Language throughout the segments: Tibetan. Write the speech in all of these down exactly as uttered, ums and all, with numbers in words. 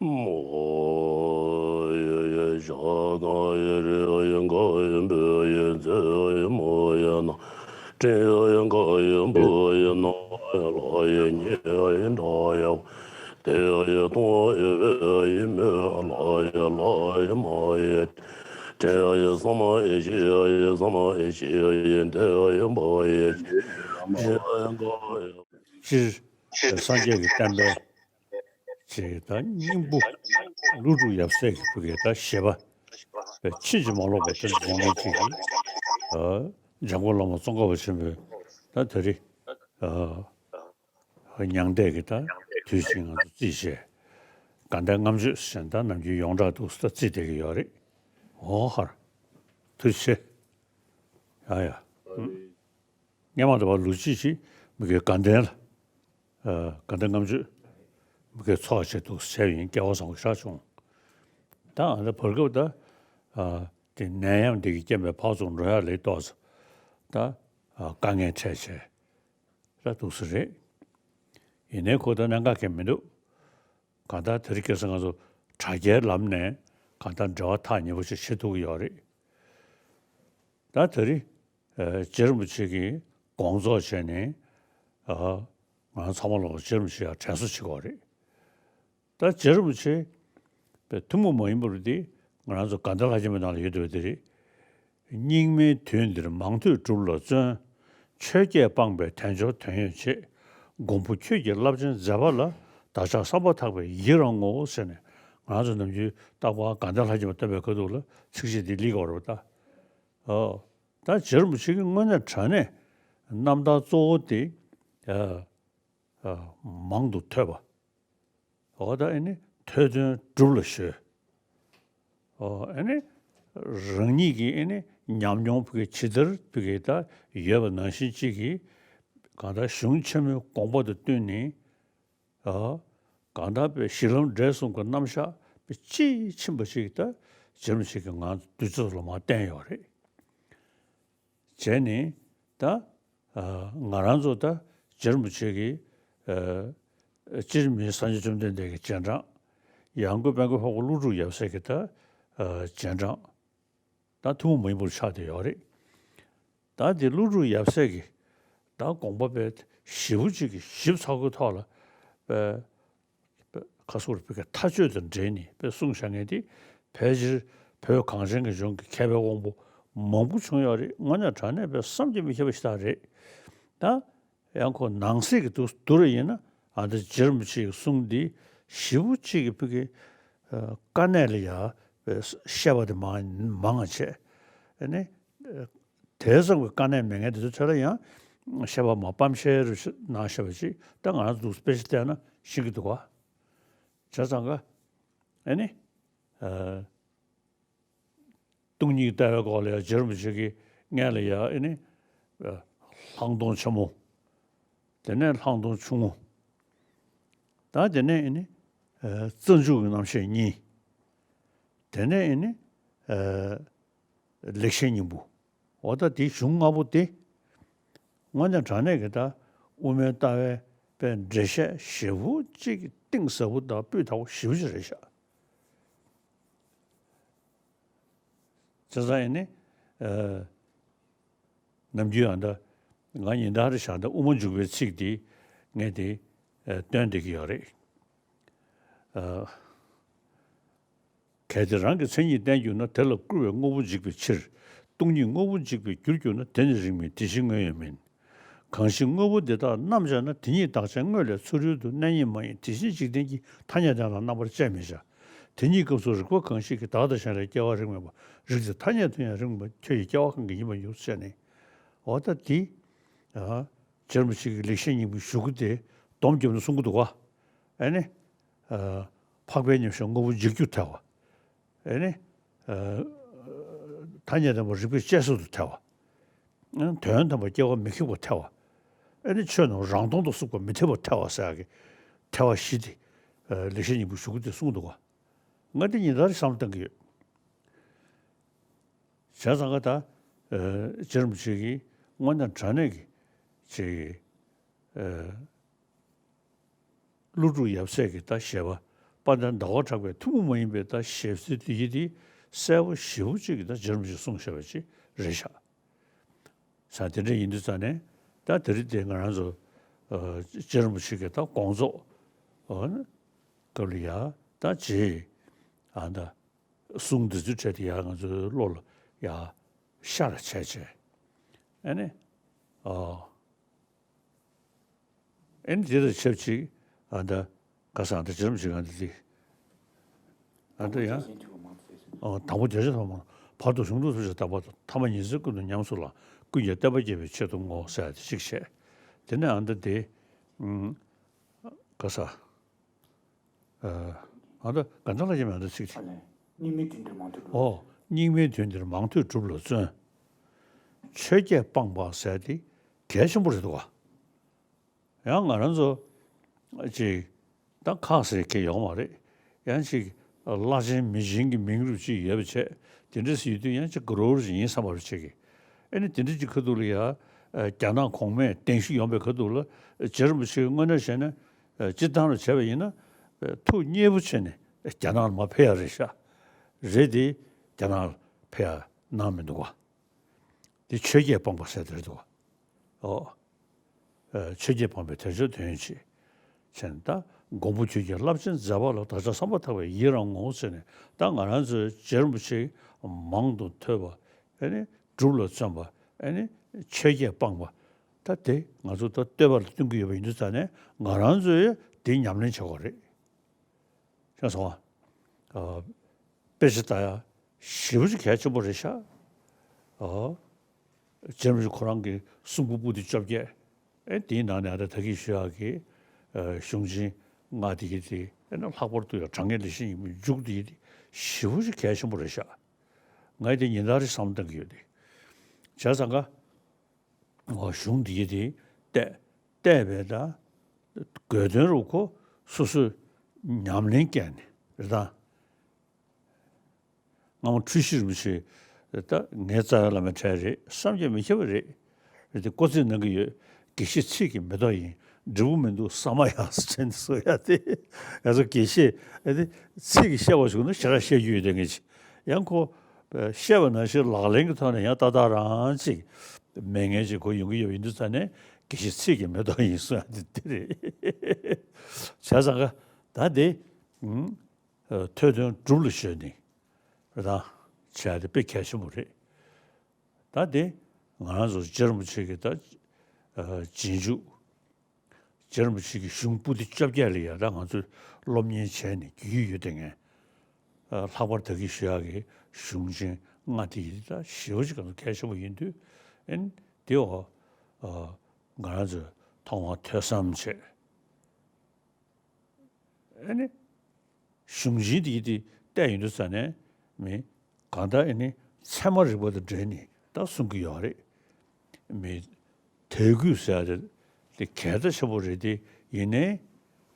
མོ་ཡེ་ཡེ་ཞག་དང་ཡེ་རེ་ཡེ་ག་ཡེ་འབུ་ཡེ་ཛེ་ཡེ་མོ་ཡེ་ན་ཏྲེ་ཡེ་ག་ཡེ་འབུ་ཡེ་ན་ཡེ་ལ་ཡེ་ཉེ་ཡེ་འདྲ་ཡེ་དེ་ཡེ་ཏོང་ཡེ་བེ་ཡེ་མེ་ལ་ཡེ་ལ་ཡེ་མ་ཡེ་ཏྲེ་ཡེ་ས་མ་ཡེ་ཤེ་ཡེ་ས་མ་ཡེ་ཤེ་ཡེ་དེ་ཡེ་འབ་ཡེ་ཤེ་ཡེ་ག་ཡེ། སྤྱིར་སངས་རྒྱས་ཀྱི་བསྟན་པའི་ཅིག་ད་སྙིང་པོ་ཀླུ་སྒྲུབ་ཡབ་སྲས་ཀྱི་བུ་གའི་ད་བཞེད་པ་ཕྱིན་ཅི་མ་ལོག་པ་དེ་འཛིན་མཁན་ཅིག་གིས་འཇམ་མགོན་བླ་མ་ཙོང་ཁ་པ་ཆེན་པོས་ད་དེ་རིང་མྱང་འདས་ཀྱི་ད་དུས་ཆེན་ང་ཚོ་རྩིས་བྱས། དགའ་ལྡན་ལྔ་མཆོད་ཟེར་ད་ནམ་རྒྱུན་ཡོངས་གྲགས་འདུག་ད་རྩིས་བསྡད་ཀྱི་ཡོད་རེད། འོ་ཧར་དུས་ཆེ་ཡ་ཡ། སྔས་མ་དེ་བར་ལུག་ཅིག་ཅིག་མི་དགེ་དགའ་ལྡན་ལ། ཨ། དགའ་ལྡན་ལྔ་མཆོད་མི་དགེ་ཚོགས་བྱས་འདུག་བྱས་ཡིན། སྐལ་བ་བཟང་པོ་ཞེ་དྲག་བྱུང་། ད་ཨ་ད་བར་སྐབས་ད་ཨ་དེ་ནད་ཡམས་འདི་གི་རྐྱེན་པས་ཕར་ཚུར་འགྲོ་ཡག་ལས་ཏོག་ཙམ་ད་ཨ་དཀའ་ངལ་འཕྲད་བྱས་ད་འདུག་སེ་རེད། ཡིན་ནའི་ཁོ་ད་གནད་འགག་གང་མི་འདུག་གང་ལྟར་དེ་རིང་ཁ་སང་ང་ཚོ་དྲ་རྒྱའི་ལམ་ནས་གང་ལྟར་འབྲེལ་བ་ཐག་ཉེ་པོ་ཞིག་བྱེད་ཐུབ་ཀྱི་ཡོད་རེད། ད་དེ་རིང་ཨ་རྗེ་རིན་པོ་ཆེ་གི་དགོངས་རྫོགས་བྱས་ནས་ཨ་ང་ཚང་མ་ལོག་རྗེ་རིན་པོ་ཆེ་ཡར་དྲན་གསོ་བྱེད་དགོས་རེད། ད་རྗེ་རིན་པོ་ཆེ་པའི་ཐུན་མོང་མ་ཡིན་པ་རེད་དེ། ང་རང་ཚོ་དགའ་ལྡན་ལྷ་ཆེན་པོའི་ནང་ལ་ཡོད་བསྡད་པ་དེ་རེད། སྙིགས་མའི་དུས་འདིར་མང་ཐོས་སྒྲུབ་ལ་བརྩོན། ཆོས་བརྒྱད་སྤངས་པའི་དལ་འབྱོར་དོན་ཡོད་བྱེད། མགོན་པོ་ཁྱོད་ཀྱི་རླབས་ཆེན་མཛད་པ་ལ། བདག་ཅག་བསམ་པ་ཐག་པས་ཡི་རང་ངོ་། ཟེར་ནས་ང་ཚོ་ནམ་རྒྱུན་རྟག་པར་དགའ་ལྡན་ལྷ་ཆེན་པོ་བསྟན་པའི་ཁ་ཐུག་ལ་ཚིགས་བཅད་འདི་ལེན་གྱི་ཡོད་རེད་པ་ད། ཨོ། ད་རྗེ་རིན་པོ་ཆེ་གིས་དངོས་གནས་དྲང་གནས་རྣམ་ཐར་གཙོ་བོ་དེ་ཨ་ཨ་མང་དུ་ཐོས་པ། འོ་ད་ཨེ་ནི་ཐོས་དོན་སྒྲུབ་ལ་གཞོལ། འོ་ཨེ་ནི་རང་ཉིད་ཀྱི་ཨེ་ནི་ཉམས་མྱོང་ཕ་གི་ཇི་ལྟར་ཕ་གི་ད་ཡོད་པ་ནང་བཞིན་གཅིག་གིས་གང་ལྟར་གཞུང་ཆེན་མོའི་དགོངས་པ་དང་བསྟུན་ནས། ཨ། གང་ལྟར་པའི་གཞི་ལམ་འབྲས་གསུམ་གྱི་རྣམ་གཞག་པའི་དཔྱིས་ཕྱིན་པ་ཞིག་ད་རྗེ་རིན་པོ་ཆེ་གིས་ང་བདུད་རྩི་ལ་མར་བསྟན་ཡོད་རེད། བྱས་ནས་ད་ཨ་ང་རང་ཚོ་ད་རྗེ་རིན་པོ་ཆེ་གི་ཨ་སྤྱིར་མིའི་སངས་རྒྱས་བཅོམ་ལྡན་འདས་ཀྱི་རྗེས་འབྲང་། ཡང་སྒོས་དཔལ་མགོན་འཕགས་པ་ཀླུ་སྒྲུབ་ཡབ་སྲས་ཀྱི་ད་ཨ་རྗེས་འབྲང་། ད་ཐུན་མོང་མ་ཡིན་པ་ཆགས་བསྡད་ཡོད་རེད། ད་འདི་ཀླུ་སྒྲུབ་ཡབ་སྲས་ཀྱི་ད་དགོངས་པ་དཔེ་ཞིབ་པོ་གཅིག་གིས་ཞིབ་ཚགས་པོའི་ཐོག་ལ་དཔེ་དཔེ་ཁ་སོར་བོད་ཀྱི་མཐའ་དཔྱོད་དང་འབྲེལ་ནས་དཔེ་གསུངས་བཞག་མཁན་དེ་ཕལ་ཆེར་བོད་གངས་ཅན་གྱི་ལྗོངས་ཀྱི་མཁས་པའི་དབང་པོ་མང་པོ་བྱུང་ཡོད་རེད། དངོས་གནས་དྲང་གནས་དཔེ་བསམ་གྱིས་མི་ཁྱབ་པ་ཞིག་ད་རེད། ད་ཡང་ཁོ་ནང་གསེས་ཀྱི་འདུག་འདུག་རེ་ཡིན་ན་ཨ་ད་རྗེ་རིན་པོ་ཆེའི་གསུང་འདི་ཞིབ་པོ་གཅིག་གིས་ཕ་གི་ཨ་དཀའ་གནད་ལ་ཡ་བཤད་པ་དེ་མང་མང་བྱས། ཨ་ནི་ཨ་དེ་ཙམ་གྱི་དཀའ་གནད་མེད་མཁན་དེ་ཚོའི་གྲས་ལ་ཡང་བཤད་པ་མར་སྤམ་ཤེལ་རུ་ནང་བཤད་པ་ཅིག་ད་ང་རང་ཚོ་དཔེ་ཆ་བལྟས་ན་ཤེས་ཀྱི་འདུག་ག་བྱས་ཙང་ཀ་ཨ་ནི་ཨ། སྟོང་ཉིད་ཀྱི་ལྟ་བའི་སྐོར་ལ་ཡང་རྗེ་རིན་པོ་ཆེ་གིས་སྔོན་ལ་ཡང་ཨེ་ནི་ལྷག་མཐོང་ཆེན་མོ། དེ་ནས་ལྷག་མཐོང་ཆུང་ངུ། ད་དེ་ནས་ཨེ་ནི་རྩ་འཇུག་གི་རྣམ་བཤད་གཉིས། དེ་ནས་ཨེ་ནི་ལེགས་བཤད་སྙིང་པོ། འོ་ད་དེའི་གཞུང་ལྔ་པོ་དེ་དངོས་གནས་དྲང་གནས་ཀྱི་ད་དབུ་མའི་ལྟ་བའི་དཔེ་འགྲེལ་བཤད་ཞིབ་པོ་གཅིག་གཏིང་ཟབ་པོ་དང་སྤུས་དག་པོ་ཞེ་པོ་ཅིག་རེད་ཤག་བྱས་ཙང་ཨེ་ནི་ཨ་ནམ་རྒྱུན་ཨ་ད་ང་ཉིན་ལྟར་བཞག་ད་དབུ་མ་འཇུག་པའི་ཚིག་འདི་ངས་དེ་ཨ་བཏོན་བསྡད་ཀྱི་ཡོད་རེད། ཨ་གལ་ཏེ་རང་གི་མཚན་ཉིད་བསྟན་གྱུར་ན། དེ་ལ་སྐུར་བའི་དངོས་པོ་འཇིག་པའི་ཕྱིར། སྟོང་ཉིད་དངོས་པོ་འཇིག་པར་གྱུར་གྱུར་ན། དེ་ནི་རིགས་མིན་དེ་བཞིན་དངོས་ཡོད་མིན། གང་ཞིག་དངོས་པོ་འདི་དག་རྣམ་སྦྱར་ན། དེ་ཉིད་བདག་ཅན་དངོས་ལས་ཚུ་རོལ་དུ། གནས་རྙེད་མ་ཡིན་དེ་བཞིན་འཇིག་རྟེན་གྱི། ཐ་སྙད་དོན་ལ་རྣམ་པར་དཔྱད་མི་བྱ། དེ་ཉིད་སྐབས་སུ་རིགས་པ་གང་ཞིག་གིས། བདག་དང་གཞན་ལས་སྐྱེ་བ་རིགས་མེད་པ། རིགས་དེ་ཐ་སྙད་དོན་ཡང་རིགས་མེད་པ། ཁྱོད་ཀྱི་སྐྱེ་བ་གང་གིས་ཡིན་པར་འགྱུར། ཟེར་ནས། འོ་ད་འདི་ཨ་རྗེ་རིན་པོ་ཆེ་གི་ལེགས་བཤད་སྙིང་པོའི་གཞུག་གུ་དེ་སྡོམ་བརྒྱབ་ནས་གསུང་གི་འདུག་ག་ཨ་ནི་ཨ་འཕགས་པའི་མཉམ་གཞག་དངོས་པོ་འཇིག་རྒྱུར་ཐལ་བ། ཨེ་ནི། ཨ་ཐ་སྙད་དམ་པ་རིགས་པས་དཔྱད་བཟོད་དུ་ཐལ་བ། ཨ་དོན་དམ་པ་སྐྱེ་བ་མི་ཁེགས་པར་ཐལ་བ། ཨེ་ནི་ཆོས་རྣམས་རང་སྟོང་དུ་གཟུགས་པ་མི་འཐད་པར་ཐལ་བ་ཟེར་ཡག་གི་ཐལ་བ་བཞི་དེ་ཨ་ལེགས་བཤད་སྙིང་པོའི་གཞུག་གུ་དེ་གསུངས་འདུག་ག་ང་དེ་ཉིན་ལྟར་བསམ་བློ་གཏོང་གི་ཡོད། བྱས་ཙང་ཀ་ད་ཨ་རྗེ་རིན་པོ་ཆེ་གིས་དངོས་གནས་དྲང་གནས་ཀྱི་ཅིག་ཨ། ཀླུ་སྒྲུབ་ཡབ་སྲས་ཀྱི་ད་བཞེད་པ་ དཔལ་ལྡན་ཟླ་བ་གྲགས་པའི་ཐུན་མོང་མ་ཡིན་པའི་ད་ཞལ་གསེར་དེ་ཡི་དེ་གསལ་པོ་ཞེ་པོ་ཅིག་གིས་ད་རྗེ་རིན་པོ་ཆེས་གསུངས་བཞག་པ་ཅིག་རེད་ཤག་ས་དེ་འདྲ་ཡིན་དུས་ཙང་ནས་ད་དེ་རིང་དེ་ང་རང་ཚོ་ཨ་རྗེ་རིན་པོ་ཆེ་གི་ད་དགོངས་རྫོགས་ཨ་སྐབས་ལ་ཡ་ད་རྗེས་ཨ་ད་གསུང་འདི་ཚོའི་གྲས་དེ་ཡ་ང་ཚོའི་བློ་ལ་ཡ་ཤར་བྱས་བྱས་ཨ་ནི་ཨ། ཨེ་ནི་དེ་དང་ཆབས་ཅིག་ཨ་ད་ག་ས་ཨ་ད་རྗེ་རིན་པོ་ཆེ་གང་དེ་དེ་ཨ་ད་ཡང་ཨ་དང་པོ་རྒྱ་ཆེ་ཐོག་མ་བར་དུ་གཞུང་ལུགས་སུ་ཞེས་བཏགས་པ་དང་ཐ་མ་ཉི་ཚེ་ཀུན་ཏུ་ཉམས་སུ་བླང་ཀུན་ཀྱང་བསྟན་པ་རྒྱས་པའི་ཆེད་དུ་བསྔོ་ཟེར་ཡ་དེ་གཅིག་བྱས། དེ་ནས་ཨ་ད་དེ་ཨུམ་ག་ས་ཨ་ད་ག་འདྲ་ལ་ཡིན་མ་ད་ཚིག་དེ། ཨ་ལས། སྙིགས་མའི་དུས་འདིར་མང་ཐོས་སྒྲུབ། ཨོ། སྙིགས་མའི་དུས་འདིར་མང་ཐོས་སྒྲུབ་ལ་བརྩོན། ཆོས་བརྒྱད་སྤངས་པ་ཟེར་དེ་གལ་ཆེན་པོ་རེད་འདུག་ག་ཡང་ང་རང་ཚོ་ཅིག་ད་ཁག་ཟེར་གྱི་ཡོད་མ་རེད། ཡང་ཅིག་བླ་ཆེན་མི་ཆེན་གྱི་མིང་རུབ་ཅིག་ཡོད་པ་བྱས་དེ་འདྲ་ཟེར་དུས་ཡང་ཅིག་གུ་རུ་ཅིག་ཡིན་བསམ་པ་རུ་བྱེད་ཀྱི། ཨེ་ནི་དེ་འདྲ་ཅིག་ཁ་ཐུག་ལ་ཡ་རྒྱ་ནག་གོང་མས་གདན་ཞུ་ཡོང་པའི་ཁ་ཐུག་ལ་རྗེ་རིན་པོ་ཆེ་དངོས་གནས་བྱས་ན་སྤྱིར་བཏང་ལ་བྱས་པ་ཡིན་ན་ཐུགས་མཉེས་པོ་བྱས་ནས་རྒྱ་ནག་ལ་མར་ཕེབས་ཡ་རེད་ཤག་རེད་དེ་རྒྱ་ནག་ལ་ཕེབས་ཡ་གནང་མི་འདུག་ག་དེ་ཆོས་བརྒྱད་སྤངས་པ་ཟེར་དེ་རེད་འདུག་ག་ཨོ། ཨ་ཆོས་བརྒྱད་སྤངས་པའི་དལ་འབྱོར་དོན་ཡོད་ཕྱིར། བྱས་ནས་ད་མགོན་པོ་ཁྱོད་ཀྱི་རླབས་ཆེན་མཛད་པ་ལ་བདག་ཅག་བསམ་པ་ཐག་པས་ཡི་རང་ངོ་། ཟེར་ནས་ད་ང་རང་ཚོའི་རྗེ་རིན་པོ་ཆེ་མང་དུ་ཐོས་པ་ཨེ་ནི་སྒྲུབ་ལ་བརྩོན་པ་ཨེ་ནི་ཆོས་བརྒྱད་སྤངས་པ་ད་དེ་ང་ཚོ་ད་བསྟོད་པ་ལ་བསྟུན་གྱི་ཡོད་པ་ཡིན་དུས་ཙང་ནས་ང་རང་ཚོས་དེ་ཉམས་ལེན་བྱེད་དགོས་རེད། ཤེས་སོང་ཨ། དཔེ་ཆ་ལྟ་ཡ་ཞེ་པོ་ཅིག་གལ་ཆེན་པོ་རེད་ཤག་ཨོ། རྗེ་རིན་པོ་ཆེ་ཁོ་རང་གི་གསུང་འབུམ་པོ་ཏི་བཅོ་བརྒྱད། ཨེ་དེའི་ནང་ནས་ཨ་ད་ད་གིན་ཞུ་ཡག་གི་ཨ་གཞུང་ཆེན་ལྔ་དེ་གི་དེ་ཨེ་ན་ལྷག་པར་དུ་ཡང་དྲང་ངེས་ལེགས་བཤད་སྙིང་པོའི་མཇུག་དེ་གི་དེ་ཞེ་པོ་ཅིག་གལ་ཆེན་པོ་རེད་ཤག་ངས་དེ་ཉིན་ལྟར་རེ་བསམ་བློ་གཏོང་གི་ཡོད་དེ། བྱས་ཙང་ཀ་ཨོ་གཞུང་འདི་ཡི་དེ་བལྟས་བལྟས་པས་ད་དགོས་དོན་རུ་ཁོ་སོ་སོས་ཉམས་ལེན་བསྐྱལ་ནས་རེད་ད། སྔ་མོ་འཁྲུལ་ཞིག་རིན་པོ་ཆེ་ད་ངའི་རྩ་བའི་བླ་མའི་གྲས་རེད་བསམ་གྱིས་མི་ཁྱབ་པ་རེད། རེད་དེ་ཀོ་ཙི་གནང་གི་ཡོད། དགེ་བཤེས་ཚིག་གི་མེ་ཏོག་ཡིན། འབྲས་བུ་མི་འདུག་ས་མ་ཡ་ཟེར་ནས་གསུང་ཡ་དེ་ང་ཚོ་དགེ་བཤེས་ཨེ་དེ་ཚིག་གི་བཤད་པ་བྱུང་ན་ཞེ་དྲག་བཤད་རྒྱུ་ཡོད་དེ་ངེས་ཅི། ཡང་ཁོ་བཤད་པ་ནང་བཞིན་ལག་ལེན་གྱི་ཐོག་ནས་ཡང་ཏག་ཏག་རང་ཅིག་མེད་ངེས་ཅིག་གོ་ཡོང་གི་ཡོད་པ་ཡིན་དུས་ཙང་ནས་དགེ་བཤེས་ཚིག་གི་མེ་ཏོག་ཡིན་གསུང་ཡ་དེ་དེ་རེད། བྱས་ཙང་ཀ་ད་དེ་ཨུམ། ཐོས་དོན་སྒྲུབ་ལ་གཞོལ་ནས་རེད་དང་བྱས་ཏེ་དཔེ་གལ་ཆེན་པོ་རེད། ད་དེ་ང་རང་ཚོ་རྗེ་རིན་པོ་ཆེ་གི་ད་རྗེས་འཇུག་རྗེ་རིན་པོ་ཆེ་གི་གཞུང་པོ་ཏི་བཅོ་བརྒྱད་ལ་ཡ་ད་ང་ཚོས་སློབ་གཉེར་བྱས་ནས་རྒྱུས་ཡོད་དེ་ངས་ལྷག་པར་ད་གིན་ཞུ་ཡག་གི་གཞུང་ཆེན་ལྔ་དེ་ཡི་ད་ཞེ་པོ་ཅིག་ང་ཚོ་གལ་ཆེན་པོ་ཡིན་དུས་ཨེ་དེ་འོ་ང་རང་ཚོས་མཐོང་བ་ཐོས་བསམ་བྱས། ཨ་ནི། གཞུང་ཆེན་འདི་དེ་བལྟས་ཡོང་དུས་ཙ་ནས་མི་གང་ལྟར་ཨ་ནི་ཚད་མ་རིག་པ་དང་འབྲེལ་ནས་ད་གསུང་གི་ཡོད་རེད། མི་དད་གུས་ཟེར་ཡ་དེ་དེ་གལ་ཆེན་པོ་རེད་དེ་ཡིན་ནའི་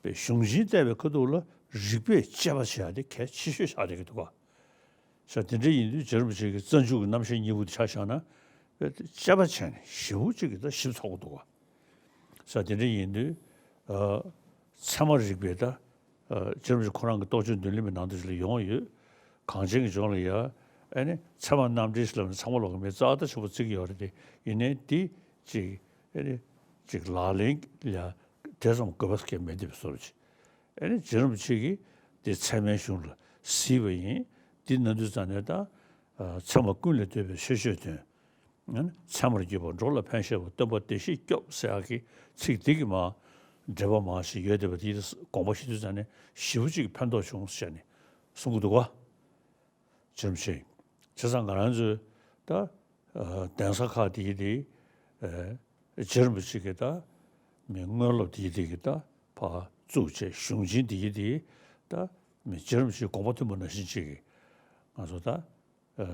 གཞུང་ཆེན་བལྟས་པའི་ཁ་ཐུག་ལ་རིགས་པས་དཔྱད་པ་བྱེད་ཡ་དེ་གལ་ཆེ་ཤོས་ཆགས་བསྡད་ཀྱི་འདུག་ག་ས་དེ་འདྲ་ཡིན་དུས་རྗེ་རིན་པོ་ཆེ་གི་རྩ་འཇུག་གི་རྣམ་བཤད་སྙིང་པོ་དེ་ཆ་བཞག་ན་དཔེ་དཔྱད་པ་བྱས་ནས་ཞེ་པོ་ཅིག་གི་ད་ཞིབ་ཚགས་པོ་འདུག་ག་ས་དེ་འདྲ་ཡིན་དུས་ཨ་ཚད་མ་རིག་པའི་ད་ཨ་རྗེ་རིན་པོ་ཆེ་ཁོ་རང་གི་རྟོགས་བརྗོད་མདུན་ལམ་གྱི་ནང་དུ་ཞིག་ལ་ཡོང་ཡོད། གངས་ཅན་གྱི་ལྗོངས་ལ་ཡ་ཨ་ནི་ཚད་མ་རྣམ་འགྲེལ་ཞིག་ལབ་ནས་ཚང་མ་ལོག་གི་མི་རྩ་ད་ཆེན་པོ་བརྩི་གི་ཡོད་རེད་དེ་ཡིན་ནའི་འདི་ཅིག་ཨ་ནི་ཅིག་ལག་ལེན་ལ་དེ་ཙམ་དགོས་པ་སྐད་མེད་འདེབས་བཟོ་རུ་ཅིག་ཨ་ནི་རྗེ་རིན་པོ་ཆེ་གིས་དེ་ཚད་མའི་གཞུང་ལ་གཟིགས་པ་ཡིན། འདི་ན་དུས་ཙང་ནས་ད་ཨ་ཚད་མ་ཀུན་ལས་བཏུས་པའི་ཆོས་སྤྱོད་དོན། ཨ་ནི་ཚད་མར་གྱུར་པ་འགྲོ་ལ་ཕན་བཞེད་པ་སྟོན་པ་བདེ་གཤེགས་སྐྱོབ་ཟེར་ཡག་གི་ཚིག་འདི་གི་མ་འགྲེལ་པ་མ་ཞིག་ཡོད་བསྡད་པ་དེ་དགོངས་པ་བཞེས་དུས་ཙང་ནས་ཞེ་པོ་ཅིག་ཕན་ཐོགས་བྱུང་ཟེར་ནས་གསུང་གི་འདུག་ག་རྗེ་རིན་པོ་ཆེ། བྱས་ཙང་ང་རང་ཚོའི་ད་ཨ་གདན་ས་ཁག་དེའི་དེ་ཨ་རྗེ་རིན་པོ་ཆེ་གི་ད་མི་དངོས་སློབ་དེའི་དེ་གི་ད་ཕར་བཙུགས་བྱས་གཞུང་ཆེན་དེའི་དེ་ད་མི་རྗེ་རིན་པོ་ཆེའི་དགོངས་པ་མཐུན་པ་ནང་བཞིན་ཅིག་གི་ང་ཚོ་ད་ཨ་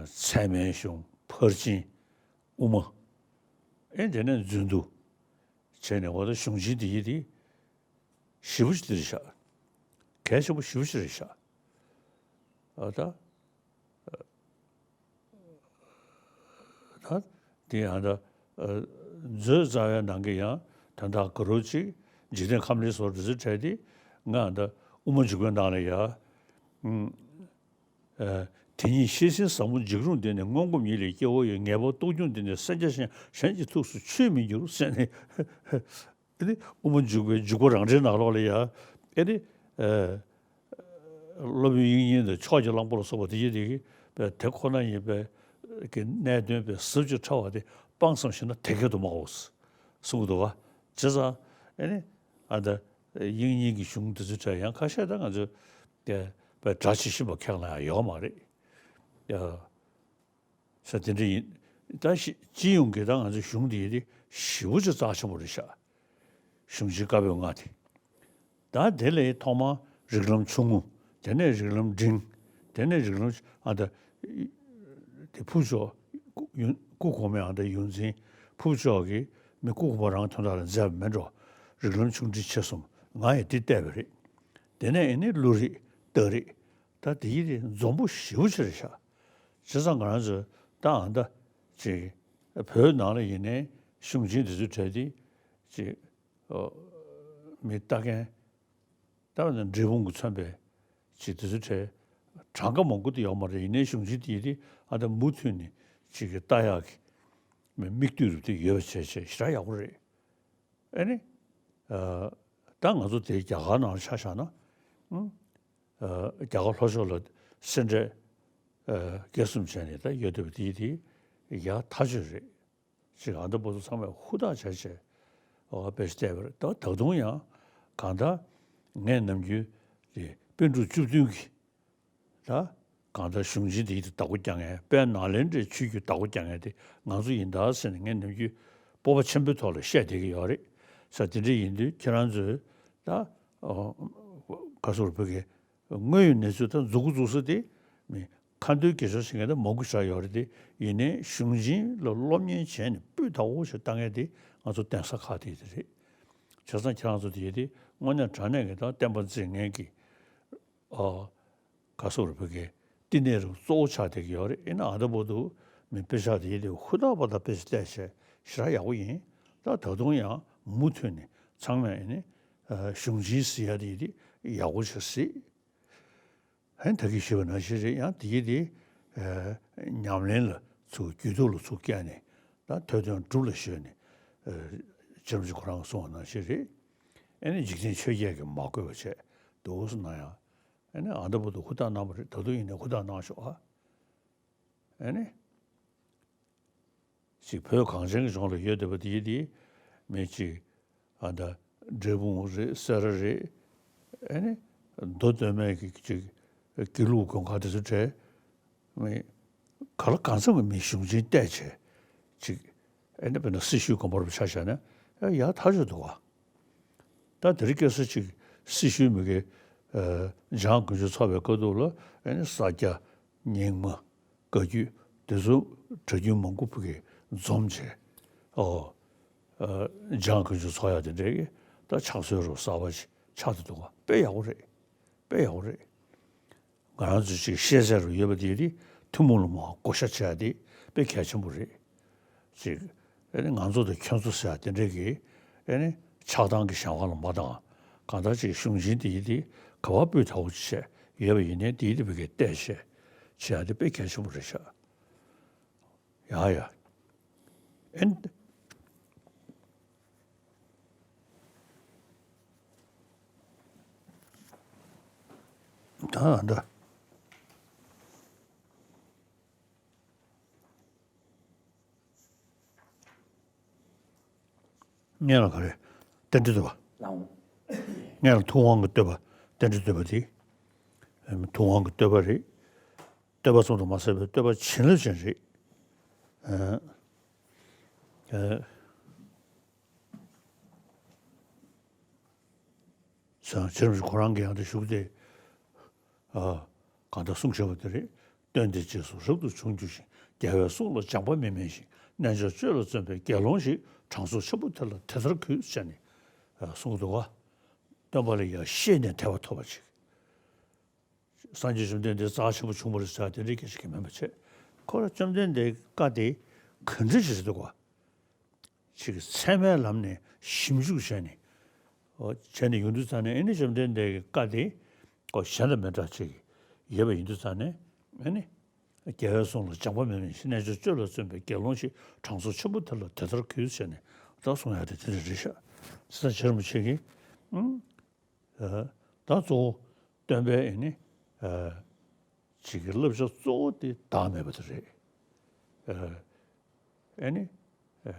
ཚད་མའི་གཞུང་ཕར་ཕྱིན་དབུ་མ་ཨེ་དེ་ནས་མཛོད་འདུ། བྱས་ནས་འོ་ད་གཞུང་ཆེན་འདི་ཡི་དེ་ཞེ་པོ་ཅིག་འདི་རེད་ཤག་གལ་ཆེན་པོ་ཞེ་པོ་ཅིག་རེད་ཤག་ཨ་ད་ད་དེ་ཡང་ད་མཛོད་རྩ་བའི་ནང་གི་ཡང་དོན་དག་ག་རུ་ཅིག་འཇིག་རྟེན་ཁམས་ལེན་སོགས་འདི་ཚོའི་གྲས་དེ་ང་ད་ དབུ་མ་འཇུག་པའི་ནང་ལ་ཡ། ཨ། དེ་ཉིད་ཤེས་བཞིན་ཟབ་མོ་འཇིགས་རུང་འདི་ནི། སྔོན་གོམས་ཉིད་ལས་སྐྱེ་བོ་ཡི། ངེས་པ་རྟོགས་འགྱུར་འདི་ནི་སེམས་ཅན་གཞན་གཞན་གྱི་ཐུགས་སུ་ཆུད་མི་འགྱུར་ཟེར་ནས། ཨེ་ནི་དབུ་མ་འཇུག་པའི་འཇུག་པ་རང་འགྲེལ་ནང་ལོགས་ལ་ཡ། ཨེ་ནི། ཨ། སློབ་དཔོན་དབྱིག་གཉེན་དང་ཕྱོགས་ཀྱི་གླང་པོ་ལ་སོགས་པ་དེ་ཡི་དེ་གི་དེ་ཁོ་ན་ཡིན་པའི་གི་གནད་དོན་པའི་ཟབ་ཅིང་ཕྲ་བ་དེ་སྤང་ཙམ་ཞིག་ན་དེ་སྐད་དུ་སྨྲའོ་གསུང་གི་འདུག་བ། བྱས་ཙང་ཨེ་ནི་ཨ་ད་དབྱིག་གཉེན་གྱི་གཞུང་དེ་ཚོའི་གྲས་ཡང་ཁ་ཤས་ད་ང་ཚོས་དེ་བས་སྒྲ་ཇི་བཞིན་པ་ཁས་ལེན་ཡ་ཡོད་མ་རེད། ཡ། ས་དེ་འདྲ་ཡིན། ད་ཞི་སྤྱི་ཡོངས་ཀྱི་ད་ང་ཚོའི་གཞུང་འདི་ཡི་དེ་ཞེ་པོ་ཅིག་རྩ་ཆེན་པོ་རེད་ཤག་གཞུང་ཆེན་བཀའ་པོད་ལྔ་དེ། ད་དེ་ལས་ཐོག་མར་རིགས་ལམ་ཆུང་ངུ། དེ་ནས་རིགས་ལམ་འབྲིང་། དེ་ནས་རིགས་ལམ་ཨ་ད་དེ་ཕུར་ལྕོག་ཡོན་སྐུ་གོང་མའི་ཨ་ད་ཡོངས་འཛིན་ཕུར་ལྕོག་གིས་མི་སྐུ་གོང་མ་རང་དོན་དག་ལ་མཛད་པ་མིན་འགྲོ། རིགས་ལམ་ཆུང་འབྲིང་ཆེ་གསུམ་ང་ཡིས་འདི་བལྟས་པ་རེད། དེ་ནས་ཨེ་ནི་ཀླུ་རིགས་སྟག་རིགས། ད་དེ་ཡི་དེ་འཛོམས་པོ་ཞེ་པོ་ཅིག་རེད་ཤག་བྱས་ཙང་ང་རང་ཚོས་ད་ཨ་ད་ཅིག་བོད་ནང་ལ་ཡིན་ནའི་གཞུང་ཆེན་དེ་ཚོའི་གྲས་དེ་ཅིག་ཨོ། མི་ལྟ་མཁན་ད་འབྲས་སྤུངས་ཀྱིས་མཚོན་པའི་ཅིག་དེ་ཚོའི་གྲས་གྲངས་ཀ་མང་པོ་དེ་ཡོད་མ་རེད། ཡིན་ནའི་གཞུང་ཆེན་དེ་ཡི་དེ་ཨ་ད་མུ་མཐུད་ནས་ཅིག་གི་ལྟ་ཡག་གི་མིག་ལྟོས་རུ་དེ་ཡོད་པ་བྱས་བྱས་ཞེ་དྲག་ཡག་པོ་རེད། ཨེ་ནི། ཨ། ད་ང་ཚོ་དེ་རྒྱ་གར་ནང་ཆ་བཞག་ན། ཨང་། ཨ། རྒྱ་གར་ལྷོ་ཕྱོགས་ལ་སེ་འབྲས། ཨ། སྐྱེས་གསུམ་བྱས་ནས་ད་ཡོད་བསྡད་པ་དེ་དེ་ཡག་ཐག་ཆོད་རེད། ཅིག་ཨ་ད་པོ་ཚོ་ཚང་མས་ཧུར་ཐག་བྱས་བྱས་ཨོ་དཔེ་ཆ་བལྟས་པ་རེད། ད་ད་དུང་ཡང་གང་ལྟར་ངས་ནམ་རྒྱུན་དེ་པཎ་གྲུབ་བཅུ་བདུན་གྱི། ད་གང་ལྟར་གཞུང་ཆེན་འདི་ཡི་བདག་པོ་རྒྱག་མཁན། དཔལ་ནཱ་ལེནྡྲའི་ཆོས་བརྒྱུད་བདག་པོ་རྒྱག་མཁན་དེ་ང་ཚོ་ཡིན་ད་ཟེར་ནས་ངས་ནམ་རྒྱུན་སྤོབས་པ་ཆེན་པོའི་ཐོག་ལ་བཤད་བསྡད་ཀྱི་ཡོད་རེད། ས་དེ་འདྲ་ཡིན་དུས་ཁྱེད་རང་ཚོས་ད་ག་སོག་རུ་བོད་ཀྱི་དངོས་ཡོད་གནས་ཚུལ་ད་མཛུབ་གུ་བཙུགས་ས་དེ་མི་ཁ་འདོན་དགེ་སྦྱོར་བྱེད་མཁན་ད་མང་པོ་ཞིག་ཡོད་རེད་དེ། ཡིན་ནའི་གཞུང་ཆེན་ལ་སློབ་གཉེར་བྱས་ནས་སྤུས་དག་པོ་ཞིག་བཏང་མཁན་དེ་ང་ཚོ་གདན་ས་ཁག་དེ་དེ་རེད། བྱས་ཙང་ཁྱེད་རང་ཚོ་དེ་ཡིན་དེ་དངོས་གནས་དྲང་གནས་ཀྱི་ད་བསྟན་པ་འཛིན་མཁན་གྱི། ཨོ། ག་སོག་རུ་བོད་ཀྱི་བསྟི་གནས་རུ་གཙོ་བོ་ཆགས་བསྡད་ཀྱི་ཡོད་རེད། ཡིན་ན་ཨ་ད་བར་དུ་མི་དཔེ་ཆ་དེ་ཡི་དེ་ཧུར་ཐག་པ་དང་དཔེ་ཆ་བལྟས་བྱས་ཞེ་དྲག་ཡག་པོ་ཡིན། ད་ད་དུང་ཡང་མུ་མཐུད་ནས་ཚང་མས་ཨེ་ནི་གཞུང་ཆེན་ཟེར་ཡ་དེ་ཡི་དེ་ཡག་པོ་ཞིག་གཟིགས། ཧན་ད་གིན་ཞུས་པ་ནང་བཞིན་རེད། ཡང་དེ་ཡི་དེ་ཉམས་ལེན་ལ་ཚུར་རྒྱུད་ཐོག་ལ་ཚུར་བསྐྱལ་ནས་ད་ཐོས་དོན་སྒྲུབ་ལ་གཞོལ་ནས་རྗེ་རིན་པོ་ཆེ་ཁོ་རང་གིས་གསུངས་པ་ནང་བཞིན་རེད། ཨེ་ནི་འཇིག་རྟེན་ཆོས་བརྒྱད་ཀྱིས་མ་གོས་པ་བྱས་འདུག་སེ་གནང་ཡ། ཨེ་ནི་ཨ་ད་བར་དུ་ཧུར་ཐག་གནང་བ་རེད། ད་དུང་ཡིན་ནའི་ཧུར་ཐག་གནང་ཤོག་ཨ། ཨེ་ནི། ཅིག་བོད་གངས་ཅན་གྱི་ལྗོངས་ལ་ཡོད་བསྡད་པ་དེ་དེ་མི་ཅིག་ཨ་ད་འབྲས་སྤུངས་རེད། སེ་ར་རེད། ཨེ་ནི་མདོ་སྟོད་སྨད་ཀྱི་ཅིག་དགེ་ལུགས་དགོན་ཁག་དེ་ཚོ་གྲས་མི་ག་ལ་གང་འཚམ་གྱི་མི་གཞུང་ཆེན་བལྟས་བྱས་ཅིག་ཨེ་ནི་དཔེར་ན་སྲི་ཞུའི་དགོན་པ་རུ་ཆ་བཞག་ན་ཨེ་ཡག་ཐག་ཆོད་འདུག་བ། ད་དེ་རིང་ཁ་སང་ཅིག་སྲི་ཞུའི་མི་སྒེར་འཇང་དཀོན་མཆོག་འཚོགས་པའི་སྐབས་དུས་ལ་ཨེ་ནི་ས་སྐྱ་རྙིང་མ་བཀའ་བརྒྱུད་དེ་ཚོ་གྲྭ་རྒྱུན་མང་པོ་ཕ་གིར་འཛོམས་བྱས། ཨོ། འཇང་དཀོན་མཆོག་འཚོགས་ཡག་དེ་འདྲའི་གི་ད་ཕྱག་སྲོལ་རུ་གསར་པ་ཞིག་ཆགས་བསྡད་འདུག་བ། དཔེ་ཡག་པོ་རེད། དཔེ་ཡག་པོ་རེད། ང་རང་ཚོ་ཅིག་ཤེས་ཚད་རུ་ཡོད་པ་དེ་དེ་ཐུན་མོང་ལ་མར་བགོ་བཤའ་བྱེད་ཡ་དེ་དཔེ་གལ་ཆེན་པོ་རེད། ཅིག་ཨེ་ནི་ང་ཚོ་དང་ཁྱོད་ཚོ་ཟེར་ཡ་དེ་འདྲའི་གི་ཨེ་ནི་ཆགས་སྡང་གི་བྱ་བ་ལ་མ་བཏང་། གང་ལྟར་ཅིག་གཞུང་ཆེན་དེ་ཡི་དེ་ག་པར་སྤུས་དག་པོ་ཅིག་བྱས་ཡོད་པ་ཡིན་ནའི་དེ་ཡི་དེ་བོད་སྐད་བལྟས་བྱས་བྱེད་ཡ་དེ་དཔེ་གལ་ཆེན་པོ་རེད་ཤག་ཡ་ཡ། ཨེ་ནི། ད་འདྲ། སྔོན་ལ་ག་རེ། རྟེན་འབྲེལ་བསྟོད་པ། ལའང་། སྔོན་ལ་ཐུབ་དབང་གི་བསྟོད་པ། རྟེན་འབྲེལ་བསྟོད་པ་དེ། ཐུབ་དབང་གི་བསྟོད་པ་རེད། བསྟོད་པ་ཙམ་དུ་མ་ཟད་པའི་བསྟོད་པ་བྱིན་རླབས་ཅན་རེད། ཨ། ཨ། སངས་རྒྱས་རྗེ་རིན་པོ་ཆེ་ཁོ་རང་གིས་ཡང་དེ་ཞུ་གི་དེ། ཨ། གང་ལྟར་གསུང་བྱས་པ་དེ་རེད། སྟོན་ཏེ་རྗེས་སུ་རབ་ཏུ་བྱུང་གྱུར་ཅིང་། རྒྱལ་བའི་གསུང་ལ་སྦྱངས་པ་མི་དམན་ཞིང་། རྣལ་འབྱོར་སྤྱོད་ལ་བརྩོན་པའི་དགེ་སློང་ཞིག། གྲངས་ཚད་ཆེན་པོ་དེ་ལ་དེ་ལྟར་གུས་ཟེར་ནས་གསུངས་འདུག་ག། སྟོན་པ་ལ་ཡང་ཤེས་ནས་དད་པ་ཐོབ་པ་ཅིག། སངས་རྒྱས་བཅོམ་ལྡན་འདས་རྩ་ཆེན་པོ་བྱུང་བ་རེད་ཟེར་དེ་འདྲའི་སྐད་ཆ་གང་ཡང་མེད་པ་བྱས། ཁོ་རང་བཅོམ་ལྡན་འདས་ཀྱི་བཀའ་དེ་ག་འདྲ་ཞིག་རེད་འདུག་ག། ཅིག་ཚད་མའི་ལམ་ནས་ཞིབ་འཇུག་བྱས་ནས། འོ་བྱས་ནས་ཡོང་དུས་ཙང་ནས་ཨེ་ནི་བཅོམ་ལྡན་འདས་ཀྱི་བཀའ་དེ་ ཁོ་གཞན་དང་མི་འདྲ་ཅིག་ཡོད་པ་ཡིན་དུས་ཙང་ནས་ཨ་ནི། རྒྱལ་བའི་གསུང་ལ་སྦྱངས་པ་མེད་པ་ཡིན་ཞིང་། རྣལ་འབྱོར་སྤྱོད་ལ་བརྩོན་པའི་དགེ་སློང་ཞིག། གྲངས་ཚང་ཆེན་པོ་དེ་ལ་དེ་ལྟར་གུས་ཞེས་ནས་ད་གསུང་ཡག་དེ་དེ་འདྲ་རེད་ཤག་དེ་ཙང་རྗེ་རིན་པོ་ཆེ་གིས་ཨ་ད་གཙོ་བོ་སྟོན་པའི་ཨ་ནི་ཨ་ཅིག་གི་བསླབ་བྱ་གཙོ་བོ་དེ་བདག་མེད་པ་དེ་རེད། ཨ་ཨ་ནི་ཨ་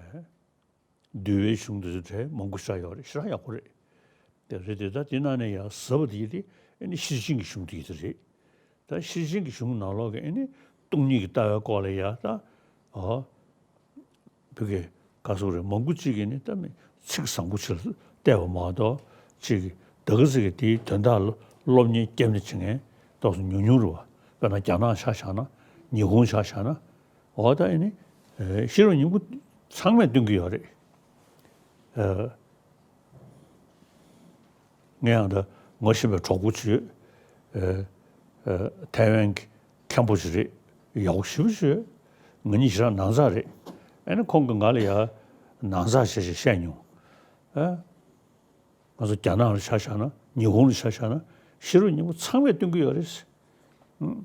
འདུལ་བའི་གཞུང་དེ་ཚོ་གྲས་མང་པོ་ཞིག་ཡོད་རེད། ཞེ་དྲག་ཡག་པོ་རེད། དེ་རེད་དེ། ད་དེ་ནང་ནས་ཡང་ཟབ་པ་དེ་དེ་ཨ་ནི་ཤེར་ཕྱིན་གྱི་གཞུང་དེ་དེ་རེད། ད་ཤེར་ཕྱིན་གྱི་གཞུང་ནང་ལོགས་ཀྱི་ཨ་ནི་སྟོང་ཉིད་ཀྱི་ལྟ་བའི་སྐོར་ལ་ཡང་ད་ཨོ་བོད་ཀྱི་བཀའ་ཟུར་རེད། མང་པོ་གཅིག་གིས་ནི་ད་མི་ཚིག་བཟང་པོ་ཅིག་ལ་བལྟས་པ་མ་གཏོགས་ཅིག་ད་ག་ཟེ་གི་དེའི་དོན་དག་ལ་སློབ་གཉེར་བརྒྱབ་ནས་བྱེད་མཁན་ཏོག་ཙམ་ཉུང་ཉུང་རེད་བ། དཔེར་ན་རྒྱ་ནག་ཆ་བཞག་ན། ཉི་ཧོང་ཆ་བཞག་ན། འོ་ད་ཨ་ནི་ཨེ་ཤེས་རབ་སྙིང་པོ་ཚང་མས་སྟོན་གྱི་ཡོད་རེད། ཨེ་ངས་ཡང་ད་ངོ་ཤེས་པའི་གྲོགས་པོ་ཅིག་ཡོད། ཨེ་ཨེ་ཐའེ་ཝན་གྱི་མཁན་པོ་ཅིག་རེད། ཡག་པོ་ཞེ་པོ་ཅིག་ཡོད། ང་གཉིས་ཞེ་དྲག་ནང་ཚགས་རེད། ཨ་ནི་ཁོང་གིས་ང་ལ་ཡ་ནང་ཚགས་བྱས་བྱས་བཤད་མྱོང་། ཨེ། ང་ཚོ་རྒྱ་ནག་ལ་ཆ་བཞག་ན། ཉི་ཧོང་ལ་ཆ་བཞག་ན། ཤེས་རབ་སྙིང་པོ་ཚང་མས་སྟོན་གྱི་ཡོད་རེད། ཨང་།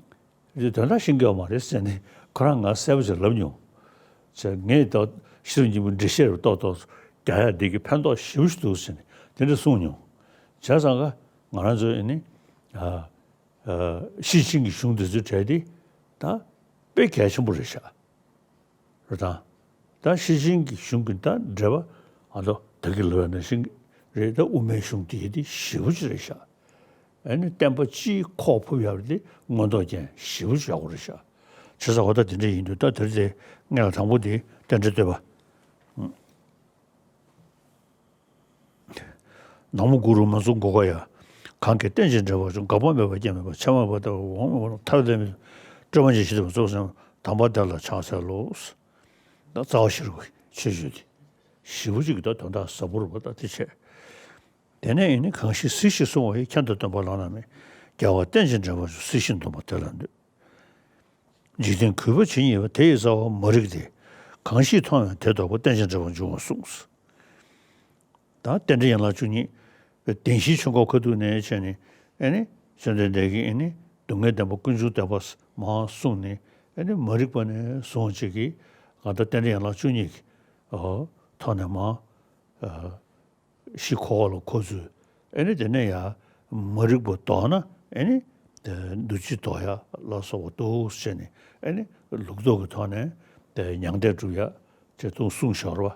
རེད། དོན་དག་ཤེས་ཀྱི་ཡོད་མ་རེད་ཟེར་ནས་ཁོ་རང་ང་གསལ་པོ་ཅིག་ལབ་མྱོང་། ཟེར། ངས་ད་ཤེས་རབ་སྙིང་པོ་འགྲེལ་བཤད་རུ་ཏོག་ཏོག་རྒྱག་ཡ་འདི་གི་ཕན་ཐོགས་ཞེ་པོ་ཞིག་འདུག་ཟེར་ནས་དེ་འདྲ་གསུངས་མྱོང་། བྱས་ཙང་ཀ་ང་རང་ཚོ་ཨ་ནི་ཨ་ཨ་ཤེར་ཕྱིན་གྱི་གཞུང་འདི་ཚོའི་གྲས་དེ་ད་དཔེ་གལ་ཆེན་པོ་རེད་ཤག་རེད་དང་། ད་ཤེར་ཕྱིན་གྱི་གཞུང་གི་ད་འགྲེལ་པ་ཨ་ད་ད་གིན་ལབ་པ་ནང་བཞིན་རེད། ད་དབུ་མའི་གཞུང་དེ་དེ་ཞེ་པོ་ཅིག་རེད་ཤག་ཨ་ནི་བསྟན་པ་སྤྱིའི་ཁོག་ཕུབ་ཡག་དེ་མངོན་རྟོགས་རྒྱན་ཞེ་པོ་ཅིག་ཡག་པོ་རེད་ཤག་བྱས་ཙང་འོ་ད་དེ་འདྲ་ཡིན་དུས། ད་དེར་དེ་སྔོན་ལ་དང་པོ་དེ་རྟེན་འབྲེལ་བསྟོད་པ། ན་མོ་གུ་རུ་མ་ཚུགས་གོ་ག་ཡ། གང་གིས་རྟེན་ཅིང་འབྲེལ་པར་འབྱུང་། འགག་པ་མེད་པ་སྐྱེ་མེད་པ། ཕྱེ་མ་པ་ལྟ་བུ་འོང་མེད་པ། ཐར་པ་དེ་མིན་སྤྲོས་མ་བྱས་ཞི་བདེ་བ་རྫོགས་སེམས། དམ་པ་དེ་ལ་ཕྱག་འཚལ་ལོ། ད་རྩ་བ་ཤེས་རབ་ཀྱི་ཆོས་བརྗོད་དེ་ཞེ་པོ་ཅིག་གི་ད་དོན་དག་ཟབ་པོ་རེད་པ། ད་དེ་བྱས། དེ་ནས་ཡིན་ནི། གང་ཞིག་གཟིགས་ཤིང་གསུང་བ་ཡིས། ཁྱོད་དང་སྟོན་པ་བླ་ན་མེད། རྒྱལ་བ་རྟེན་ཅིང་འབྲེལ་པར་འབྱུང་། གཟིགས་ཤིང་འདུན་པ་དེ་ལ་འདུད། འཇིག་རྟེན་གུས་པ་ཇི་སྙེད་པ། དེ་ཡི་རྩ་བ་མ་རིག་སྟེ། གང་ཞིག་མཐོང་བས་དེ་ལྡོག་པ། རྟེན་ཅིང་འབྲེལ་པར་འབྱུང་བར་གསུངས། ད་རྟེན་འབྲེལ་ཡན་ལག་བཅུ་གཉིས་པའི་བདེན་བཞིའི་ཆོས་འཁོར་ཁ་ཐུག་ནས་བྱས་ནས་ཨེ་ནི་བཅོམ་ལྡན་འདས་ཀྱིས་ཨེ་ནི་སྡུག་བསྔལ་བདེན་པ་ཀུན་འབྱུང་བདེན་པ་མར་གསུངས་ནས། ཨེ་ནི་མ་རིག་པ་ནས་བཟུང་བྱས་ཀྱི་ང་ད་རྟེན་འབྲེལ་ཡན་ལག་བཅུ་གཉིས་ཀྱི་ཨོ་ཐོག་ནས་མར་ཨ་ཤི་འཁོར་བ་ལ་འཁོར་ཚུལ། ཨེ་ནི་དེ་ནས་ཡང་མ་རིག་པ་ལྡོག་ན་ཨེ་ནི་འདུ་བྱེད་ལྡོག་ཡ་ལ་སོགས་པ་འདུག་ཟེར་ནས། ཨེ་ནི་ལུགས་ལྡོག་གི་ཐོག་ནས་དེ་མྱང་འདས་སྒྲུབ་ཡ་ཅེས་དུ་གསུངས་ཤོར་བ།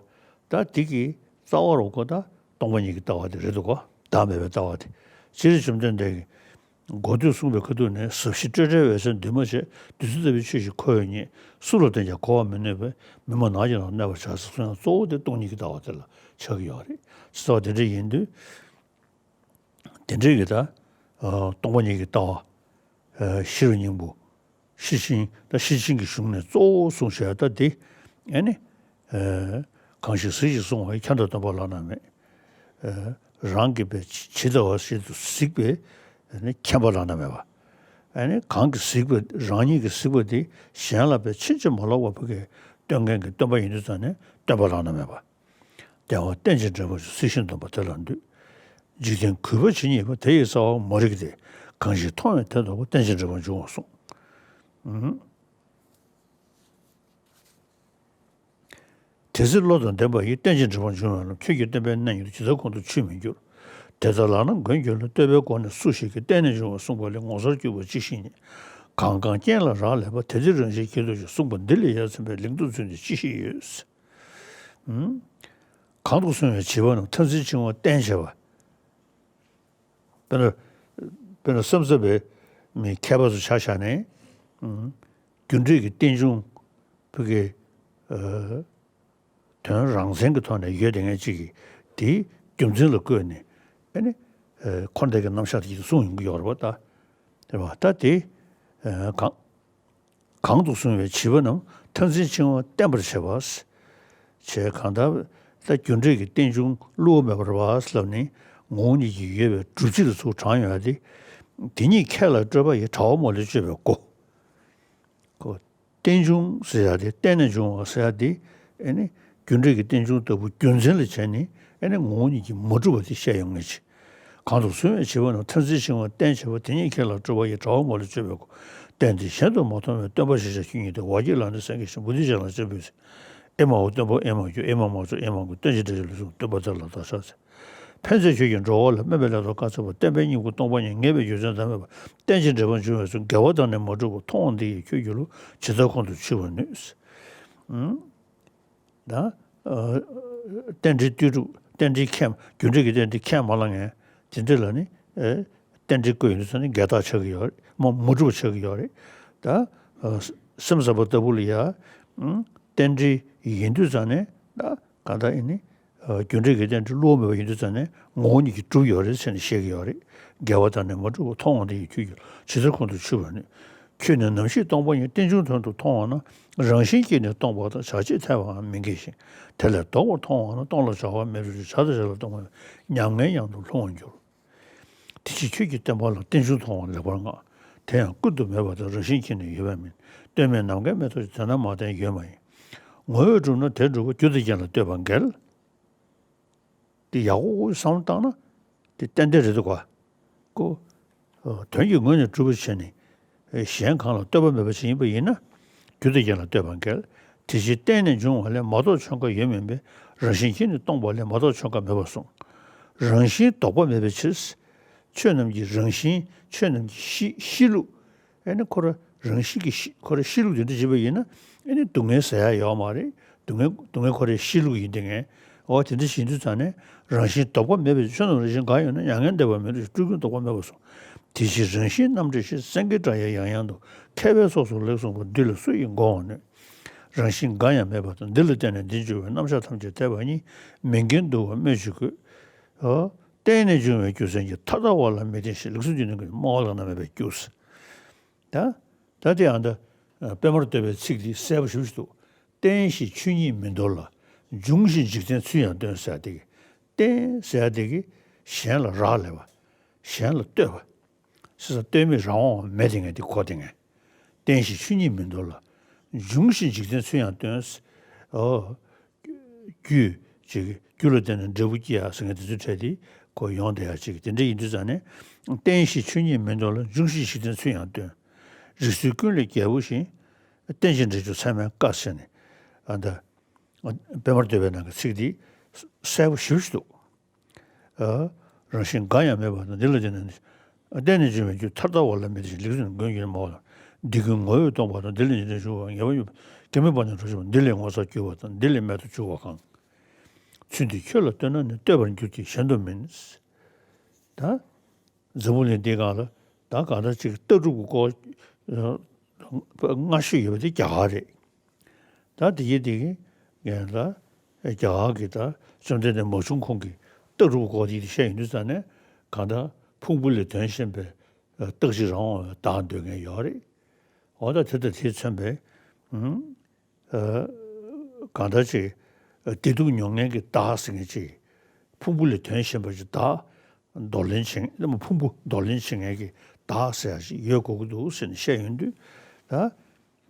ད་དེ་གི་རྩ་བ་རུ་ཀོ་ད་སྟོང་པ་ཉིད་ཀྱི་ལྟ་བ་དེ་རེད་འདུག་གོ། བདག་མེད་པའི་ལྟ་བ་དེ། སྤྱིར་བཅོམ་ལྡན་འདས་ཀྱིས་གོ་ཐོས་གསུངས་པའི་ཁ་ཐུག་ནས། ཟབ་ཞི་སྤྲོས་བྲལ་འོད་གསལ་འདུས་མ་བྱས། བདུད་རྩི་ལྟ་བུའི་ཆོས་ཤིག་ཁོ་བོས་རྙེད། སུ་ལ་བསྟན་ཀྱང་གོ་བར་མི་ནུས་པས། མི་སྨྲ་ནགས་ཀྱི་ནང་གནས་པར་བྱ་ཟེར་གསུངས་ཡང་། གཙོ་བོ་དེ་སྟོང་ཉིད་ཀྱི་ལྟ་བ་དེ་ལ་ཆགས་ཀྱི་ཡོད་རེད། གཙོ་བོ་དེ་འདྲ་ཡིན་དུས། དེ་འདྲའི་གི་ད་ཨ་སྟོང་པ་ཉིད་ཀྱི་ལྟ་བ། ཨ་ཤེས་རབ་སྙིང་པོ། ཤེར་ཕྱིན། ད་ཤེར་ཕྱིན་གྱི་གཞུང་ནས་གཙོ་བོ་གསུངས་བཞག་ད་དེ་ཨེ་ནི་ཨ་གང་ཞིག་གཟིགས་ཤིང་གསུང་བ་ཡིས། ཁྱོད་དང་སྟོན་པ་བླ་ན་མེད། ཨ་རང་གིས་པའི་ཇི་ལྟ་བ་བཞིན་དུ་གཟིགས་པའི་ཨེ་ནི་མཁྱེན་པ་བླ་ན་མེད་པ། ཨེ་ནི་གང་གིས་གཟིགས་པའི་རང་ཉིད་ཀྱིས་གཟིགས་པ་དེ་གཞན་ལ་པའི་ཕྱིན་ཅི་མ་ལོག་པ་བོད་ཀྱི་སྟོན་མཁན་གྱི་སྟོན་པ་ཡིན་དུས་ཙང་ནས་སྟོན་པ་བླ་ན་མེད་པ། རྒྱལ་བ་རྟེན་ཅིང་འབྲེལ་པར་འབྱུང་། གཟིགས་ཤིང་འདུན་པ་དེ་ལ་འདུད། འཇིག་རྟེན་གུས་པ་ཇི་སྙེད་པ། དེ་ཡི་རྩ་བ་མ་རིག་སྟེ། གང་ཞིག་མཐོང་བས་དེ་ལྡོག་པ། རྟེན་ཅིང་འབྲེལ་པར་འབྱུང་བར་གསུངས། ཨུམ། དེ་ཚེ་བློ་དང་ལྡན་པ་ཡིས། རྟེན་ཅིང་འབྲེལ་པར་འབྱུང་བའི་ལམ། ཁྱོད་ཀྱི་བསྟན་པའི་གནས་ཉིད་དུ། ཇི་ལྟར་གོང་དུ་ཆུད་མི་འགྱུར། དེ་ལྟར་ལག་ན་མགོན་ཁྱོད་ལ། བསྟོད་པའི་སྒོ་ནས་སུ་ཞིག་གིས། བརྟེན་ནས་འབྱུང་བ་གསུངས་པ་ལས། ངོ་མཚར་གྱུར་པ་ཅི་ཞིག་རྙེད། གང་གང་རྐྱེན་ལ་རག་ལས་པ། དེ་དེ་རང་བཞིན་གྱིས་ལྡོག་ཅིང་། གསུངས་པ་འདི་ལས་ཡ་མཚན་པའི། ལིང་ཏོག་ཚུལ་འདི་ཅི་ཞིག་ཡོད། ཨུམ། གང་དུ་སོང་བའི་བྱིས་པ་རྣམས། ཐབས་འཛིན་འཆིང་བ་བརྟེན་བྱས་པ། དཔེར་ན། དཔེར་ན་བསམ་ཟབ་པའི་མི་མཁས་པ་ཚོ་ཆ་བཞག་ནས། ཨུམ། རྒྱུ་འབྲས་ཀྱི་རྟེན་འབྱུང་བོད་ཀྱི་ཨ་དོན་རང་མཚན་གྱི་ཐོག་ནས་ཡོད་བསྡད་མཁན་ཅིག་གིས་དེའི་རྒྱུ་མཚན་ལ་བཀོད་ནས་ཨ་ནི་ཨ་འཁོར་འདས་ཀྱི་རྣམ་གཞག་དེ་གསུངས་ཡོང་གི་ཡོད་རེད་པ། ད་རེད་པ། ད་དེ་ཨ་གང་། གང་དུ་སོང་བའི་བྱིས་པ་རྣམས། ཐབས་འཛིན་འཆིང་བ་བརྟེན་པར་བྱེད་པ། བྱས་གང་ལྟར་ད་རྒྱུ་འབྲས་ཀྱི་རྟེན་འབྱུང་བསླུ་བ་མེད་པར་བ་ལབ་ནས་ངོ་བོ་ཉིད་ཀྱིས་ཡོད་པའི་སྒྲུབ་བྱེད་ལ་ཚུར་དྲངས་ཡོང་ཡ་དེ། དེ་ཉིད་ཁས་ལ་སྤྲོད་པ་ཡི། དྲ་བ་མོ་ལས་གཅོད་པའི་སྒོ། ཁོ། རྟེན་འབྱུང་ཟེར་ཡ་དེ། བརྟེན་ནས་འབྱུང་བ་ཟེར་ཡ་དེ། ཨེ་ནི་རྒྱུ་འབྲས་ཀྱི་རྟེན་འབྱུང་ལྟ་བུ་རྒྱུ་མཚན་ལ་བྱས་ནས། ཨེ་ནི་ངོ་བོ་ཉིད་ཀྱིས་མ་གྲུབ་པ་དེ་བཤད་ཡོང་ངེས་ཀྱི། གང་དུ་བཟུང་བས་བྱིས་པ་རྣམས་ཐར་འཛིན་འཆིང་བ་བསྟེན་བྱེད་པ། དེ་ཉིད་ཁྱེད་ལ་སྤྲུལ་པ་ཡི། དྲ་བ་མོ་ལས་བཅོས་པའི་སྒོ། བསྟན་འདི་གཞན་དུ་མ་མཐོང་བས། སྟོན་པ་ཞེས་བྱ་ཁྱོད་ཉིད་དེ། ཝཱ་ཀྱི་ལ་ནི་སེང་གེ་བཞིན། བོ་དྷི་ཙ་ལ་ལྕགས་ཕུད་བཞིན། ཨེ་མ་ཧོ། སྟོན་པ་ཨེ་མ་ཡོད། ཨེ་མ་མ་བྱུང་ཨེ་མ་མགོན། སྟོན་ཅིང་འགྲེལ་བྱེད་ལུས་གསུམ། སྟོན་པ་དེ་ལ་བདག་ཕྱག་འཚལ། ཕན་མཛད་ཆོས་ཀྱི་འགྲོ་བ་ལ། སྨོན་པའི་ལས་དང་བཀའ་སྩལ་པ། བསྟན་པའི་སྙིང་པོ་སྟོང་པ་ཉིད། ངེས་པའི་རྒྱུ་མཚན་ཟླ་མེད་པ། རྟེན་ཅིང་འབྲེལ་པར་འབྱུང་བའི་ཚུལ། དགེ་བ་དང་ནི་མ་གྲུབ་པ། མཐོང་བ་འདི་ཡིས་ཁྱོད་རྒྱུད་ལ། ཇི་ལྟར་ཁོང་དུ་ཆུད་པར་ནུས། ཨུམ། ད། ཨ། རྟེན་འབྲེལ་ལྟོས་གྲུབ། རྟེན་འབྲེལ་ཁས། རྒྱུ་འབྲས་ཀྱི་རྟེན་འབྲེལ་ཁས་མ་བླངས་མཁན་དེ་འདྲ་ལ་ནི། ཨེ། རྟེན་འབྲེལ་བཀོད་ཡོང་དུས་ཙང་ནི་འགལ་རྟགས་ཆགས་ཀྱི་ཡོད་རེད། མ། མ་གྲུབ་པ་ཆགས་ཀྱི་ཡོད་རེད། ད། ཨ། སེམས་ཙམ་པ་ལྟ་བུ་ལ་ཡ། ཨུམ། རྟེན་འབྲེལ་ཡིན་དུས་ཙང་ནས། ད་གང་ལྟར་ཨེ་ནི། ཨ། རྒྱུ་འབྲས་ཀྱི་རྟེན་འབྲེལ་བསླུ་བ་མེད་པ་ཡིན་དུས་ཙང་ནས་ངོ་བོ་ཉིད་ཀྱིས་གྲུབ་ཡོད་རེད་ཟེར་ནས་བཤད་ཀྱི་ཡོད་རེད། དགེ་བ་དང་ནི་མ་གྲུབ་པ། མཐོང་བ་འདི་ཡིས་ཁྱོད་རྒྱུད་ལ། ཇི་ལྟར་ཁོང་དུ་ཆུད་པར་ནུས། ཁྱོད་ནི་ནམ་ཞིག་སྟོང་པ་ཉིད། རྟེན་འབྱུང་དོན་དུ་མཐོང་བ་ན། རང་བཞིན་གྱིས་ནི་སྟོང་པ་དང་། བྱ་བྱེད་ཐལ་བའང་མི་འགལ་ཞིང་། དེ་ལས་ལྡོག་པར་མཐོང་བ་ན། སྟོང་ལ་བྱ་བ་མེད་པའི་ཕྱིར། བྱ་དང་བྱེད་ལ་སྟོང་པ་མེད། ཉམས་ངའི་ཉམས་སུ་ལྷུང་བར་འགྱུར། དེ་ཕྱིར་ཁྱོད་ཀྱིས་བསྟན་པ་ལ། རྟེན་འབྱུང་མཐོང་བ་ལེགས་པར་བསྔགས། དེ་ཡང་ཀུན་ཏུ་མེད་པ་དང་། རང་བཞིན་གྱིས་ནི་ཡོད་པ་མིན། ལྟོས་མེད་ནམ་མཁའི་མེ་ཏོག་ཅན། དེ་རྣམས་མ་བསྟེན་ཡོད་མ་ཡིན། ངོ་བོས་གྲུབ་ན་དེ་འགྲུབ་པ། རྒྱུ་དང་རྐྱེན་ལ་ལྟོས་པ་འགལ། དེ་ཡག་པོ་བསམ་བློ་བཏང་ན་དེ་ཏན་ཏན་རེད་འདུག་ག། ཀོ། ཨོ། དོན་གྱི་ངོས་ནས་གྲུབ་པར་བྱས་ནས། ཨེ། གཞན་གང་ལ་ལྟོས་པ་མེད་པ་ཞིག་ཡིན་པ་ཡིན་ན། རྒྱུ་དང་རྐྱེན་ལ་ལྟོས་པ་འགལ། དེ་ཕྱིར་བརྟེན་ནས་འབྱུང་བ་ལས། མ་གཏོགས་ཆོས་འགའ་ཡོད་མིན་པས། རང་བཞིན་གྱིས་ནི་སྟོང་པ་ལས། མ་གཏོགས་ཆོས་འགའ་མེད་པར་གསུངས། རང་བཞིན་ལྡོག་པ་མེད་པའི་ཕྱིར། ཆོས་རྣམས་ཀྱི་རང་བཞིན། ཆོས་རྣམས་ཀྱི་གཤིས། གཤིས་ལུགས། ཨེ་ནི་ཁོ་རང་རང་བཞིན་གྱི་གཤིས། ཁོ་རང་གཤིས་ལུགས་དེ་འདྲ་བྱེད་པ་ཡིན་ན། ཨེ་ནི་སྡུག་བསྔལ་ཟེར་ཡ་ཡོད་མ་རེད། སྡུག་བསྔལ། སྡུག་བསྔལ་ཁོ་རའི་གཤིས་ལུགས་ཡིན་དེ་ངས། འོ། དེ་འདྲ་ཞིག་ཡིན་དུས་ཙང་ནས། རང་བཞིན་ལྡོག་པ་མེད་པའི། ཆོས་རྣམས་རང་བཞིན་གང་ཡོད་ན། མྱ་ངན་འདས་པ་མིན་འགྲོ་ཞིང་། སྤྲུལ་སྐུའི་ལྡོག་པ་མེད་པར་གསུངས། དེ་ཕྱིར་རང་བཞིན་རྣམ་འགྲེལ་ཞེས། སེང་གེའི་སྒྲ་ཡང་ཡང་དུ། མཁས་པའི་ཚོགས་སུ་ལེགས་གསུངས་པ། འདི་ལ་སུ་ཡིས་མགོ་འོང་ནུས། རང་བཞིན་འགའ་ཡང་མེད་པ་དང་། འདི་ལ་བརྟེན་ནས་འདི་འབྱུང་བའི། རྣམ་གཞག་ཐམས་ཅད་འཐད་པ་ཉིད། མིན་མཁྱེན་འདུག་པ་སྨོས་ཅི་དགོས། འོ། བརྟེན་ནས་འབྱུང་བའི་རྒྱུ་མཚན་གྱིས། མཐའ་དག་པ་ལ་མི་བརྟེན་ཞིང་། ལེགས་གསུངས་རྒྱུད་ནི་ཀུན་གྱི། སྨྲ་བ་ལག་ན་མེད་པའི་རྒྱུ། ད། ད་དེ་ཡང་ད། ཨ། པདྨར་བསྟོད་པའི་ཚིག་འདི་གསལ་པོ་ཞེ་པོ་ཞིག་འདུག། བརྟེན་ཞེས་ཆོས་ཉིད་མིན་འདོར་ལ། འབྱུང་ཞིང་འཇིག་རྟེན་ཚུལ་ཡང་སྟོན་ཟེར་ཡ་དེ་གི། བརྟེན་ཟེར་ཡ་དེ་གི་གཞན་ལ་རག་ལས་པ། གཞན་ལ་ལྟོས་པ། ཟེར་ས་ལྟོས་མེད་རང་དབང་མེད་དེ་ངས་དེ་གོ་དེ་ངས། བརྟེན་ཞེས་ཆོས་ཉིད་མིན་འདོར་ལ། འབྱུང་ཞིང་འཇིག་རྟེན་ཚུལ་ཡང་སྟོན། ཨོ། རྒྱུ་ཅིག། རྒྱུ་ལ་བརྟེན་ནས་འབྲས་བུ་སྐྱེ་ཡ་ཟེར་མཁན་དེ་ཚོའི་གྲས་དེ་གོ་ཡོང་བསྡད་ཡ་ཅིག། དེ་འདྲ་ཡིན་དུས་ཙང་ནས། བརྟེན་ཞེས་ཆོས་ཉིད་མིན་འདོར་ལ། འབྱུང་ཞིང་འཇིག་རྟེན་ཚུལ་ཡང་སྟོན། རིགས་ཚུལ་ཀུན་ལས་རྒྱལ་པོ་ཞིང་། རྟེན་ཅིང་འབྲེལ་འབྱུང་ཚད་མེད་དཀའ་ཟེར་ནས། ཨ། ད། པདྨར་བསྟོད་པའི་ནང་གི་ཚིག་འདི་གསལ་པོ་ཞེ་པོ་ཞིག་འདུག། ཨ། རང་བཞིན་འགའ་ཡང་མེད་པ་དང་། འདི་ལ་བརྟེན་ནས་བརྟེན་ནས་འབྱུང་བའི་རྒྱུ། མཐའ་དག་པ་ལ་མི་བརྟེན་ཞིང་། ལེགས་གསུངས་ཀུན་གྱི་སྨྲ་བ་ལ། འདི་ཀུན་ངོ་བོས་སྟོང་པ་དང་། འདི་ལས་འཇིག་རྟེན་འབྱུང་བ། ངེས་པར་ཡོད་པ། གེགས་མེད་པ་ནི་གྲོགས་བྱེད་པ། འདི་ལས་ངོ་མཚར་གྱུར་པ་དང་། འདི་ལས་རྨད་དུ་གྱུར་པ་གང་། ཚུལ་འདི་ཁྱོད་ལ་ལྟོས་ན་ནི། ལྟོས་པར་འགྱུར་ཏེ་གཞན་དུ་མིན། ད། འཛམ་བུ་གླིང་འདིའི་སྒང་ལ་ད་གང་ལྟར་ཅིག་ལྟ་གྲུབ་ཀྱི་སྐོར་སྔ་ཤོས་ཡོད་པ་དེ་རྒྱ་གར་རེད། ད་དེ་གི་དེ་གི་ངས་ད་རྒྱ་གར་གྱི་ད་བཅོམ་ལྡན་འདས་མ་བྱུང་གོང་གི་ལྟ་གྲུབ་ཀྱི་སྐོར་དེ་བཤད་ཡོང་དུས་ཙང་ནས། གང་ལྟར་ཕུང་པོ་ལས་དོན་གཞན་པའི་རྟག་གཅིག་རང་དབང་བའི་བདག་འདོད་མཁན་ཡོད་རེད། འོ། ད་དེ་དང་དེས་མཚོན་པའི། ཨ། གང་ལྟར་ཅིག་བདེ་སྡུག་མྱོང་མཁན་གྱི་བདག་ཟེར་མཁན་ཅིག། ཕུང་པོ་ལས་དོན་གཞན་པ་ཅིག་བདག་འདོར་ལེན་བྱེད། ཕུང་པོ་འདོར་ལེན་བྱེད་མཁན་གྱི་བདག་ཟེར་ཡ་ཞིག་ཡོད་དགོས་ཀྱི་འདུག་ཟེར་ནས་བཤད་ཡོང་དུས། ད།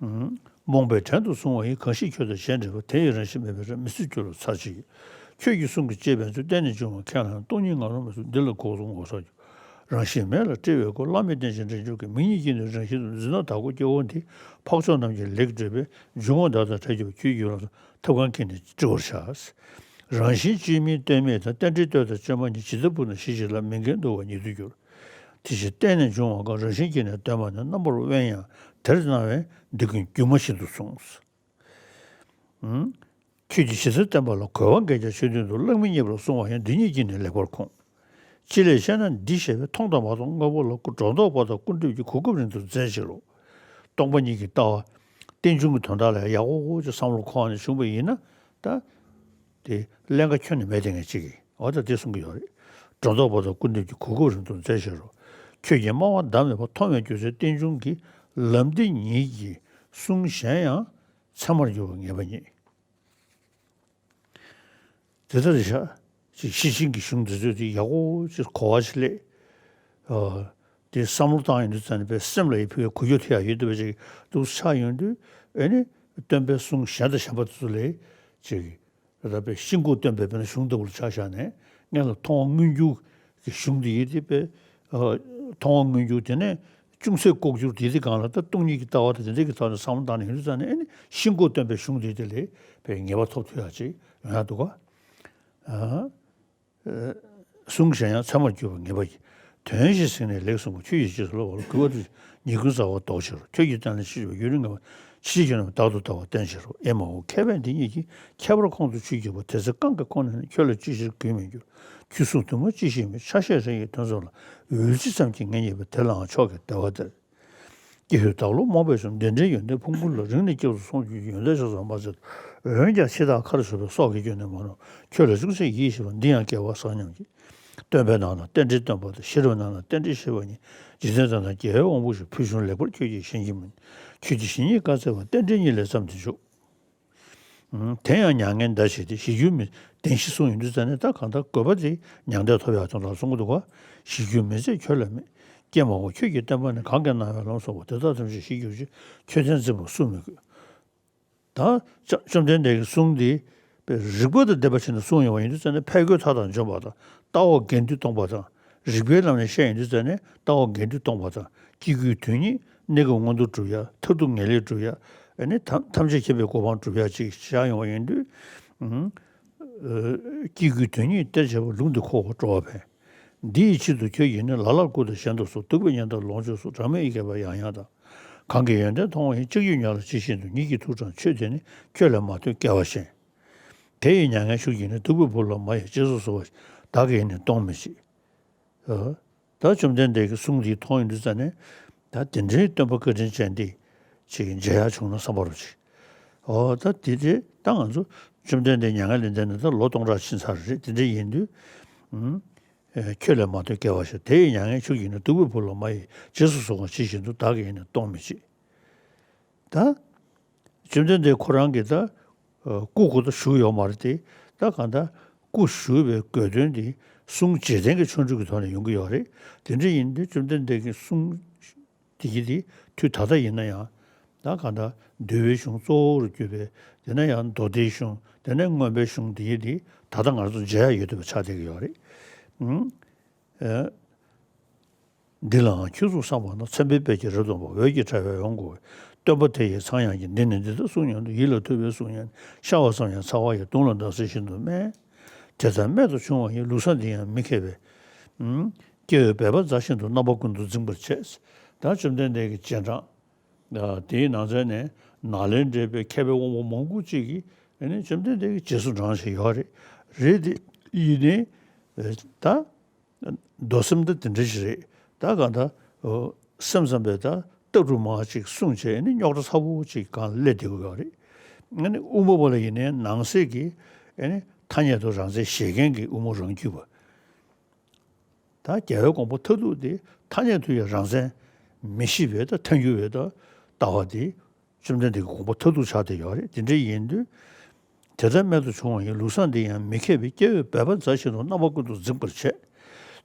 ཨུམ། རྨོངས་པས་བྲན་དུ་བཟུང་བ་ཡིས། གང་ཞིག་ཁྱོད་དང་གཞན་འབྲེལ་བ། དེ་ཡི་རང་བཞིན་མེད་པའི་རང་མི་སྲིད་རྒྱུ་ལ་ཚར་གཅིག་ཡིན། ཁྱོད་ཀྱི་གསུང་གི་ཅེས་པའི་ཚུལ། བརྟེན་ནས་འབྱུང་བ་མཁས་ལ་ཡང་། སྟོང་ཉིད་ང་རོ་མི་གསུང་འདི་ལ་གོ་གསུང་ངོ་མཚར་གྱུར། རང་བཞིན་མེད་ལ་སྤྲེལ་བའི་མགོ། བླ་མེད་རྟེན་ཅིང་འབྲེལ་འབྱུང་གི། མིང་ཉིད་ཀྱིས་ནི་རང་བཞིན་དུ། འཛིན་རྣམ་དག་པོ་སྐྱེ་བོ་འདི། འཕགས་མཆོག་རྣམས་ཀྱིས་ལེགས་བགྲོད་པའི། འབྱུང་བ་བདག་དང་བྲལ་གྱུར་པ། ཁྱོད་ཀྱིས་ལམ་སང་ཐབས་གང་མཁྱེན་ནས་བཀྲི་བར་བྱ། རང་བཞིན་གཅོད་མིན་ལྟོས་མེད་དང་། རྟེན་འབྲེལ་ལྟོས་དང་བཅོས་མ་གཉིས། ཇི་ལྟར་བུ་དང་གཞི་གཅིག་ལ། མིང་མཁན་འདུག་པ་ཉིད་དུ་འགྱུར། དེ་ཕྱིར་བརྟེན་ནས་འབྱུང་བ་གང་། རང་བཞིན་གྱིས་ནི་སྟོན་པ་ནི། རྣམ་པར་དབེན་ཡང་དེར་སྣང་བས། འདི་ཀུན་སྒྱུ་མ་བཞིན་དུ་གསུངས། ཨུམ། ཁྱོད་ཀྱིས་ཇི་ལྟར་བསྟན་པ་ལ། གོ་བ་འགལ་ཀྱང་ཆོས་མཐུན་དུ། གླགས་མི་རྙེད་པར་གསུང་བ་ཡང་། འདི་ཉིད་ཀྱིས་ནི་ལེགས་པར་ཁོམ། ཅི་ལས་ཞེ་ན་འདི་ཞེས་པས། མཐོང་དང་མ་མཐོང་དངོས་པོ་ལ། སྒྲོ་འདོགས་པ་དང་ཀུན་བཏུས་ཀྱི། གོ་སྐབས་རིང་དུ་བཙལ་ཕྱིར་རོ། སྟོང་པ་ཉིད་ཀྱི་ལྟ་བ། རྟེན་འབྱུང་གི་དོན་དག་ལ་ཡག་པོ་ཅིག་བསམ་བློ་འཁོར་ནས་བྱུང་བ་ཡིན་ན། ད་དེ་ཀླན་ཀ་ཁྱོན་ནས་མེད་དེ་ངས་ཅིག་གིས། འོ། ད་དེ་གསུང་གི་ཡོད་རེད། སྒྲོ་འདོགས་པ་དང་ཀུན་བཏུས་ཀྱི། གོ་སྐབས་རིང་དུ་བཙལ་ཕྱིར་རོ། ཁྱོད་ཀྱིས་སྨྲ་བ་ཟླ་མེད་པ། མཐོང་བའི་རྒྱུ་མཚན་རྟེན་འབྱུང་གི། ལམ་འདི་ཉིད་ཀྱིས་གསུང་གཞན་ཡང་། ཚད་མར་འགྱུར་བ་ངེས་པ་ཉིད། དེ་ལྟར་བྱ། ཅིག་ཤེར་ཕྱིན་གྱི་གཞུང་འདི་ཚོ་དེ་ཡག་པོ་ཅིག་གོ་བ་ཅིག་སླེབས། ཨ། དེ་བསམ་བློ་བཏང་ཡོང་དུས་ཙམ་ནས་པའི་སེམས་ལ་ཡི་ཕུལ་གོ་རྒྱུ་དེ་ཡང་ཡོད་འདུག་པ་ཅིག་འདུག་ཆགས་ཡོང་དུས། ཨེ་ནི་སྟོན་པའི་གསུང་གཞན་དང་གཞན་པ་དེ་ཚོ་ལས་ཅིག་ད་ལྟ་པའི་ཤིན་ལྐོག་སྟོན་པའི་དཔེར་ན་གཞུང་ལྟ་བུ་ལ་ཆ་བཞག་ནས། སྔོན་ལ་མཐོང་བ་མངོན་གྱུར་ གི་གཞུང་དེ་ཡིན་དེ་པས་མཐོང་བ་མངོན་གྱུར། དེ་ནས་ཅུང་ཟད་ལྐོག་གྱུར། དེ་དེ་སྒང་ལ་ད་སྟོང་ཉིད་ཀྱི་ལྟ་བ་དང་དེ་འདྲ་གི་ཐོག་ནས་བསམ་བློ་བཏང་ནས་ཡོང་དུས་ཙང་ནས། ཨ་ནི་ཤིན་ལྐོག་སྟོན་པའི་གཞུང་དེ་དེ་ལས་པས་ངེས་པ་ཐོབ་ཐུབ་ཡག་ཅིག་ཡོང་ཡག་འདུག་ག་ཨ། གསུང་གཞན་ཡང་ཚད་མར་གྱུར་པ་ངེས་པ་ཡིས། དོན་བཞིན་གཟིགས་ནས་ལེགས་གསུངས་པ། ཆོས་ཀྱི་རྗེས་སུ་སློབ་པར་གུས་པ་དང་། ཉེས་ཀུན་རྩ་བར་ལྡོག་ཕྱིར་རོ། ཁྱོད་ཀྱི་བསྟན་ལ་ཆེས་ཆེ་བ་ཡུན་རིང་ངེས་པ། ཕྱི་ཕྱིར་ནི་བདག་ཏུ་ལྟ་བ་བསྟེན་ཕྱིར་རོ། ཨེ་མ་ཧོ། མཁས་པས་འདི་ཉིད་ཀྱི། ཁྱད་པར་ཁོང་དུ་ཆུད་གྱུར་པ། དེ་ཚེ་གང་གི་ཁོང་ནས་ནི། ཁྱོད་ལ་ཅི་ཕྱིར་གུས་མི་འགྱུར། ཁྱོད་གསུང་དུ་མ་ཅི་ཞིག་མེད། ཆ་ཤས་རེ་ཡི་དོན་ཚོགས་ལ། འོལ་ཚིགས་ཙམ་གྱིས་ངེས་རྙེད་པ། དེ་ལའང་མཆོག་གི་བདེ་བ་སྟེར། ཀྱེ་ཧུད། བདག་བློ་རྨོངས་པས་བྱུང་། འདི་འདྲའི་ཡོན་ཏན་ཕུང་པོ་ལ། རིང་ནས་སྐྱེས་སུ་སོང་ཀྱང་ཡོན་ཏན་ཆགས་སུ་མ་ཟད། འོན་ཀྱང་འཆི་བདག་ཁར་ཞུགས་པའི་སྲོག་གི་སྐྱོན་ནི་མ་ནོར། ཁྱོད་ལ་ཅུང་ཟད་ཡིད་ཆེས་པ། འདི་ཡང་སྐལ་བ་བཟང་སྙམ་གྱིས། སྟོན་པའི་ནང་ན་རྟེན་འབྲེལ་སྟོན་པ་དང་། ཤེས་རབ་ནང་ན་རྟེན་འབྲེལ་ཤེས་པ་ཉིད། འཇིག་རྟེན་དག་ན་རྒྱལ་བའི་དབང་པོ་ཞིག་ཕུལ་བྱུང་ལེགས་པར་ཁྱོད་ཀྱིས་ཤེས་ཀྱི་མིན། ཁྱོད་ཀྱི་ཞི་གཉེར་བཀའ་སྩལ་པ། རྟེན་འབྲེལ་གཉིས་ལས་བརྩམས་ཏེ་འཇུག་ཨུམ། དེ་ཡང་མྱ་ངན་འདའ་ཞེས་ཏེ། ཞི་རྒྱུ་མི། བདེན་བཞི་གསུངས་ཡོང་དུས་ཙ་ནས་ད་གང་ལྟར་དགོས་པ་དེ་མྱང་འདས་ཐོབ་ཡག་དོན་དག་གསུང་གི་འདུག་ག་ཞི་རྒྱུ་མི་ཚེ་ཁྱོད་ལ་མེད། ཀྱེ་མ་ཧོ། ཁྱོད་ཀྱི་བསྟན་པ་ནི། གང་གིས་གནང་བའི་ལམ་སོགས་པ། དེ་དག་ཐམས་ཅད་ཞི་གྱུར་ཅིག་ཁྱོད་བསྟན་འཛིན་པ་སུ་མི་དགོས། ད་བཅོམ་ལྡན་འདས་ཀྱི་གསུང་འདི་རིགས་པ་དང་ལྡན་པ་བྱས་ནས་གསུངས་ཡོང་བ་ཡིན་དུས་ཙ་ནས། ཕས་རྒོལ་མཐའ་དག་འཇོམས་པ་དང་། ལྟ་བ་དགེ་འདུན་སྟོང་པ་དང་། རིགས་པའི་ལམ་ནས་བཤད་ཡོང་དུས་ཙ་ནས། ལྟ་བ་དགེ་འདུན་སྟོང་པ་དང་། སྐྱེ་དགུའི་དོན་གཉིས། གནས་སྐབས་མངོན་མཐོ་སྒྲུབ་ཡ། མཐར་ཐུག་ངེས་ལེགས་སྒྲུབ་ཡ། ཨ་ནི་ཐམས་ཐམས་ཅད་མཁྱེན་པའི་གོ་འཕང་སྒྲུབ་ཡ་ཅིག་བཞག་ཡོང་བ་ཡིན་དུས། ཨུམ། སྐྱེ་དགུའི་དོན་གཉིས་སྟེར་བྱེད་པ། ལུང་འདི་ཁོ་བོ་སྤྲོ་བ་འཕེལ། འདི་ཡི་ཕྱིར་དུ་ཁྱོད་ཀྱིས་ནི། ལ་ལར་བཀུར་སྟེ་གཞན་དུ་གསོལ། སྡུག་པའི་ཉེས་དམིགས་ལོངས་སྤྱོད་སོགས། གྲངས་མེད་ཡི་གེ་བ་ཡང་ཡང་དང་། གང་གིས་ཡོན་ཏན་མཐོང་བ་ཡིས། ཅིག་ཡུད་ཉམས་ལ་ཇི་བཞིན་དུ། ཉིད་ཀྱིས་ཐུགས་དྲངས་ཆོས་དེ་ནི། ཁྱོད་ལས་མ་ཐོས་སྐལ་བ་གཞན། དེ་ཡི་མྱ་ངན་ཤུགས་ཀྱིས་ནི། གདུག་པའི་བུ་ལ་མ་ཡི་རྗེས་སུ་གསོལ་བ་ཞིག་བདག་གིས་ནི་གཏོང་མི་བྱེད། ཨ། ད་བཅོམ་ལྡན་འདས་ཀྱི་གསུང་འདི་མཐོང་ཡོང་དུས་ཙ་ནས། ད་དེ་འདྲའི་སྟོན་པ་བཀའ་དྲིན་ཅན་འདི་ཅིག་མཇལ་ཡག་བྱུང་ན་བསམ་པ་རུ་ཅིག་ཨོ་ད་དེ་དེ་ད་ང་ཚོ་བཅོམ་ལྡན་འདས་མྱ་ངན་ལས་འདས་ནས་ད་ལོ་སྟོང་ཕྲག་ཕྱིན་ཚར་རེད། དེ་འདྲ་ཡིན་དུས། ཨུམ། ཨེ། ཁྱོད་ལས་མ་ཐོས་སྐལ་བ་གཞན། དེ་ཡི་མྱ་ངན་ཤུགས་ཀྱིས་ནི། སྡུག་པའི་བུ་ལ་མ་ཡི་རྗེས་སུ་གསོལ་བ་ཇི་བཞིན་དུ། བདག་གིས་ནི་གཏོང་མི་བྱེད། ད་བཅོམ་ལྡན་འདས་ཁོ་རང་གིས་ད་སྐུ་གོ་ད་བཞུགས་ཡོད་མ་རེད་དེ། ད་གང་ལྟར་སྐུ་བཞུགས་པའི་དགོས་དོན་དེ་གསུང་རྗེས་དྲན་གྱི་ཆོ་འཕྲུལ་གྱི་ཐོག་ནས་ཡོང་གི་ཡོད་རེད། དེ་འདྲ་ཡིན་དུས་བཅོམ་ལྡན་འདས་ཀྱི་གསུང་དེ་གི་དེ་དུས་ད་ལྟ་ཡིན་ན་ཡང་། ད་གང་ལྟར་འདུལ་བའི་གཞུང་གཙོ་བོར་གྱུར་པའི། དེ་ནས་ཡང་མདོ་སྡེའི་གཞུང་། དེ་ནས་མངོན་པའི་གཞུང་དེ་གི་དེ་ད་ལྟ་ང་ཚོ་མཇལ་ཡ་ཡོད་བསྡད་པ་ཆགས་བསྡད་ཀྱི་ཡོད་རེད། ཨུམ། ཨེ། འདི་ལའང་ཁྱོད་ཚུགས་བསམ་པ་ན། མཚན་དཔེའི་དཔལ་གྱིས་རབ་སྟོན་པ། འོད་ཀྱི་དྲ་བས་འོང་བསྐོར་བའི། སྟོན་པ་དེ་ཡི་ཚངས་དབྱངས་ཀྱིས། འདི་ནི་འདི་ལྟར་གསུངས་སྙམ་དུ། ཡིད་ལ་ཐུབ་པས་གསུངས་སྙམ་ནས། ཤར་བ་ཙམ་ཡང་ཚ་བ་ཡི། དུང་ལ་ནགས་གསེབ་བཞིན་དུ་མནན། དེ་ལྟར་རྨད་དུ་བྱུང་བ་ཡི། ལུགས་བཟང་འདི་ཡང་མི་མཁས་པས། ཨུམ། སྐྱེ་བོའི་འབད་པ་རྫ་བཞིན་དུ། རྣམ་པ་ཀུན་ཏུ་འཛིངས་པར་བྱེད། ད་བཅོམ་ལྡན་འདས་ཀྱི་རྗེས་འབྲང་། ཨ། དེའི་ནང་ཚན་ནས་ནཱ་ལེནྡྲའི་པའི་མཁས་པའི་དབང་པོ་མང་པོ་ཅིག་གིས་ཨ་ནི་བཅོམ་ལྡན་འདས་ཀྱི་རྗེས་སུ་འབྲངས་བཞིན་ཡོད་རེད། རེད་དེ་ཡིན་ནའི་ད། མདོ་སེམས་ད་དེ་འདྲ་ཞིག་རེད། ད་གང་ལྟར་སེམས་ཙམ་པས་ད་ལྟ་གྲུབ་མང་ཅིག་གསུངས་བྱས་ནས་རྙོག་དྲ་ཚ་པོ་ཅིག་སྒང་སླེབས་བསྡད་ཀྱི་ཡོད་རེད། ཨ་ནི་དབུ་མ་པ་ལ་ཡིན་ནའི་ནང་གསེས་ཀྱི་ཨ་ནི་ཐ་སྙད་དུ་རང་མཚན་བཞེད་མཁན་གྱི་དབུ་མ་རང་རྒྱུད་པ། ད་རྒྱལ་བའི་དགོངས་པ་མཐར་ཐུག་དེ་ཐ་སྙད་དུ་ཡང་རང་མཚན་མི་ཤེས་པའི་ད་ཐལ་འགྱུར་བའི་ད་ལྟ་བ་དེ། བཅོམ་ལྡན་འདས་ཀྱི་དགོངས་པ་མཐར་ཐུག་ཆགས་བསྡད་ཡོད་རེད། དེ་འདྲ་ཡིན་དུས། དེ་ལྟར་རྨད་དུ་བྱུང་བ་ཡི། ལུགས་བཟང་འདི་ཡང་མི་མཁས་པས། སྐྱེ་བོའི་འབད་པ་རྫ་བཞིན་དུ། རྣམ་པ་ཀུན་ཏུ་འཛིངས་པར་བྱེད།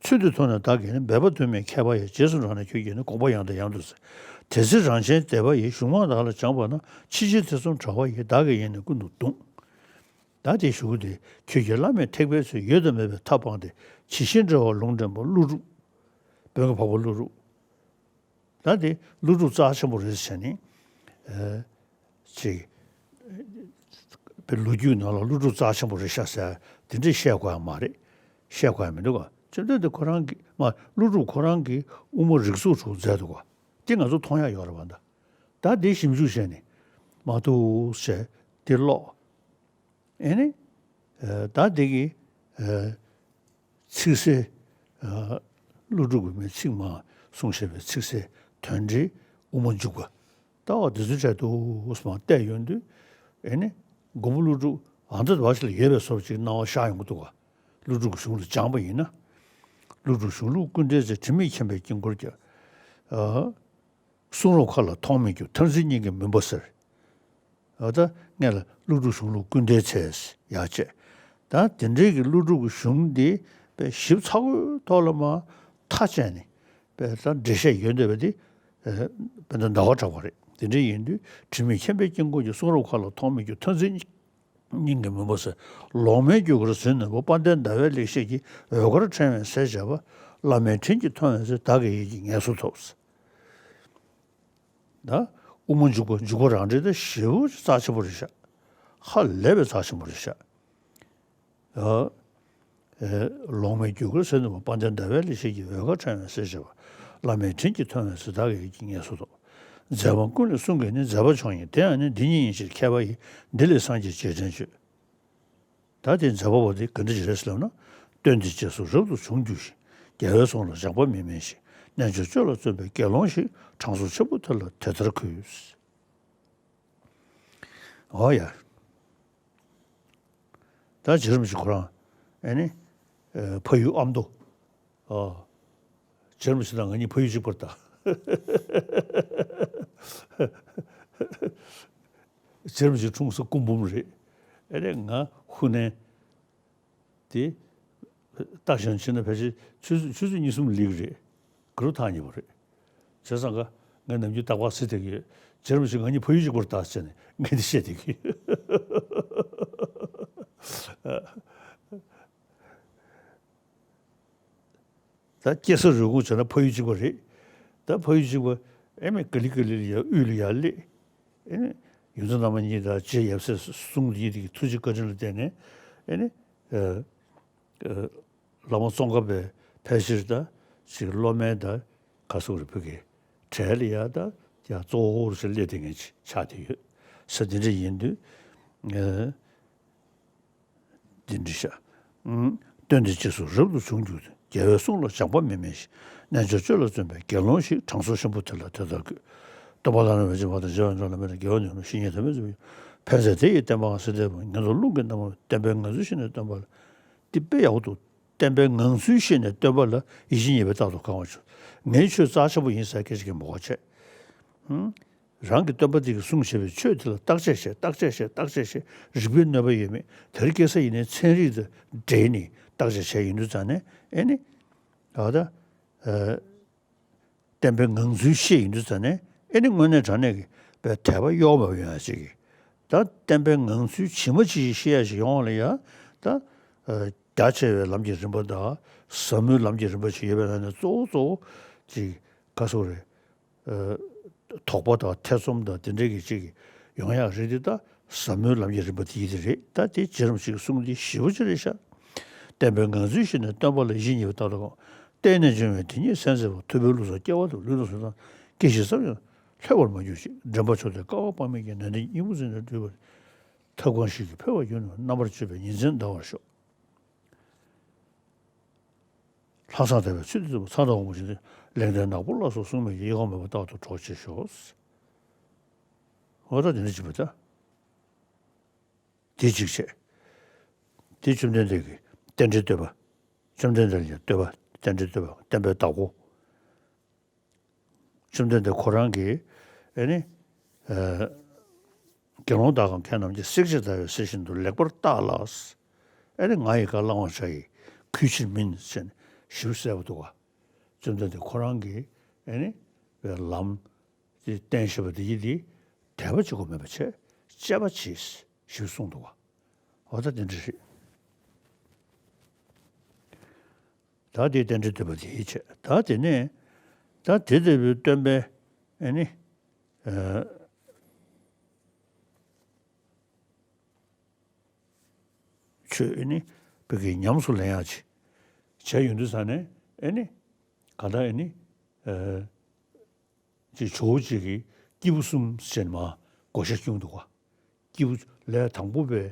ཚུལ་འདི་མཐོང་ནས་བདག་གིས་ནི། འབད་པ་དུ་མའི་མཁས་པ་ཡི། རྗེས་སུ་འབྲངས་ནས་ཁྱོད་ཀྱིས་ནི། དགོངས་པ་ཡང་དང་ཡང་དུ་གསལ། དེ་ཚེ་རང་ཆེན་དད་པ་ཡིས། གཞུང་མང་དག་ལ་སྦྱངས་པ་ན། ཕྱི་ཕྱིར་ཐེ་ཚོམ་དྲ་བ་ཡིས། བདག་གི་ཡིད་ནི་ཀུན་ཏུ་གདུང་། ད་དེ་ཞུ་གི་དེ། ཁྱོད་ཀྱིས་བླ་མེད་ཐེག་པའི་ཚུལ། ཡོད་དང་མེད་པའི་མཐའ་སྤངས་ཏེ། ཇི་བཞིན་འགྲེལ་བར་ལུང་འདྲེན་པ་ཀླུ་སྒྲུབ། བོན་གྱི་འཕགས་པ་ཀླུ་སྒྲུབ། ད་དེ་ཀླུ་སྒྲུབ་རྩ་ཆེན་པོ་རེད་ཟེར་ནས། ཨ། ཅིག་པའི་ལོ་རྒྱུས་ནང་ལ་ཀླུ་སྒྲུབ་རྩ་ཆེན་པོ་རེད་ཤག་ཟེར་དེ་འདྲས་བཤད་དགོས་ཡ་མ་རེད། བཤད་དགོས་ཡ་མི་འདུག་ག་བཅོམ་ལྡན་འདས་ཁོ་རང་གི་མ་ཀླུ་སྒྲུབ་ཁོ་རང་གི་དབུ་མ་རིགས་ཚོགས་དྲུག་མཛད་འདུག་ག་དེ་ང་ཚོ་མཐོང་ཡ་ཡོད་རེད་པ། ད་ད་དེ་ཞིབ་འཇུག་བྱས་ནས་མ་གཏོགས་བྱས་དེ་ཀློག་ཨེ་ནི། ཨ། ད་འདི་གི། ཨ། ཚིག་གསལ། ཨ། ཀླུ་སྒྲུབ་ཀྱི་མའི་ཚིག་མང་གསུངས་བཞག་པའི་ཚིག་གསལ་དོན་འགྲེལ་དབུ་མ་འཇུག་པ། ད་འོ་འདི་ཚོའི་གྲས་དུ་མར་བལྟས་ཡོང་དུས། ཨེ་ནི། མགོན་པོ་ཀླུ་སྒྲུབ་ཨ་མདོ་བ་ཞིག་ལ་ཡོད་པའི་བཟོ་ཅིག་སྣང་བ་ཤར་ཡོང་གི་འདུག་ག་ཀླུ་སྒྲུབ་ཀྱི་གཞུང་ལ་སྦྱངས་པ་ཡིན་ན། ཀླུ་སྒྲུབ་གཞུང་ལུགས་ཀུན་བདེན་ཚེ། དྲི་མེད་མཁྱེན་པས་དཀྱིལ་འཁོར་རྒྱ། ཨ། གསུང་རབ་མཁའ་ལ་མཐོང་མི་འགྱུར། མཐར་འཛིན་སྙིང་གི་མུན་པ་སེལ། འོ་ད་སྔོན་ལ་ཀླུ་སྒྲུབ་གཞུང་ལུགས་ཀུན་བདེན་ཚེ་ཡག་བྱས། ད་དེ་འདྲའི་གི་ཀླུ་སྒྲུབ་ཀྱི་གཞུང་འདི་པའི་ཞིབ་ཚགས་པོའི་ཐོག་ལ་མར་མཐའ་དཔྱད་ནས་པའི་ད་འགྲེལ་བཤད་ཡོད་འདོད་པ་འདི། ཨ། པའི་ད་ཟླ་བ་གྲགས་པ་རེད། དེ་འདྲ་ཡིན་དུས་དྲི་མེད་མཁྱེན་པས་དཀྱིལ་འཁོར་རྒྱ། གསུང་རབ་མཁའ་ལ་མཐོང་མི་འགྱུར། མཐར་འཛིན་ སྙིང་གི་མུན་པ་སེལ། ལོག་སྨྲའི་རྒྱུ་སྐར་ཟིལ་གནོན་པ། དཔལ་ལྡན་ཟླ་བའི་ལེགས་བཤད་ཀྱིས། འོད་དཀར་ཕྲེང་བས་གསལ་བྱེད་པ། བླ་མའི་དྲིན་གྱིས་མཐོང་བའི་ཚེ། བདག་གི་ཡིད་ཀྱི་ངལ་གསོ་ཐོབ། ད་དབུ་མ་འཇུག་པ། འཇུག་པ་རང་འགྲེལ་དེ་ཞེ་པོ་རྩ་ཆེན་པོ་རེད་ཤག་ཧ་ལས་པའི་རྩ་ཆེན་པོ་རེད་ཤག་ཨ། ཨེ། ལོག་སྨྲའི་རྒྱུ་སྐར་ཟིལ་གནོན་པ། དཔལ་ལྡན་ཟླ་བའི་ལེགས་བཤད་ཀྱིས། འོད་དཀར་ཕྲེང་བས་གསལ་བྱེད་པ། བླ་མའི་དྲིན་གྱིས་མཐོང་བའི་ཚེ། བདག་གི་ཡིད་ཀྱི་ངལ་གསོ་ཐོབ། མཛད་པ་ཀུན་ལས་གསུང་གི་ནི། མཛད་པ་མཆོག་ཉིད་དེ་ཡང་ནི། འདི་ཉིད་ཡིན་ཕྱིར་མཁས་པ་ཡིས། འདི་ལས་སངས་རྒྱས་རྗེས་དྲན་བྱོས། ད་དེ་མཛད་པ་པོ་དེ་ག་འདྲ་ཞིག་རེད་ཟེར་ལབ་ན། སྟོན་ཏེ་རྗེས་སུ་རབ་ཏུ་བྱུང་གྱུར་ཅིག་རྒྱལ་བའི་གསུང་ལ་སྦྱངས་པ་མི་དམན་ཞིང་། རྣལ་འབྱོར་སྤྱོད་ལ་བརྩོན་པའི་དགེ་སློང་ཞིག་དྲང་སྲོང་ཆེན་པོ་དེ་ལ་དེ་ལྟར་གུས། འོ་ཡ། ད་རྗེ་རིན་པོ་ཆེ་ཁོ་རང་ཨེ་ནི། ཨ། ཕ་ཡུལ་ཨ་མདོ། ཨ། རྗེ་རིན་པོ་ཆེ་དང་ང་གཉིས་ཕ་ཡུལ་གཅིག་པ་རེད་ད། རྗེ་རིན་པོ་ཆེ་འཁྲུངས་ས་སྐུ་འབུམ་རེད། ཨེ་ནི་ང་ཧུ་ནན། དེ་རྟ་ཞོན་ཕྱིན་ན་ཕལ་ཆེར་ཆུ་ཚོད་ཆུ་ཚོད་གཉིས་གསུམ་ལུས་ཀྱི་རེད། དགུ་རུ་ཐག་ཉེ་པོ་རེད། བྱས་ཙང་ཀ་ངས་ནམ་རྒྱུན་རྟག་པར་ཟེར་བསྡད་ཀྱི་ཡོད། རྗེ་རིན་པོ་ཆེ་ང་གཉིས་ཕ་ཡུལ་གཅིག་པ་རེད་ད་ཟེར་ནས་ངས་འདི་བཤད་བསྡད་ཀྱི་ཡོད། ད་སྐྱེས་ས་རུས་ཁུངས་བྱས་ན་ཕ་ཡུལ་གཅིག་པ་རེད། ད་ཕ་ཡུལ་གཅིག་པ་ཨེ་མི་ཀ་ལི་ཀ་ལི་ལ་ཡ་དབུས་ལ་ཡར་སླེབས། ཨེ་ནི་ཡོངས་འཛིན་རྣམ་པ་གཉིས་དང་རྗེ་ཡབ་སྲས་གསུམ་དེ་ཉིད་ཀྱི་ཐུགས་རྗེ་བཀའ་དྲིན་ལ་བརྟེན་ནས་ཨེ་ནི། ཨ། ཨ། བླ་མ་ཙོང་ཁ་པས་ཕལ་ཆེར་ད་ཅིག་སློབ་མའི་ད་ག་ཟེར་དགོས་རེད། བོད་ཀྱི་གྲལ་ལ་ཡ་ད་ཡ་གཙོ་བོ་ཞིག་སླེབས་བསྡད་མཁན་ཅིག་ཆགས་བསྡད་ཡོད་ཟེར། དེ་འདྲ་ཡིན་དུས། ཨ། འདི་འདྲ་ཤག་ཨུམ། སྟོན་ཏེ་རྗེས་སུ་རབ་ཏུ་བྱུང་གྱུར་ཅིག་རྒྱལ་བའི་གསུང་ལ་སྦྱངས་པ་མི་དམན་ཞིང་། རྣལ་འབྱོར་སྤྱོད་ལ་བརྩོན་པའི་དགེ་སློང་ཞིག་དྲང་སྲོང་ཆེན་པོ་དེ་ལ་དེ་ལྟར་གུས། སྟོན་པ་བླ་ན་མེད་ཅིང་མ་ཐོབ་རྗེ་བཙུན་བླ་མེད་ན། རྒྱལ་བ་ནོར་བུ་བཤེས་གཉེན་དམ་པའི་ཚེ་ཕན་མཛད་དེ་ཡི་བསྟན་པའང་ཟེར་བསྟན་པ་ངན་སོང་རླུང་གིས་མནར་མ་བསྟན་པའི་ངང་ཚུལ་ཤེས་ནས་སྟོན་པ་ལ། འདི་དཔེ་ཡག་པོ་འདུག་བསྟན་པའི་ངང་ཚུལ་ཤེས་ནས་སྟོན་པ་ལ་ཡིད་ཆེས་ཉེས་པའི་རྟགས་དང་གང་བར་བྱེད། ངའི་ཆོས་རྩ་ཆེན་པོ་ཡིན་ཟེར་སྐད་ཆ་གི་མ་གོ་བྱས། ཧུམ། རང་གི་སྟོན་པ་དེ་གིས་གསུངས་བཞག་པའི་ཆོས་དེ་ལ་བརྟག་དཔྱད་བྱས། བརྟག་དཔྱད་བྱས། བརྟག་དཔྱད་བྱས། རིགས་པའི་གནོད་པ་ཡོད་མེད་དེ་རིང་ཁ་སང་ཡིན་ནའི་ཚན་རིག་དང་འབྲེལ་ནས་བརྟག་དཔྱད་བྱས་ཡོང་དུས་ཙང་ནས་ཨེ་ནི། ཨ་ད། ཨ། བསྟན་པའི་ངང་ཚུལ་ཤེས་ཡོང་དུས་ཙང་ནས་ཨེ་ནི་དངོས་གནས་དྲང་གནས་ཀྱི་པའི་དད་པ་གཡོ་མེད་པ་ཡོང་ཡ་ཅིག་གིས། ད་བསྟན་པའི་ངང་ཚུལ་ཇི་མ་ཇི་བཞིན་ཤེས་ཡ་ཞིག་ཡོང་བ་ལ་ཡ། ད། ཨ། རྒྱ་ཆེ་བའི་ལམ་གྱི་རིམ་པ་དང་ཟབ་མོའི་ལམ་གྱི་རིམ་པ་ཞིག་ཡོད་པའི་ནང་ནས་གཙོ་བོ་གཙོ་བོ་ཅིག་ག་ཟེར་དགོས་རེད། ཨ། དོགས་པ་དང་ཐེ་ཚོམ་དང་དེ་འདྲའི་གི་ཅིག་ཡོང་ཡག་རེད་དེ། ད་ཟབ་མོའི་ལམ་གྱི་རིམ་པ་དེ་ཡིན་དེ་རེད། ད་དེ་རྗེ་རིན་པོ་ཆེ་གི་གསུང་དེ་ཞེ་པོ་ཅིག་རེད་ཤག་བསྟན་པའི་ངང་ཚུལ་ཤེས་ནས་སྟོན་པ་ལ་ཡིད་ཆེས་ཉེས་པའི་རྟགས་དང་གང་། བརྟེན་ནས་བྱུང་བའི་དེ་ཉིད་གསན་མཛད་པ། ཐུབ་པའི་ལུགས་སུ་སྐྱེ་བ་དང་ལུས་དང་གཟུགས་དང་། སྐྱེ་ཤི་ཙམ་ཡང་ལྷོད་པར་མ་གྱུར་ཅིག་འདྲེན་པ་མཆོག་དེ་བསྐལ་པ་དཔག་མེད་ཀྱི་ནན་ཏན་སྙིང་པོར་འཛིན་ནས་བསྡུས་པ། ཐབས་གང་ཞིག་གིས་འཕེལ་བར་གྱུར་ནའང་། རྣམ་པར་དཔྱོད་པའི་ཉིན་མཚན་འདའ་བར་ཤོག་ལྷག་བསམ་དད་པའི་ཚུལ་དེ་ཐུབ་པ། ཚངས་དང་འོད་མ་བྱོན་ཏེ། ལེགས་ལྡན་ནག་པོ་ལ་སོགས་གསུང་མི་ཁྱབ། གཡས་བསྐུམ་མོས་པ་རྟག་ཏུ་གྲོགས་བྱེད་ཤོག་འོ་ད་དེ་འདྲ་ཅིག་བྱས་ད། དེ་གཅིག་བྱས། དེ་བཅོམ་ལྡན་འདས་ཀྱི་རྟེན་འབྲེལ་བསྟོད་པ། བཅོམ་ལྡན་འདས་ལ་ཡང་བསྟོད་པ། རྟེན་འབྲེལ་བསྟོད་པ་བསྟན་པའི་བདག་པོ། བཅོམ་ལྡན་འདས་ཁོ་རང་གིས་ཨེ་ནི། ཨ། དགེ་སློང་དག་གམ་མཁས་རྣམས་ཀྱིས། བསྲེགས་བཅད་བརྡར་བའི་གསེར་བཞིན་དུ། ལེགས་པར་བརྟགས་ལ། ཨེ་ནི་ང་ཡི་བཀའ་བླང་བར་བྱ་ཡི། གུས་ཕྱིར་མིན་ཟེར་ནས་ཞིབ་གསལ་པོ་འདུག་ག་བཅོམ་ལྡན་འདས་ཁོ་རང་གིས་ཨེ་ནི་བའི་ལམ་དེ་བསྟན་བཞག་པ་དེ་ཡིན་དེ། དད་པ་གཅིག་པོ་མིན་པ་བྱས། དཔྱད་པ་གྱིས་ཞེས་གསུངས་འདུག་ག་འོ་ད་དེ་འདྲ་རེད། ད་དེ་རྟེན་འབྲེལ་བསྟོད་པ་དེ་ཡིན་བྱས། ད་དེ་ནས་ད་དེ་ལྟ་བུའི་སྟོན་པའི་ཨེ་ནི། ཨ། ཆོས་ཨེ་ནི་བོད་ཀྱི་ཉམས་སུ་ལེན་ཡག་ཅིག་བྱས་ཡོང་དུས་ཙང་ནས་ཨེ་ནི་གང་ལྟར་ཨེ་ནི། ཨ། ཅིག་ཇོ་བོ་གཅིག་གིས་སྐྱེས་བུ་གསུམ་ཟེར་ནས་མར་བགོ་བཤའ་བསྐྱོན་འདུག་ག་སྐྱེས་བུ་ལས་དང་པོ་པའི་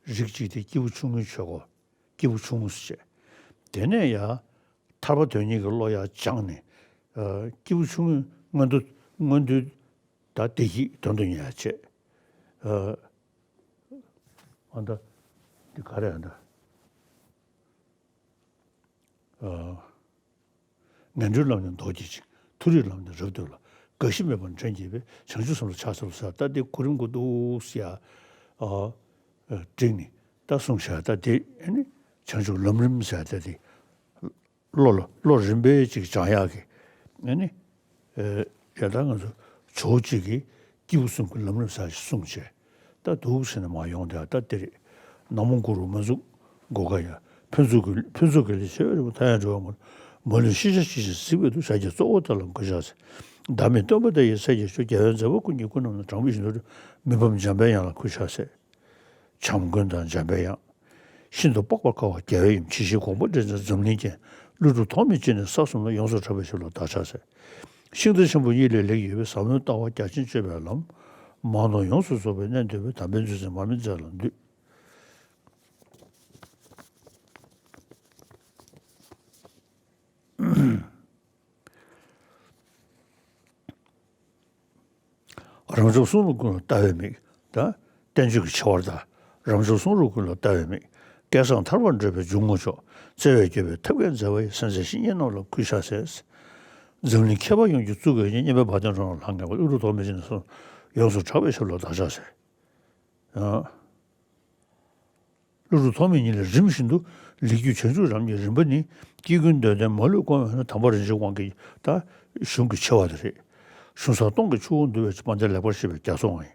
རིགས་གཅིག་དེ་སྐྱེས་བུ་ཆུང་ངུའི་ཆོས་སྐོར། སྐྱེས་བུ་ཆུང་ངུ་ཟེར་བྱས། དེ་ནས་ཡང་ཐར་པ་དོན་གཉེར་གྱི་བློ་ཡར་སྦྱངས་ནས། ཨ། སྐྱེས་བུ་ཆུང་ངུའི་མངོན་མཐོ་མངོན་མཐོའི་ད་བདེ་སྐྱིད་དོན་དུ་གཉེར་ཡག་བྱས། ཨ། ཨ་ད་འདི་ག་རེ་ཨ་ད། ཨ། ངན་འགྲོའི་ལམ་ནི་མདོར་བགྱིད་ཅིང་། མཐོ་རིས་ལམ་ནི་རབ་བཏོད་ལ། རྒ་ཤི་མེད་པར་འདྲེན་བགྱིད་པའི། བྱང་ཆུབ་སེམས་ལ་ཕྱག་འཚལ་ལོ་ཟེར། ད་འདི་གོ་རིམ་གོ་འདུག་ཟེར་ཡ། ཨ། བསྒྲིགས་ནས་ད་གསུངས་བཞག་ད་འདི་ཨེ་ནི་བྱང་ཆུབ་ལམ་རིམ་ཟེར་ད་འདི། བློ་ལ་བློ་རིམ་པས་ཅིག་སྦྱང་ཡག་གི་ཨེ་ནི། ཨེ། ཡ་ད་ང་ཚོ་ཇོ་བོ་གཅིག་གིས་སྐྱེས་བུ་གསུམ་གྱི་ལམ་རིམ་ཟེར་ཞིག་གསུངས་བྱས། ད་འདུག་ཟེར་ནས་མར་ཡོང་དེ་ད་འདི་རེད། ནག་མོ་དགུ་རུ་མ་འཛུགས། སྒོ་ཁ་ཡ། ཕུན་ཚོགས་ཀྱི་ཕུན་ཚོགས་ཀྱི་ལས་བྱེད་པའི་རིགས་མཐའ་ཡང་འགྲོ་བ་མ། མ་ལུས་ཤེས་བྱ་ཇི་བཞིན་གཟིགས་པའི་དུས། ཞབས་ཀྱི་གཙོ་བོ་དེ་ལ་གུས་ཕྱག་འཚལ། བདག་མེད་སྟོན་པ་དེ་ཡི་སྲས་ཀྱི་མཆོག་རྒྱལ་བའི་མཛད་པ་ཀུན་གྱི་ཀུན་རྣམས་ན། དྲང་པོའི་ཞིང་དུ་མི་ཕམ་འཇམ་པའི་དབྱངས་ལ་གུས་ཕྱག་འཚལ། བྱམས་མགོན་དང་འཇམ་པའི་དབྱངས། ཤིན་ཏུ་དཔག་པར་དཀའ་བ་རྒྱལ་བའི་ཡུམ། ཇི་ཞིག་དགོངས་པ་འགྲེལ་མཛད་འཛམ་གླིང་རྒྱན། ཀླུ་སྒྲུབ་ཐོགས་མེད་ཅན་ནི་ས་གསུམ་ལ། ཡོངས་སུ་གྲགས་པའི་ཞབས་ལ་བདག་ཕྱག་འཚལ། ཤིང་རྟ་ཆེན་པོ་གཉིས་ལས་ལེགས་ཡོད་པའི། ཟབ་མོའི་ལྟ་བ་རྒྱ་ཆེན་སྤྱོད་པའི་ལམ། མང་དུ་ཡོངས་སུ་རྫོགས་པའི་གནད་འདུལ་བའི། དམ་པའི་རྫུ་འཕྲུལ་མར་མེ་མཛད་ལ་འདུད། རབ་འབྱམས་གསུང་རབ་ཀུན་ལ་ལྟ་བའི་མིག་དང་། བསྟན་བཅོས་ཀྱི་ཆེ་བ་དང་། རབ་འབྱམས་གསུང་རབ་ཀུན་ལ་ལྟ་བའི་མིག་སྐལ་བཟང་ཐར་པར་འགྲོ་བའི་འཇུག་ངོགས་མཆོག་བརྩེ་བས་བསྐྱོད་པའི་ཐབས་མཁས་མཛད་པ་ཡི། སེམས་ཅན་བཤེས་གཉེན་རྣམས་ལ་གུས་ཕྱག་འཚལ། འཛམ་གླིང་ཁྱད་པར་ཡོངས་ཀྱི་གཙུག་གི་གཉེན། སྙན་པའི་བ་དན་ཁྲོད་ན་ལྷང་ངེ་བ། ཀླུ་སྒྲུབ་ཐོགས་མེད་ཅན་ནི་ས་གསུམ། ཡོངས་སུ་གྲགས་པའི་ཞབས་ལ་བདག་ཕྱག་འཚལ། ཀླུ་སྒྲུབ་ཐོགས་མེད་གཉིས་ལས་རིམ་བཞིན་དུ་ལེགས་བརྒྱུད་བྱང་ཆུབ་རབ་གཉེར་རིམ་པ་ནི། སྐྱེ་ཀུན་འདོད་ལྡན་མ་ལུས་སྐོང་བས་ན། དམ་པ་རིན་ཆེན་དབང་གི་ད་གཞུང་གི་ཆེ་བ་དེ་རེད། གཞུང་ས་སྟོང་གི་ཆུ་བོ་འདུལ་བའི་ཕྱིར། དཔལ་ལྡན་ལེགས་པར་བཤད་པའི་རྒྱ་མཚོའང་ཡིན།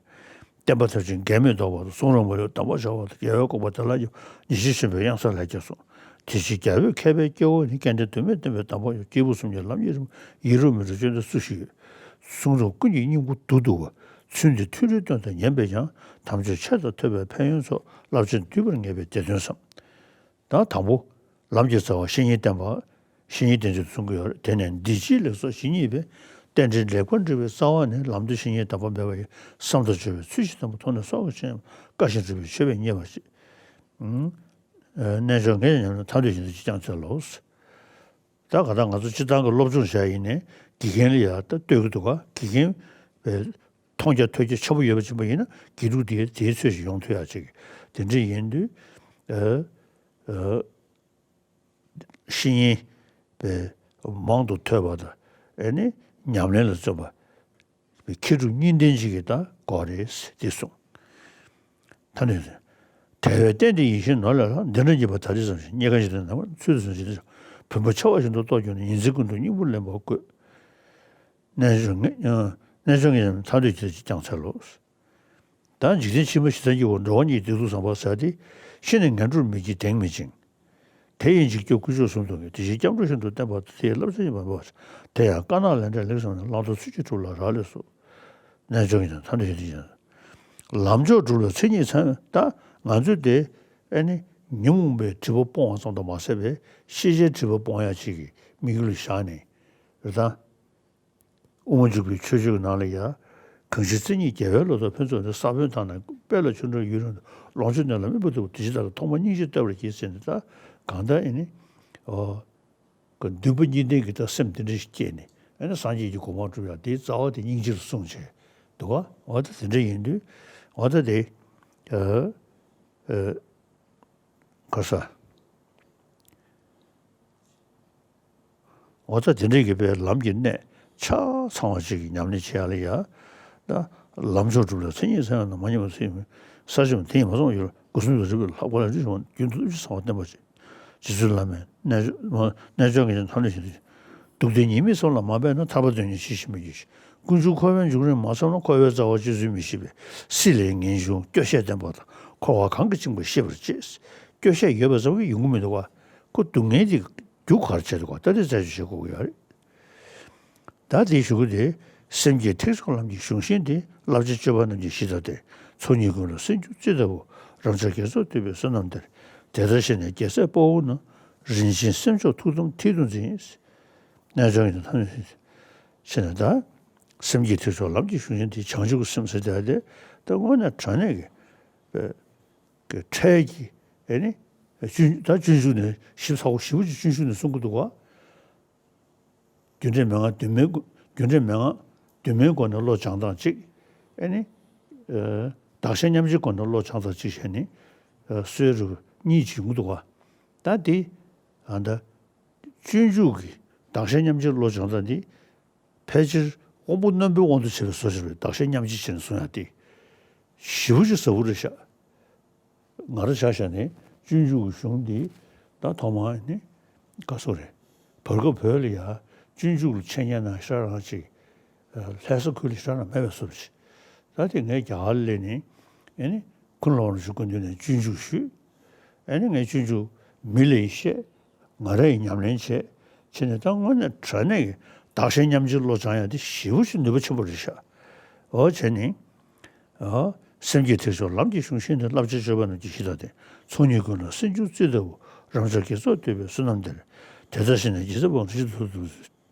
བསྟན་པ་ཐམས་ཅད་འགལ་མེད་རྟོགས་པ་དང་། གསུང་རབ་མ་ལུས་དམ་པར་བྱ་བ་དང་། རྒྱལ་བའི་དགོངས་པ་དེ་ལ་སྙོམས། ཉེར་ཞི་ཆེན་པོའི་དབྱངས་གསལ་ལས་ཀྱང་གསུངས། དེ་ཕྱིར་རྒྱལ་པོས་མཁས་པའི་སྐྱེ་བོ་ནི། སྐལ་ལྡན་དོན་མེད་བསྟན་པའི་དམ་པ་ཡང་། སྐྱེས་བུ་གསུམ་གྱི་ལམ་གཉིས་རིམ། ཡིད་རབ་མི་འགྲོ་སྤྱོད་འདི་སུ་ཞིག་ཡོད། གསུང་རབ་ཀུན་གྱི་སྙིང་པོ་མདོར་བསྡུ་བ། ཚུལ་འདི་ཐུན་རེ་བཏོན་དང་ཉན་པས་ཀྱང་། དམ་ཆོས་ཆེ་དང་ཐོས་པའི་ཕན་ཡོན་ཚོགས། རླབས་ཆེན་བསྡུས་པར་ངེས་པས་དེ་སྟོན་བསམ། ད་དང་པོ། ལམ་གྱི་རྩ་བ་བཤེས་གཉེན་བསྟེན་པ། བཤེས་གཉེན་བསྟེན་ཚུལ་གསུང་གི་ཡོད་རེད། དེ་ནས་འདི་ཕྱིའི་ལེགས་ཚོགས་ཇི་སྙེད་པའི། རྟེན་འབྲེལ་ལེགས་པར་འགྲིག་པའི་རྩ་བ་ནི། ལམ་དུ་བཤེས་གཉེན་དམ་པ་འབད་པ་ཡི། བསམ་དང་སྤྱོད་པའི་ཚུལ་བཞིན་བསྟེན་པ། མཐོང་ནས་སྲོག་གི་ཕྱིར་ཡང་དཀའ་ཞིང་སྒྲིབ་པའི་ཆོས་པས་མཉེས་པར་བྱེད། ཨུམ། ཨ། རྣལ་འབྱོར་ངས་ཉམས་ལེན་ཐར་འདོད་ཅན་དེ་ཅིས་ཀྱང་འཚལ་ལོ། ད་ག་ད་ང་ཚོ་སྤྱིར་བཏང་གི་སློབ་སྦྱོང་བྱ་ཡིན་ནའི་དགེ་རྒན་ལ་ཡ་ད་ལྟོས་ཀྱི་འདུག་ག་དགེ་རྒན་པའི་མཐོང་རྒྱ་ཐོས་རྒྱ་ཆེན་པོ་ཡོད་པ་ཅིག་པ་ཡིན་ན་དགེ་ཕྲུག་དེ་དེའི་ཚོད་ཅིག་ཡོང་ཐུབ་ཡ་ཅིག་དེ་འདྲ་ཡིན་དུས། ཨ། ཨ། བཤེས་གཉེན་པའི་མང་དུ་ཐོས་པ་དང་། ཨེ་ནི་ཉམས་ལེན་ལ་བརྩོན་པ། མཁས་གྲུབ་གཉིས་ལྡན་ཅིག་གི་ད་སྐོར་རེད་ཟེར་ཏེ་གསུངས། ད་ནི། དལ་བའི་རྟེན་འདི་ཡིད་བཞིན་ནོར་ལས་ལྷག་འདི་འདྲ་བགྱིས་པ་ད་རེས་ཙམ་ཞིག་རྙེད་དཀའ་ཞིང་དེ་ནམ་ཚུལ་དུ་བཟུང་ཞིང་དེ་བུམ་པ་ཆེ་བ་བཞིན་དུ་རྟོགས་གྱུར་ནས། ཉིན་མཚན་ཀུན་ཏུ་སྙིང་པོར་ལེན་པར་བསྐོས། རྣལ་འབྱོར་ངས་རྣལ་འབྱོར་ངས་ཐར་འདོད་ཅན་དེ་ཅིས་ཀྱང་འཚལ་ལོ། ད་འཇིག་རྟེན་ཕྱི་མ་ཞེ་སྡང་སྐྱེ་བོ་འགྲོ་བ་གཉིས་ཀྱི་སྡིག་སྡུག་བསམ་པ་ཟེར་ཏེ། ཤི་ནས་ངན་འགྲོར་མི་སྐྱེ་གདེང་མི་འཆིང་། དེ་ཡི་འཇིགས་སྐྱོབ་ཀུན་སྤྱོད་གསུམ་དུ་ངེས། དེ་བཞིན་སྐྱབས་འགྲོ་ཤིན་ཏུ་བསྟེན་པ་དང་། དེ་ཡི་བསླབ་བྱ་ཉིད་མ་འབད་པར་བྱ། དེ་ཡང་དཀར་ནག་ལས་འབྲས་ལེགས་བསམས་ནས། བླང་དོར་ཚུལ་གྱིས་སྒྲུབ་ལ་རག་ལས་སོ། རྣལ་འབྱོར་གྱི་ཐར་འདོད་ཅན་དེ་ཅིས་ཀྱང་། ལམ་མཆོག་སྒྲུབ་ལ་མཚན་ཉིད་ཚང་། ད་ང་ཚོས་དེ་ཨེ་ནི་ཉོན་མོངས་པའི་སྒྲིབ་པ་སྤོང་བ་ཙམ་དུ་མ་ཟད་པའི་ཤེས་བྱའི་སྒྲིབ་པ་སྤོང་ཡ་ཅིག་གི་དམིགས་ཡུལ་བཞག་ནས་རེད་ད། དབུ་མ་འཇུག་པའི་མཆོད་བརྗོད་ནང་ལ་ཡ། གང་ཕྱིར་མཚན་ཉིད་རྒྱལ་བའི་ལོ་ཏོག་ཕུན་ཚོགས་འདི། ས་བོན་དག་ནི་དཔལ་ལ་ཆུ་འདྲ་ཡུན་རིང་དུ། ལོངས་སྤྱོད་གནས་ལ་སྨིན་པ་ལྟ་བུ། དེ་ཕྱིར་བདག་ལ་ཐོག་མར་སྙིང་རྗེ་བལྟ་བར་བགྱི་ཟེར་ནས། ད་གང་ལྟར་ཨེ་ནི། འོ། གི་འདུན་པ་གཉིས་ལྡན་གྱི་ད་སེམས་དེ་འདྲ་ཞིག་སྐྱེས་ནས། ཨེ་ནི་སངས་རྒྱས་ཀྱི་གོ་འཕང་སྒྲུབ་ཡ་དེའི་རྩ་བ་དེ་སྙིང་རྗེ་ལ་བཟུང་བྱས་འདུག་ག་འོ་ད་དེ་འདྲ་ཡིན་དུས། འོ་ད་དེ། ཨ། ཨ། ག་ས། འོ་ད་དེ་འདྲའི་གི་པའི་ལམ་གྱི་གནད་ཆ་ཚང་བ་ཅིག་གི་ཉམས་ལེན་བྱེད་ཡ་ལ་ཡ། ད་ལམ་མཆོག་སྒྲུབ་ལ་མཚན་ཉིད་ཚང་ཡང་ན། མ་ཉམས་པ་ཚེ་ཡི་ས་ཆེན་པོ་དེ་ཡིས་མ་ཚང་བའི་ཡུལ། སྐུ་གསུམ་དུ་རིག་པའི་ལྷག་པ་ལ་རིག་བྱུང་བ། རྒྱུན་དུ་བསླབ་བྱའི་ཚང་བ་བསྟན་པ་ཅིག་རྗེ་བཙུན་བླ་མས་རྣལ་འབྱོར་ངས་ཀྱང་ཐར་འདོད་ཅན་དེ། སྡུག་བདེན་གཉིས་མེད་བསམ་ལ་མ་འབད་ན། ཐར་པ་དོན་གཉེར་ཇི་ཞིག་མི་བགྱིད། ཀུན་འབྱུང་འཁོར་བའི་འབྱུང་རིམ་མ་བསམ་ན། འཁོར་བའི་རྩ་བ་རྗེ་བཙུན་མི་ཤེས་པས། སྲིད་ལས་ངེས་འབྱུང་སྐྱོ་ཤས་བསྟན་པ་དང་། འཁོར་བ་གང་གིས་བཅིངས་པ་ཤེས་པར་བྱེད། སྐྱོ་ཤས་ཡོད་པ་ཙམ་གྱིས་ཡོང་གི་མི་འདུག་ག་ཁོ་སྡུག་བསྔལ་དེ་རྒྱུ་ག་རེ་བྱས་འདུག་ག་ད་དེ་རྩད་གཅོད་བྱེད་དགོས་ཀྱི་ཡོད་རེད། ད་དེའི་གཞུག་གུ་དེ། སེམས་བསྐྱེད་ཐེག་མཆོག་ལམ་གྱི་གཞུང་ཤིང་དེ། བསླབ་བྱའི་སྤྱོད་པ་རྣམས་ཀྱི་གཞི་དང་ལྡན། ཚོགས་གཉིས་ཀུན་ལ་སེམས་རྒྱུད་རྩི་ལྟ་བུ། རབ་འབྱམས་དགེ་ཚོགས་བསྟོད་པའི་བསོད་ནམས་དེར། དེ་ལྟར་ཤེས་ནས་རྒྱལ་སྲས་དཔའ་བོ་རྣམས། རིན་ཆེན་སེམས་མཆོག་ཐུགས་དམ་མཐིལ་དུ་འཛིན། རྣལ་འབྱོར་གྱི་ཐམས་ཅད་ཕྱིར་ན། ད་སེམས་བསྐྱེད་ཐེག་མཆོག་ལམ་གྱི་གཞུང་ཤིང་དེ། བྱང་ཆུབ་ཀྱི་སེམས་ཟེར་དེ་དེ་ད་དངོས་གནས་དྲང་གནས་ཀྱི་ཀྱི་ཕྲད་ཀྱི་ཨེ་ནི་སྤྱོད་ད་སྤྱོད་འཇུག་ནས་ཞིབ་ཚགས་པོ་ཞིབ་པོ་ཅིག་སྤྱོད་འཇུག་ནས་གསུང་གི་འདུག་ག་རྒྱུ་འབྲས་མན་ངག་བདུན་མའི་སྒོ་རྒྱུ་འབྲས་མན་ངག་བདུན་མའི་སྒོ་ནས་བློ་སྦྱང་སྟངས་གཅིག་ཨེ་ནི། ཨ། གདགས་གཞན་མཉམ་བརྗེའི་སྒོ་ནས་བློ་སྦྱང་སྟངས་གཅིག་བྱས་ནས། ཨ། སྲོལ་རུ་གཉིས་ཅིག་ཡོང་གི་འདུག་ག་ད་དེ། ཨ། ད་སྤྱོད་འཇུག་གི་གདགས་གཞན་མཉམ་བརྗེའི་བློ་སྦྱང་སྟངས་འདི། ཕལ་ཆེར་དབང་པོ་རྣོན་པོའི་དབང་དུ་བྱས་པའི་བཟོ་ཞིག་རེད། གདགས་གཞན་མཉམ་བརྗེ་བྱས་ནས་གསུང་ཡག་དེ། ཞེ་པོ་ཅིག་ཟབ་པོ་རེད་ཤག་ང་རང་ཆ་བཞག་ནས་སྤྱོད་འཇུག་གི་གཞུང་འདི་ད་ཐོག་མར་ནི་ག་སོ་རེད། བར་སྐབས་བོད་ལ་ཡ་སྤྱོད་འཇུག་ལ་འཆད་ཉན་གནང་ས་རང་ཅིག་ལྷ་ས་ཁུལ་ལ་ས་རང་མེད་པའི་བཟོ་ཞིག་ད་དེ་ངས་རྒྱ་གར་ལ་སླེབས་ནས་ཨེ་ནི་ཁུ་ལུ་རིན་པོ་ཆེའི་སྐུ་མདུན་ནས་སྤྱོད་འཇུག་ཞུས། ཨ་ནི་ངས་སྤྱོད་འཇུག་མི་ལ་ཡི་བཤད། ང་ར་ཡི་ཉམས་ལེན་བྱས། བྱས་ནས་ད་དངོས་གནས་དྲང་གནས་ཀྱི་བདག་གཞན་མཉམ་བརྗེའི་བློ་སྦྱང་ཡ་དེ་ཞེ་པོ་ཅིག་ནུས་པ་ཆེན་པོ་རེད་ཤག་འོ་བྱས་ནས། ཨ། སེམས་བསྐྱེད་ཐེག་མཆོག་ལམ་གྱི་གཞུང་ཤེས་ནས། བསླབ་བྱ་སྤྱོད་པ་རྣམས་ཀྱི་གཞི་དང་ལྡན། ཚོགས་གཉིས་ཀུན་ལ་སེམས་བསྒྱུར་རྩིས་ལྟ་བུ། རབ་འབྱམས་དགེ་ཚོགས་བསྟོད་པའི་བསོད་ནམས་འདིར། དེ་ལྟར་བྱས་ནས་རྗེ་བཙུན་འཕགས་མ་ཇི་ལྟར་ཐུབ་ཐུབ།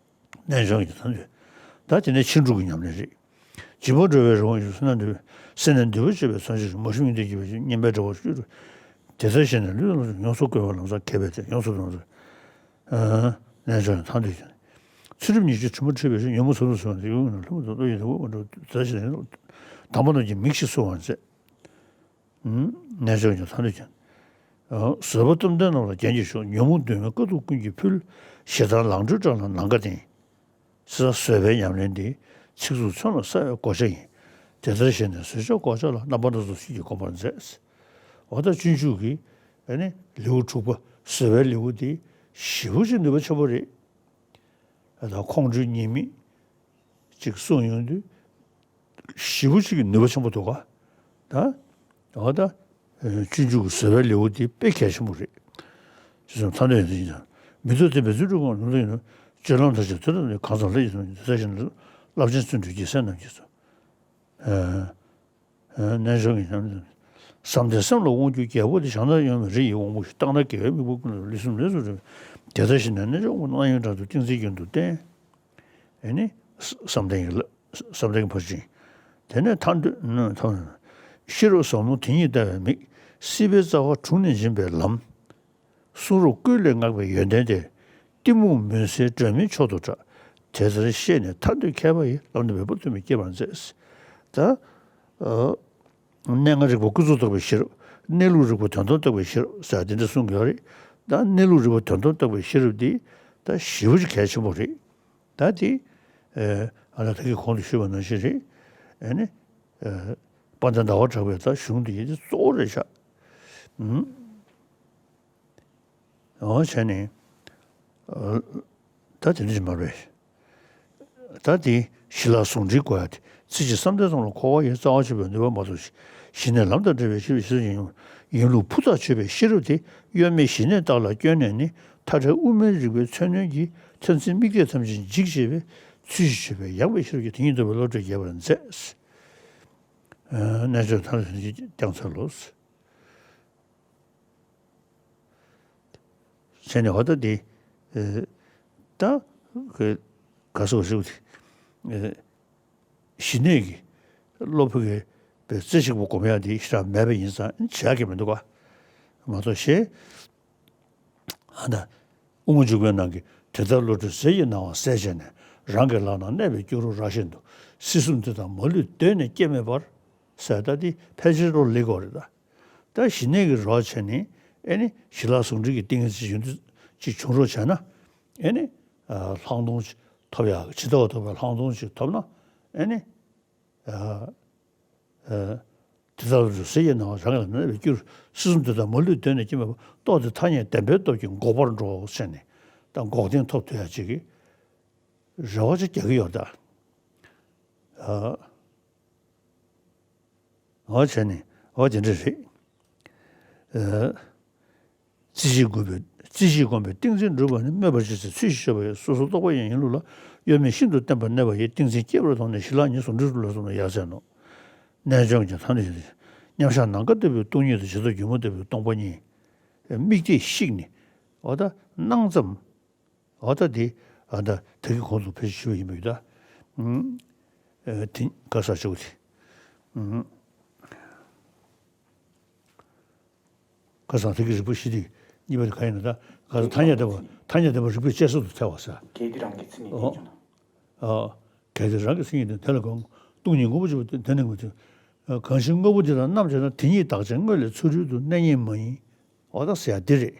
རྣལ་འབྱོར་གྱི་ཐ་དད། ད་དེ་ནས་ཕྱིན་དྲུག་གི་ཉམས་ལེན་རེད། འཇིགས་པ་སྒྲོལ་བའི་རི་བོ་ཡི། བསོད་ནམས་འདུས་པའི་སེམས་ནི་འདུལ་བར་བྱེད་པའི་མཚོན་བྱེད་ཅིང་། མ་ཞུམ་སྙིང་ལྡན་སྐྱེ་བའི་ཕྱིར། སྙན་པའི་སྒྲ་བོ་བསྐྱོད་དུ། དེ་ལྟར་བྱས་ནས་ལུས་དང་ལྷ་ཡོངས་སུ་བསྐོར་བ་ལམ་སེང་ཁེབས་པའི་ཚེ། ཡོངས་སུ་དོན་དུ། རྣལ་འབྱོར་ཐ་དད་ཀྱང་། ཚུལ་ཁྲིམས་ཉེས་སྤྱོད་དྲི་མ་མཁྲེགས་པའི་ཕྱིར། ཉོན་མོངས་ཚོགས་དྲུག་སེལ་བར་འདོད། ཡིད་འོང་ལྷ་མོ་དོན་དུ་ཡོད་དེ། འོ་འགྲོ་དེ་ལྟར་བྱས་ནས་དམ་པ་རྣམས་ཀྱི་མིང་ཞིག་གསོལ་བར་མཛད། རྣལ་འབྱོར་གྱི་ཐ་དད་ཀྱང་། བཟོད་པ་གཏུམ་ལྡན་རྣམས་ལ་རྒྱན་གྱིས་བཞུགས། ཉོན་མོངས་གདོན་མའི་དཀའ་སྡུག་ཀུན་གྱིས་ཕུལ། ཞེ་སྡང་ལང་སྤྲུལ་སྐྲག་ལ་ནམ་མཁའ་ལྡིང་། ཟེར་བཟོད་པའི་ཉམས་ལེན་འདི་ཚིག་རྩུབ་མཚོན་ལ་གསལ་བའི་བགོ་བཤའ་ཡིན། དེ་ལྟར་བྱས་ནས་བཟོད་བྱའི་བགོ་བཤའ་ལ། རྣམ་པ་སྣ་ཚོགས་ཚུལ་གྱིས་བསྒོམ་པར་མཛད། འོ་ད་སྤྱོད་འཇུག་གི་ཨ་ནི་ལེའུ་དྲུག་པ་བཟོད་པའི་ལེའུ་འདི་ཞེ་པོ་ཅིག་ནུས་པ་ཆེན་པོ་རེད། ད་ཁོང་ཁྲོའི་ཉེས་དམིགས་ཅིག་གསུངས་ཡོང་དུས་ཞེ་པོ་ཅིག་གི་ནུས་པ་ཆེན་པོ་འདུག་ག་ད་འོ་ད་སྤྱོད་འཇུག་གི་བཟོད་པའི་ལེའུ་འདི་དཔེ་གལ་ཆེན་པོ་རེད། ཅེས་སོགས་ཐ་དད་ཡོད་ཚུལ་ཡིན་ཀྱང་། མི་ལྡོག་བདེན་པའི་བརྩོན་འགྲུས་ཀུན། ལུང་དང་ཡིན་ནོ་སྤྱོད་ལམ་མཐར་ཕྱིན་དུས་རབ་ནི། གང་ཚང་ལྷ་ཡི་བསོད་ནམས་ཀྱིས། དེ་ལྟར་བྱས་ནས་རླབས་ཆེན་བརྩོན་འགྲུས་རྒྱལ་སྲས་རྣམས་ཀྱིས་སོ། རྣལ་འབྱོར་གྱི་ཉམས་ལེན། བསམ་གཏན་སེམས་ལ་དབང་བསྒྱུར་རྒྱལ་པོ་དེ། བྱང་ནས་གཡོ་མེད་རི་ཡི་དབང་པོ་ཞིག །རྟག་ན་དགེ་བའི་དམིགས་པ་ཀུན་ལ། ལུས་སེམས་ལས་སུ་རུང་བའི། དེ་ལྟར་བྱས་ནས་རྣལ་འབྱོར་དབང་པོ་རྣམས། རྣམ་གཡེང་དྲག་ཏུ་ཏིང་འཛིན་རྒྱུན་དུ་བསྟེན། ཨེ་ནི། བསམ་གཏན་གྱི་བསམ་གཏན་གྱི་ཕར་ཕྱིན། དེ་ནས་ཐར་འདོད་ཐོབ། ཤེས་རབ་ཟབ་མོ་དེ་ཉིད་ལྟ་བའི་མིག །སྲིད་པའི་རྩ་བ་དྲུངས་ནས་འབྱིན་པའི་ལམ། གསུང་རབ་ཀུན་ལས་བསྔགས་པའི་ཡོན་ཏན་དེ། གཏི་མུག་མུན་སེལ་སྒྲོན་མེའི་མཆོག་ཏུ་གྲགས། དེ་ལྟར་ཤེས་ནས་ཐར་འདོད་མཁས་པ་ཡིས། ལམ་དུ་མོས་པ་ཐོགས་མེད་བསྐྱེད་པར་མཛད། ད། ཨ། གནས་ལྔ་རིག་པ་ཀུན་རྫོབ་རྟོགས་པའི་ཤེས་རབ། གནས་ལུགས་རིག་པ་དོན་དམ་རྟོགས་པའི་ཤེས་རབ་ཟེར་བ་དེ་འདྲ་གསུང་གི་ཡོད་རེད། ད་གནས་ལུགས་རིག་པ་དོན་དམ་རྟོགས་པའི་ཤེས་རབ་འདི་ད་ཞེ་པོ་ཅིག་གལ་ཆེན་པོ་རེད། ད་དེ། ཨ་ལ་ད་གིན་གོང་དུ་ཞུས་པ་ནང་བཞིན་རེད། ཨ་ནི། ཨ། དཔལ་ལྡན་ཟླ་བ་གྲགས་པའི་ད་གཞུང་འདི་གཙོ་བོ་རེད་ཤག་ཨུམ། འོ་བྱས་ནས། ཨ། ད་དེ་འདྲ་ཞིག་མ་རེད། ད་དེ་ཞི་ལྷག་ཟུང་འབྲེལ་དགོས་ཡ་དེ། ཚིག་གཅིག་བསམ་གཏན་ཙམ་ལ་འཁོར་བ་ཡི། རྩ་བ་ཆོད་པའི་ནུས་པ་མ་ཐོབ་ཞིག །ཞི་གནས་ལམ་དང་འབྲེལ་བའི་ཤེས་རབ་ཤེས་ཚོད་ཡིན། ཡིན་ལུགས་ཕུ་ཐག་ཆོད་པའི་ཤེས་རབ་དེ། གཡོ་མེད་ཞི་གནས་རྟ་ལ་བསྐྱོན་ནས་ནི། མཐའ་བྲལ་དབུ་མའི་རིག་པའི་མཚོན་རྣོན་གྱིས། མཚན་འཛིན་དམིགས་གཏད་ཐམས་ཅད་འཇིག་བྱེད་པའི། ཚུལ་བཞིན་སྤྱོད་པའི་ཡངས་པའི་ཤེས་རབ་ཀྱིས། དེ་ཉིད་རྟོགས་པའི་བློ་གྲོས་རྒྱས་པར་མཛད། ཨ། རྣལ་འབྱོར་ཐམས་ཅད་ཀྱང་འཚལ་ལོ། བྱས་ནས་འོ་ད་དེ། ཨ། ད་ག་ཟེར་བ་ཞིག་དེ། ཨ། ཞི་གནས་ཀྱི་བློ་ཕུགས་ཀྱི་རྩེ་གཅིག་པུ་སྒོམ་ཡག་དེ་ཞེ་དྲག་མེད་པ་ཡིན་ཙང་བྱེད་ཡག་གི་མི་འདུག་ག་མ་གཏོགས་གཞན། ཨ་ད། དབུ་མ་འཇུག་པའི་ནང་གི། དེ་ལྟར་བློ་གྲོས་ཟིལ་གྱིས་གནང་བ་གསལ་བྱས་ནས། རང་གི་ལག་ན་གནས་པའི་སྐྱུ་རུ་རགས་བཞིན་དུ། སྲིད་གསུམ་འདི་དག་མ་ལུས་གདོད་ནས་སྐྱེ་མེད་པར། ཟེར་ད་དེ་ཕལ་ཆེར་རོ་ལེགས་གོ་རེད་ད། ད་ཞི་གནས་ཀྱི་རོགས་བྱས་ནས་ཨེ་ནི་ཞི་ལྷག་ཟུང་འབྲེལ་གྱི་ཏིང་ངེ་འཛིན་ཡོད་དུས་ཅིག་བྱུང་རོགས་བྱས་ན། ཨེ་ནི། ཨ། ལྷག་མཐོང་ཅིག་ཐོབ་ཡག་ཇི་ལྟ་བ་ཐོབ་པའི་ལྷག་མཐོང་ཅིག་ཐོབ་ན། ཨེ་ནི། ཨ། ཨ། དེ་ལྟར་རུ་ཟེར་ཡས་ན་རང་ལ་གནས་པའི་སྐྱུར། སྲིད་གསུམ་དེ་དག་མ་ལུས་གདོད་ནས་སྐྱེ་མེད་པ། རྟོགས་དེ་ཐ་སྙད་བདེན་པའི་སྟོབས་ཀྱིས་འགོག་པར་འགྲོ་ཟེར་ནས། ད་འགོག་བདེན་ཐོབ་ཐུབ་ཡག་ཅིག་གི་རེ་བ་ཅིག་རྒྱག་གི་ཡོད་ད། ཨ། འོ་བྱས་ནས་འོ་དེ་འདྲ་རེད། ཨ། རྩེ་གཅིག་བསྒོམ་པའི་རྩེ་གཅིག་བསྒོམ་པའི་ཏིང་འཛིན་འགྲུབ་པ་ནི། སྨོད་པར་བྱེད་ཚེ་ཚུལ་བཞིན་སྤྱོད་པ་ཡིས། སོ་སོར་རྟོག་པ་ཡང་ཡིན་ལུགས་ལ། གཡོ་མེད་ཤིན་ཏུ་བརྟན་པར་གནས་པ་ཡི། ཏིང་འཛིན་སྐྱེ་བར་དོགས་ནས་ཞི་ལྷག་ཉིད། ཟུང་འབྲེལ་རུ་ལ་སོགས་ནས་ཡར་མཛད་ནོ། རྣལ་འབྱོར་གྱི་ཐ་སྙད་ཡིན་ཏེ། མཉམ་བཞག་ནམ་མཁའ་ལྟ་བུའི་སྟོང་ཉིད་དང་། ཇི་ལྟར་སྒྱུ་མ་ལྟ་བུའི་སྟོང་པ་གཉིས། དམིགས་གཏད་བཤིག་ནས། འོ་ད་སྣང་ཙམ། འོ་ད་དེ། ཨ་ད་ད་གིན་གོང་དུ་ཕལ་ཆེར་ཞུས་པ་ཡིན་པས་ད། ཨུམ། ཨ། དེ་ག་ས་ཆོག་དེ། ཨུམ། ག་ས་དེ་གི་རིགས་པ་བཞི་དེ་གཉིས་པ་དེ་ག་ཡིན་ན་ད། ག་ས་ཐ་སྙད་བདེན་པ། ཐ་སྙད་བདེན་པ་རིགས་པས་དཔྱད་བཟོད་དུ་ཐལ་བ་ས། གལ་ཏེ་རང་གི་མཚན་ཉིད་ཨོ། བདེན་ཀྱང་ན། ཨ། གལ་ཏེ་རང་གི་མཚན་ཉིད་བདེན། དེ་ལ་གང་། སྟོང་ཉིད་དངོས་པོ་གཅིག་པུ་དེ་ནི་དངོས་དེ། གང་ཞིག་དངོས་པོ་འདི་དག་རྣམ་དཔྱད་ན། དེ་ཉིད་བདག་ཅན་དངོས་ལས་ཚུ་རོལ་དུ། གནས་རྙེད་མ་ཡིན། འོ་ད་ཟེར་ཡ་འདི་རེད།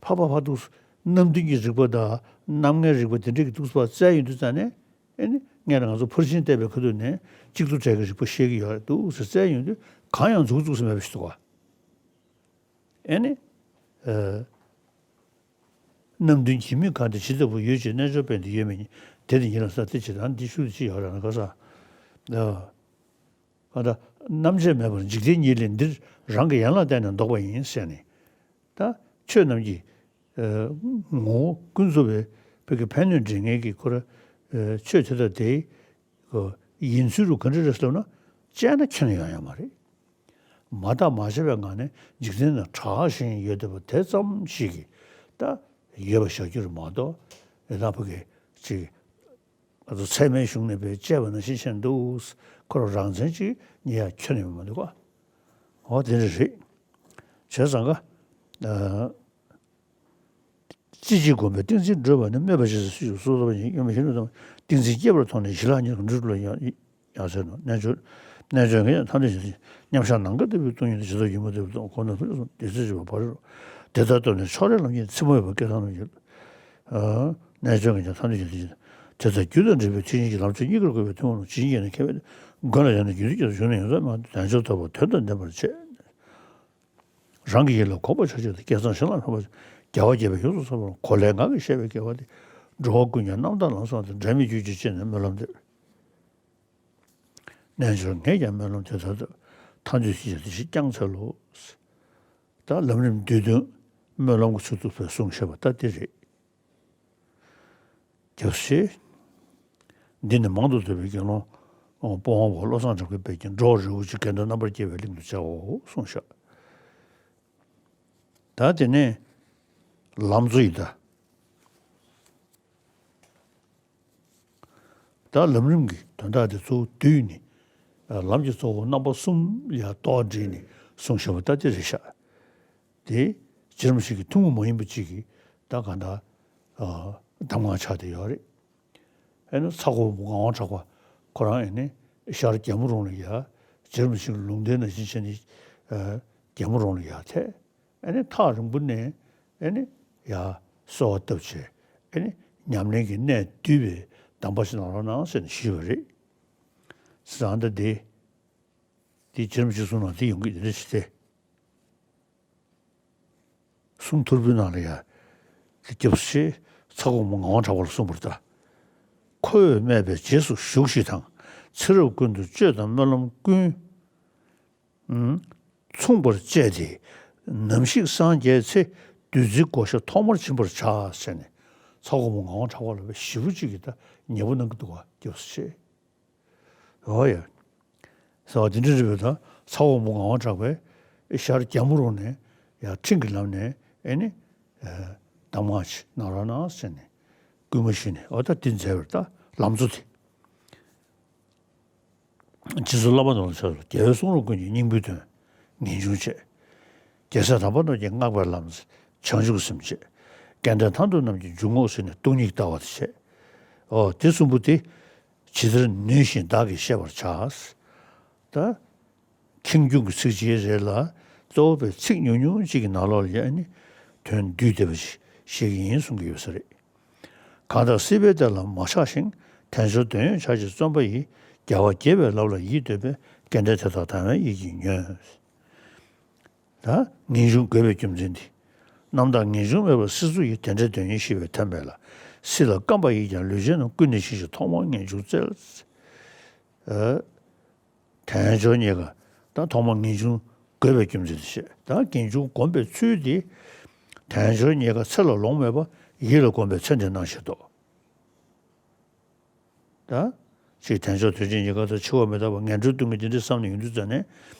ཕ་ཕ་ཕ་འདུག་རྣམ་བདེན་གྱི་རིག་པ་དང་རྣམ་ངེས་རིག་པ་དེ་འདྲ་གི་འདུག་པ་བཙལ་ཡོང་དུས་ཙང་ནས། ཨེ་ནི་སྔོན་ལ་ང་ཚོ་ཕར་ཕྱིན་བལྟས་པའི་ཁ་ཐུག་ནས་གཅིག་ཏུ་བྲལ་གྱི་རིག་པ་ཤེས་ཀྱི་ཡོད་རེད་འདུག་ཟེར་བཙལ་ཡོང་དུས་གང་ཡང་འཛུགས་འཛུགས་སུ་མེད་པ་ཞིག་འདུག་ག་ཨེ་ནི། ཨ། རྣམ་བདེན་གྱི་མིག་གང་དེ་ཇི་ལྟ་བུར་ཡོད་ཅེས། རྣལ་འབྱོར་པས་འདི་ཡོད་མི་ཉན། དེ་ནི་ཡིན་ལ་ས་དེ་ཅི་དང་། འདི་ཤུགས་དེ་ཅི་ཡོད་ར་ན་ག་ས། ཨ། ཨ་ད། རྣམ་བཅད་མེད་པར་འཇིག་རྟེན་ཉིད་ལས་འདིར་རང་གི་ཡན་ལག་བརྟེན་ནས་ལྡོག་པ་ཡིན་ཟེར་ནས། ད་ཆོས་རྣམས་ཀྱི་ཨ་ངོ་བོ་ཀུན་རྫོབ་པའི་བོད་ཀྱི་ཕན་གནོད་འདྲེན་མཁན་གྱི་ཁོ་ར་ཨ་ཆོས་དེ་དག་དེ་ཡིན་ཚུལ་རུ་ག་འདྲ་རེད་ཟེར་ན། དཔྱད་ན་ཁྱོན་ནས་ཡོང་ཡ་མ་རེད། མ་བརྟགས་མ་དཔྱད་པའི་ངང་ནས་འཇིག་རྟེན་ན་གྲགས་ཤིང་ཡོད་བསྡད་པ་དེ་ཙམ་ཞིག་གིས་ད་ཡོད་པ་བཞག་རྒྱུ་རེད་མ་གཏོགས། ཡ་ད་ཕ་གི་ཅིག་ང་ཚོ་ཚད་མའི་གཞུང་ནས་བས་དཔྱད་པ་ནང་བཞིན་བྱས་འདུག། ཁོ་རང་རང་མཚན་ཅིག་རྙེད་ཡ་ཁྱོན་ནས་མི་འདུག་ག། འོ་དེ་འདྲ་རེད། བྱས་ཙང་ཀ་ཨ། རྩེ་གཅིག་བསྒོམས་པས་ཏིང་འཛིན་བགྲོད་པ་ནི། སྨོད་པ་ཇི་སྲིད་སུ་ཞིག་སོ་སོ་བ་ཉིད་ཡོད་མེད་ཞེ་ནས་དང་། ཏིང་འཛིན་སྐྱེས་པར་མཐོང་ནས་གཞི་ལྷག་ཉིད་ཀྱི་འགྲོ་དྲུག་ལ་ཡང་ཡང་ཟེར་ནོ། རྣལ་འབྱོར་རྣལ་འབྱོར་མཁན་ཡང་ཐམས་ཅད་ཀྱི་མཉམ་གཞག་ནམ་མཁའ་ལྟ་བུའི་སྟོང་ཉིད་དུ་ཇི་ལྟར་ཡོད་མོད་དེ་ལྟར་མཐོང་། གོ་ན་ཐུགས་སུ་དེ་ཚེ་བྱེད་པ་ཕ་རོལ་དེ་ལྟར་རྟོགས་ནས་ཕྱོགས་རེའི་ལམ་གྱི་མཚན་མོ་ཡོད་པ་སྐལ་བཟང་རྣམས་ཀྱིས། རྣལ་འབྱོར་མཁན་ཡང་ཐམས་ཅད་ཀྱི་དེ་ལྟར་རྒྱུ་དང་འབྲས་བུའི་མཐུན་ཞེན་གྱི་ལམ་ཆོས་གཉིས་ཀར་གོམས་པའི་ཐུན་མོང་ལ་ཇི་བཞིན་ཉིད་ནས་མཁས་པས། མགོན་ལ་ཡང་ནི་རྒྱུ་མཐུན་སྐྱེས་སུ་བྱུང་ནས་ཡོངས་སུ་སྨྲ། དལ་འབྱོར་ལྟ་བུར་དོན་དང་ལྡན་པར་བྱེད། རང་གི་ཡིད་ལ་གོམས་པར་བྱ་ཕྱིར་དང་། བསྐལ་བཟང་གཞན་ལ་ཕན་པར་བྱེད། རྒྱལ་བ་དགྱེས་པས་ཡོངས་སུ་ཚོལ་བར་གོ། ལས་ངག་གིས་བཤད་པའི་དགེ་བ་འདི། འགྲོ་བ་ཀུན་ཀྱང་རྣམ་དག་ལམ་བཟང་སྟེ། འབྲལ་མེད་གྱུར་ཅིག་ཅེས་ནས་སྨོན་ལམ་འདེབས། རྣལ་འབྱོར་ངས་ཀྱང་སྨོན་ལམ་དེ་ལྟར་བཏབ། ཐམས་ཅད་ཀྱིས་དེ་བཞིན་བསྐྱངས་འཚལ་ལོ། ད་ལམ་རིམ་བསྡུས་དོན་སྨོན་ལམ་གྱི་ཚུལ་དུ་བས་གསུངས་བཞག་པ་ད་འདི་རེད། རྒྱལ་སྲས། འདི་ནི་མང་དུ་བསྡུས་པའི་དགེ་སློང་། སྤོང་བ་པོ་བློ་བཟང་གྲགས་པས་བསྐྱངས། འགྲོ་བ་རིན་པོ་ཆེ་དགེ་འདུན་རྣམ་པར་རྒྱལ་བའི་གླིང་དུ་བྱའོ་གསུངས་བཞག། ད་དེ་ནས་ལམ་གཙོ་ཡི་ད། ད་ལམ་རིམ་གྱི་དོན་དག་དེ་གཙོ་བོ་བསྡུས་ནས། ལམ་གྱི་གཙོ་བོ་རྣམ་པ་གསུམ་ལ་རྟོག་བསྒྲིལ་ནས་གསུངས་བཞག་པ་ད་དེ་རེད་ཤག། དེ་རྗེ་རིན་པོ་ཆེ་གི་ཐུན་མོང་མ་ཡིན་པ་ཅིག་གི་ད་གང་ལྟར་གདམས་ངག་ཆགས་བསྡད་ཡོད་རེད། ཨེ་ནི་ཚ་ཁོ་བོ་ངག་དབང་གྲགས་པ་ཁོ་རང་ཨེ་ནི་ཤར་རྒྱལ་མོ་རོང་ལ་ཡ། རྗེ་རིན་པོ་ཆེ་གི་ལུང་བསྟན་ནང་བཞིན་བྱས་ནས་རྒྱལ་མོ་རོང་ལ་ཡ་ཐལ། ཨེ་ནི་ཐག་རིང་པོ་ནས་ཨེ་ནི་ཡ་གསོལ་བ་བཏབ་བྱས། ཨེ་ནི་ཉམས་ལེན་གྱི་གནད་བསྡུས་པའི་གདམས་པ་ཞིག་གནང་རོགས་གནང་ཟེར་ནས་ཞུས་པ་རེད། ཟེར་ཨ་ད་དེ། དེ་རྗེ་རིན་པོ་ཆེ་གསུང་ནང་དེ་ཡོང་གི་རེད་ཟེར་ཏེ། གསུང་ཐོར་བུའི་ནང་ལ་ཡ། དེ་སྐྱབས་སུ་མཆི། ཚ་ཁོ་མོ་ངག་དབང་གྲགས་པ་ལ་གསུངས་པར་གདའ། ཁོ་བོས་སྨྲས་པའི་རྗེས་སུ་ཞུགས་ཤིག་དང་། ཚེ་རབས་ཀུན་ཏུ་སྤྱོད་དང་སྨོན་ལམ་ཀུན། མཚུངས་པར་བཅས་ཏེ། ནམ་ཞིག་སངས་རྒྱས་ཚེ། བདུད་རྩིའི་བགོ་བཤའ་ཐོག་མར་བྱིན་པར་བྱ། ཟེར་ནས་ཚ་ཁོ་མོ་ངག་དབང་གྲགས་པ་ལ་བས་ཞེ་པོ་ཅིག་གི་ད་ཉེ་པོ་གནང་གི་འདུག་ག། སྐྱབས་སུ་མཆི། འོ་ཡ། ཟེར་བ་དེ་འདྲ་རེད་པས། ད་ཚ་བོ་མོ་ངག་དབང་གྲགས་པས་ཤར་རྒྱལ་མོ་རོང་ནས་ཡར་ཁྲིམས་ཀྱི་ལམ་ནས་ཨེ་ནི་གདམས་ངག་ཅིག་གནང་རོགས་གནང་ཟེར་ནས་སྐུལ་མ་ཞུས་ནས། འོ་ད་དེ་མཛད་པར་ད་ལམ་གཙོ་དེ། རྗེ་བཙུན་བླ་མ་དམ་ལ་ཕྱག་འཚལ་ལོ། རྒྱལ་བའི་གསུང་རབ་ཀུན་གྱི་སྙིང་པོའི་དོན་ངེས་འབྱུང་བྱས། རྒྱལ་སྲས་དམ་པ་རྣམས་ཀྱིས་བསྔགས་པའི་ལམ། བྱང་ཆུབ་སེམས་བསྐྱེད། སྐལ་ལྡན་ཐར་འདོད་རྣམས་ཀྱི་འཇུག་ངོགས་ཟེར་ནས་སྟོང་ཉིད་ལྟ་བ་དེ་བྱས། འོ་དེ་གསུམ་པོ་དེ། ཇི་ལྟར་ནུས་བཞིན་བདག་གིས་བཤད་པར་བྱ། ད་ཁེངས་སྐྱུང་གི་ཚིགས་བཅད་རེད་ལ། གཙོ་བོ་བའི་ཚིག་ཉུང་ཉུང་གཅིག་གི་ནང་ལོགས་ལ་ཡང་ནི་དོན་བསྡུས་བསྡད་པ་ཞིག་བཤད་ཀྱི་ཡིན་གསུང་གི་ཡོད་ས་རེད། གང་དག་སྲིད་པའི་གཏེར་ལ་མ་ཆགས་ཤིང་། དལ་འབྱོར་དོན་ཡོད་ཆགས་ཀྱི་བརྩོན་པ་ཡིས། རྒྱལ་བ་དགྱེས་པའི་ལམ་ལ་ཡིད་གཏད་པའི། དགེ་འབྲས་དེ་དག་དང་བའི་ཡིད་ཀྱིས་ཉོན། ད་ངེས་འབྱུང་དགོས་པའི་རྒྱུ་མཚན་འདི། རྣམ་དག་ངེས་འབྱུང་མེད་པར་སྲིད་མཚོ་ཡི། དེ་འདྲའི་དོན་ཡིན་ཞེས་པའི་ཐ་མལ་ལ། སྲིད་ལ་བརྐམ་པ་ཡིས་ཀྱང་ལུས་ཅན་རྣམས། ཀུན་ནས་ཤེས་ཤིང་ཐོག་མར་ངེས་འབྱུང་བཙལ། དལ་འབྱོར་རྙེད་དཀའ། ད་ཐོག་མར་ངེས་འབྱུང་དགོས་པའི་རྒྱུ་མཚན་དེ་བཤད། ད་ངེས་འབྱུང་སྒོམ་པའི་ཚུལ་དེ། དལ་འབྱོར་རྙེད་དཀའ་ཚེ་ལ་ལོང་མེད་པ། ཡིད་ལ་གོམས་པས་ཚེ་འདིར་སྣང་ཤས་ལྡོག། ད་ཅིག་དལ་འབྱོར་དོན་ཆེན་རྙེད་དཀའ་དང་། འཆི་བ་མི་རྟག་པ། ངན་འགྲོའི་སྡུག་བསྔལ་འདི་འདྲ་བསམ་ནས་ཡོང་དུས་ཙ་ནས་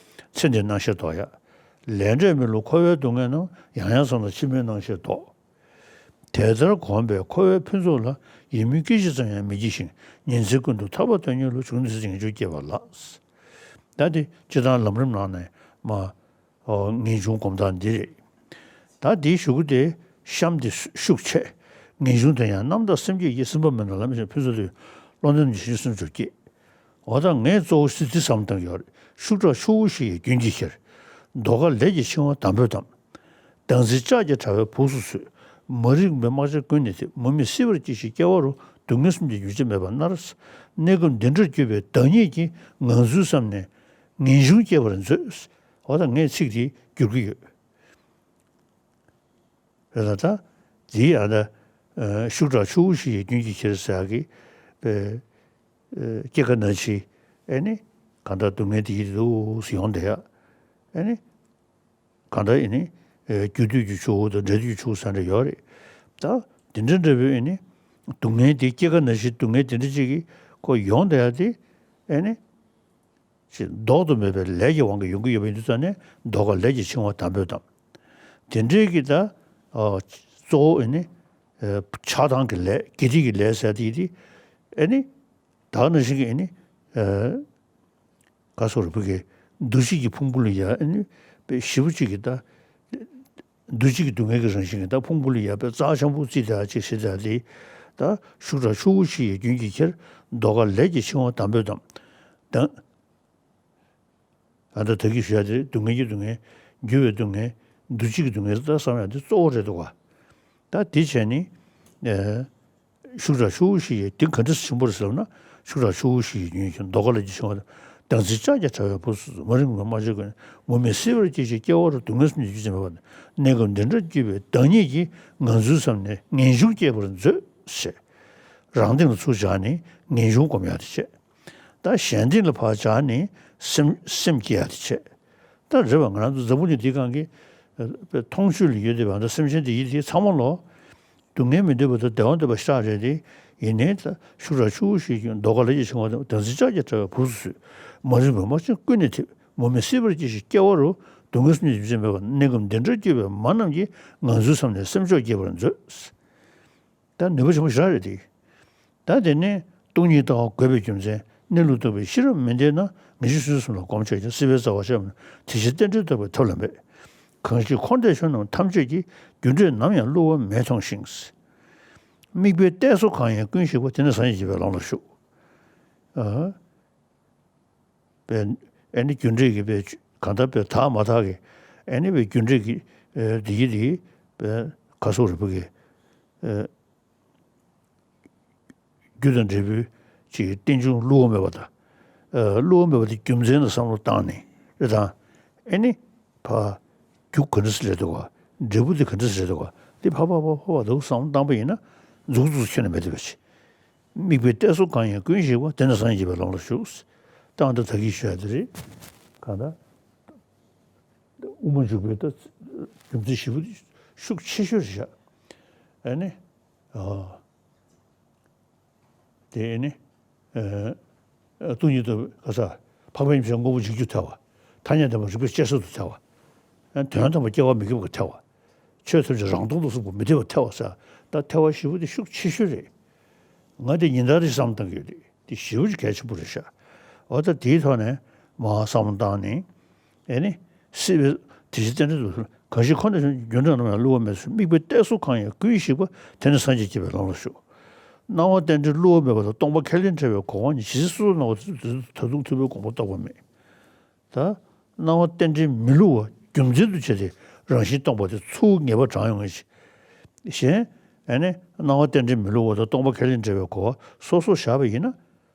ཚེ་འདིར་སྣང་ཤས་ལྡོག་ཡ། ལས་འབྲས་མི་བསླུ་འཁོར་བའི་སྡུག་བསྔལ་རྣམས། ཡང་ཡང་བསམས་ན་ཕྱི་མའི་སྣང་ཤས་ལྡོག། དེ་ལྟར་གོམས་པས་འཁོར་བའི་ཕུན་ཚོགས་ལ། ཡིད་སྨོན་སྐད་ཅིག་ཙམ་ཡང་མི་སྐྱེ་ཞིང་། ཉིན་མཚན་ཀུན་ཏུ་ཐར་པ་དོན་གཉེར་བློ། བྱུང་དུས་ཚེ་ངེས་འབྱུང་སྐྱེ་བ་ལགས། ད་འདི་སྤྱིར་བཏང་ལམ་རིམ་ནང་ནས་མ། ཨོ་ངེས་འབྱུང་སྒོམ་སྟངས་འདི་རེད། ད་འདིའི་གཞུག་གུ་དེ་གཤམ་དེ་ཤུགས་ཆེ། ངེས་འབྱུང་དོན་ཡང་རྣམ་དག་སེམས་བསྐྱེད་ཀྱིས། སེམས་དཔའ་མི་རྣམས་ལམ་ཡིན་ཕན་ཚུན་ལུས། བློ་ལྡན་ཇི་བཞིན་སེམས་སྦྱོར་བསྐྱེད། འོ་ད་ངས་གཙོ་བོ་སྲིད་འདི་བསམ་བཏང་ཡོད་རེད། ཤུགས་དྲག་ཆུ་བོ་བཞི་ཡི་རྒྱུན་གྱིས་ཁྱེར། ཟློས་གར་ལས་ཀྱི་འཆིང་བ་དམ་པོས་བསྡམས། སྡང་འཛིན་ལྕགས་ཀྱི་དྲ་བས་སྦུབས་སུ་ཚུད། མ་རིག་པའི་རྨ་བྱ་ཀུན་ནས་འཐིབས། མུ་མེད་སྲིད་པར་སྐྱེ་ཞིང་སྐྱེ་བ་རུ། སྡུག་བསྔལ་གསུམ་གྱི་འགྱུར་བྱེད་མེད་པར་མནར། གནས་སྐབས་འདི་འདྲར་གྱུར་པའི་བདག་ཉིད་ཀྱིས། ངང་ཚུལ་བསམས་ནས་ངེས་འབྱུང་སྐྱེ་བར་མཛོད། འོ་ད་ངས་ཚིག་འདི་བསྒྱུར་གྱི་ཡོད། རེད་ད། ད་འདི་ཡང་ད་ཤུགས་དྲག་ཆུ་བོ་བཞི་ཡི་རྒྱུན་གྱིས་ཁྱེར་ཟེར་ཡག་གི་པའི་སྐྱེ་རྒ་ན་འཆི། ཨེ་ནི་ གང་ལྟར་སྡུག་བསྔལ་དེ་ཡིད་དུ་ཡོང་བསྡད་ཡ། ཨེ་ནི། གང་ལྟར་ཨེ་ནི། ཨེ། རྒྱུ་དུས་ཀྱི་ཆུ་བོ་དང་འབྲས་དུས་ཀྱི་ཆུ་བོ་ཟེར་འདྲ་ཡོད་རེད། ད་དེ་འདྲ་འདྲ་པོའི་ཨེ་ནི། སྡུག་བསྔལ་དེ་སྐྱེ་རྒ་ན་འཆིའི་སྡུག་བསྔལ་དེ་འདྲ་ཅིག་གི་ཁོ་ཡོང་བསྡད་ཡ་དེ། ཨེ་ནི། ཅིག་ལྡོག་ཏུ་མེད་པའི་ལས་ཀྱི་དབང་གིས་ཡོང་གི་ཡོད་པ་ཡིན་དུས་ཙང་ནས་ལྡོག་ཁ་ལས་ཀྱི་འཆིང་བ་དམ་པོས་གཏམས། དེ་འདྲའི་གི་ད། ཨ། གཙོ་བོ་ཨེ་ནི། ཨ། ཆགས་སྡང་གི་ལས། དགེ་སྡིག་གི་ལས་ཟེར་དེ་ཡིན་དེ། ཨེ་ནི། ད་ག་ནང་བཞིན་གྱི་ཨེ་ནི། ཨ། ག་སོགས་རེ་བུ་གི་འདུ་བྱེད་ཀྱི་ཕུང་པོ་ལ་ཡ་ཨེ་ནི་དཔེ་ཞེ་པོ་ཅིག་གི་ད། འདུ་བྱེད་ཀྱི་སྡུག་བསྔལ་གྱི་རང་བཞིན་གྱི་ད་ཕུང་པོ་ལ་ཡ་དཔེ་རྩ་ཆེན་པོ་བརྩིས་ད་ཅིག་ཞེ་ད་དེ། ད་ཤུགས་དྲག་ཆུ་བོ་བཞི་ཡི་རྒྱུན་གྱི་ཁྱེར། ལྡོག་ཁ་ལས་ཀྱི་འཆིང་བ་དམ་པོས་གཏམས། ད། ཨ། ད་ད་གིན་ཞུ་ཡ་དེ་སྡུག་བསྔལ་གྱི་སྡུག་བསྔལ། འགྱུར་བའི་སྡུག་བསྔལ། འདུ་བྱེད་ཀྱི་སྡུག་བསྔལ་ད་བསམ་ཡ་དེ་གཙོ་བོ་རེད་འདུག་ག། ད་དེ་བྱས་ནི། ཨ། ཤུགས་དྲག་ཆུ་བོ་བཞི་ཡི། དེ་ག་འདྲ་ཆེན་པོ་རེད་ཟེར་ན། ཤུགས་དྲག་ཆུ་བོ་བཞི་ཡི་རྒྱུན་གྱི་ལྡོག་ཁ་ལས་ཀྱི་འཆིང་བ་དང་། སྡང་སེམས་ལྕགས་ཀྱི་དྲ་བས་བུ་སུ་སུ། མ་རིག་པའི་མ་བཅོས་ཀུན་ནས། མུ་མེད་སྲེད་པར་སྐྱེ་ཞིང་སྐྱེ་བ་རུ། སྡུག་བསྔལ་གསུམ་གྱི་རྒྱུ་ཅན་མེད་པ་ནི། གནས་སྐབས་འདི་འདྲར་སྐྱེས་པའི་བདག་ཉིད་ཀྱིས། ངང་ཚུལ་བསམ་ནས་ངེས་འབྱུང་སྐྱེད་པར་མཛོད། ཞེས། རང་སྟེང་ལ་ཚུར་བཞག་ནས་ངེས་འབྱུང་སྒོམ་ཡ་དེ་བྱས། ད་གཞན་སྟེང་ལ་ཕར་བྱས་ནས་སེམས་སེམས་བསྐྱེད་ཡ་དེ་བྱས། ད་རེད་བ། ང་རང་ཚོ་འཛམ་བུ་གླིང་འདིའི་སྒང་གི་ཨ་མཐོང་ཆོས་ལ་ཡོད་བསྡད་པ་འདྲ་སེམས་ཅན་དེ་ཡིད་དེ་ཚང་མ་ལོ། སྡུག་བསྔལ་མི་འདོད་པ་དང་བདེ་བ་འདོད་པ་ཤ་རེད་དེ། ཡིན་ནའི་ད་ཤུགས་དྲག་ཆུ་བོ་བཞི་ཡི་རྒྱུན། ལྡོག་ཁ་ལས་ཀྱི་འཆིང་བ་དང་། སྡང་སེམས་ལྕགས་ཀྱི་དྲ་བས་བུ་སུ་སུ། མ་རིག་པའི་མ་བཅོས་ཀུན་ནས་ཐེབས། མུ་མེད་སྲེད་པར་སྐྱེ་ཞིང་སྐྱེ་བ་རུ། སྡུག་བསྔལ་གསུམ་གྱི་རྒྱུ་ཅན་མེད་པ། གནས་སྐབས་འདི་འདྲར་སྐྱེས་པའི་མ་རྣམས་ཀྱིས། ངང་ཚུལ་བསམ་ནས་སེམས་མཆོག་བསྐྱེད་པར་མཛོད། ད་ནུས་པ་ཆེན་པོ་ཞེ་དྲག་རེད་དེ། ད་དེ་ནས་སྟོང་ཉིད་ལྟ་བ་འགོད་པའི་རྒྱུ་མཚན། གནས་ལུགས་རྟོགས་པའི་ཤེས་རབ་མི་ལྡན་ན། ངེས་ཤེས་སུན་སུམ་ལ་སྒོམ་ཆོག་ཀྱང་། སྲིད་པའི་རྩ་བ་ཤར་མི་ནུས། དེ་ཕྱིར་རྟེན་འབྲེལ་རྟོགས་པའི་ཐབས་ལ་འབད། གང་ཞིག་འཁོར་འདས་བྱོན་རྣམས་ཐམས་ཅད་ཀྱིས། རྒྱུ་འབྲས་ནམ་ཡང་བསླུ་བ་མེད་མཐོང་ཞིང་། དམིགས་པའི་གཏད་སོ་གང་ཡིན་ཀུན་ཞིག་པ། དེ་ནི་སངས་རྒྱས་བྱེད་པའི་ལམ་ལ་ཞུགས། ཨ། པའི་ཨེ་ནི་རྒྱུ་འབྲས་ཀྱི་པའི་གང་ལྟར་པའི་དག་མ་དག་གི་ཨེ་ནི་པའི་རྒྱུ་འབྲས་ཀྱི་ཨེ་འདི་ཡི་འདི་པའི་ག་སོགས་རེ་བུ་གི་ཨེ་རྒྱུ་དང་འབྲས་བུའི་ཅིག་རྟེན་འབྱུང་བསླུ་བ་མེད་པ་དང་། ཨེ་བསླུ་བ་མེད་པ་དེ་རྒྱུ་མཚན་ལ་བསམ་བློ་བཏང་ནས་རེད་དང་། ཨེ་ནི་ཕ་རྒྱུ་ག་འདྲ་སེ་སླེབས་འདུག་ག། འབྲས་བུ་དེ་ག་འདྲ་སེ་སླེབས་འདུག་ག། དེ་ཕ་ཕ་ཕ་ཕ་ཕ་འདུག་བསམ་བློ་བཏང་པ་ཡིན་ན་འཛུགས་འཛུགས་ཁྱོན་ནས་མེད་དེ་བས་ཆེ། དམིགས་པའི་གཏད་སོ་གང་ཡིན་ཀུན་ཞིག་པ། དེ་ནི་སངས་རྒྱས་པའི་ལམ་ལ་ཞུགས། ད་ལྟ་ད་གིན་ཞུ་ཡ་དེ་རེད། གང་ལྟར་དབུ་མ་འཇུག་པའི་ད་རྒྱུ་མཚན་ཞེ་པོ་ཤུགས་ཆེ་ཤོས་རེད་ཤག། ཨ་ནི། ཨ། དེ་ཨ་ནི། ཨ། སྟོང་ཉིད་རྟོགས་པའི་ག་ས། འཕགས་པའི་ཉིན་མཚན་དངོས་པོ་འཇིག་རྒྱུར་ཐལ་བ། ཐ་སྙད་བདེན་པ་རིགས་པས་དཔྱད་བཟོད་དུ་ཐལ་བ། དོན་དམ་པར་སྐྱེ་བ་མི་འགེབས་པར་ཐལ་བ། ཆོས་ཐམས་ཅད་རང་སྟོང་དུ་གསུངས་པ་མི་འཐད་པར་ཐལ་བ་ཟེར། ད་ཐལ་བ་ཞེ་པོ་དེ་ཤུགས་ཆེ་ཤོས་རེད། ང་དེ་ཉིན་ལྟར་རེ་བསམ་བཏང་གི་ཡོད་རེད། དེ་ཞེ་པོ་ཅིག་གལ་ཆེན་པོ་རེད་ཤག། འོ་ད་དེའི་ཐོག་ནས་མར་བསམ་བློ་བཏང་ནས། ཨེ་ནི། སྲིད་པའི་དེ་བཞིན་རྟེན་འབྲེལ་དུ། གང་ཞིག་འཁོར་འདས་བྱོན་རྒྱུ་འབྲས་ནམ་ཡང་བསླུ་བ་མེད་ཚུལ། དམིགས་པའི་གཏད་སོ་གང་ཡིན་ཀུན་ཞིག་པ། དེ་ནི་སངས་རྒྱས་བྱེད་པའི་ལམ་ལ་ཞུགས། སྣང་བ་རྟེན་འབྲེལ་བསླུ་བ་མེད་པ་དང་། སྟོང་པ་ཁས་ལེན་བྲལ་བའི་གོ་འཕང་ཉིད། ཇི་སྲིད་སོ་སོར་སྣང་བ་དེ་ད་དུང་ཐུབ་པའི་དགོངས་པ་རྟོགས་པ་མེད། ད་སྣང་བ་རྟེན་འབྲེལ་མི་བསླུ་བ་རྒྱུ་མཚན་དུ་བྱས་ཏེ་རང་བཞིན་སྟོང་པ་དེ་ཚུར་ངེས་པ་དྲངས་ཡོང་ངེས་ཤིང་། གཞན་ཨ་ནི་སྣང་བ་རྟེན་འབྲེལ་མི་བསླུ་བ་དང་སྟོང་པ་ཁས་ལེན་བྲལ་བའི་གོ་བ་སོ་སོར་བཞག་པ་ཡིན་ན།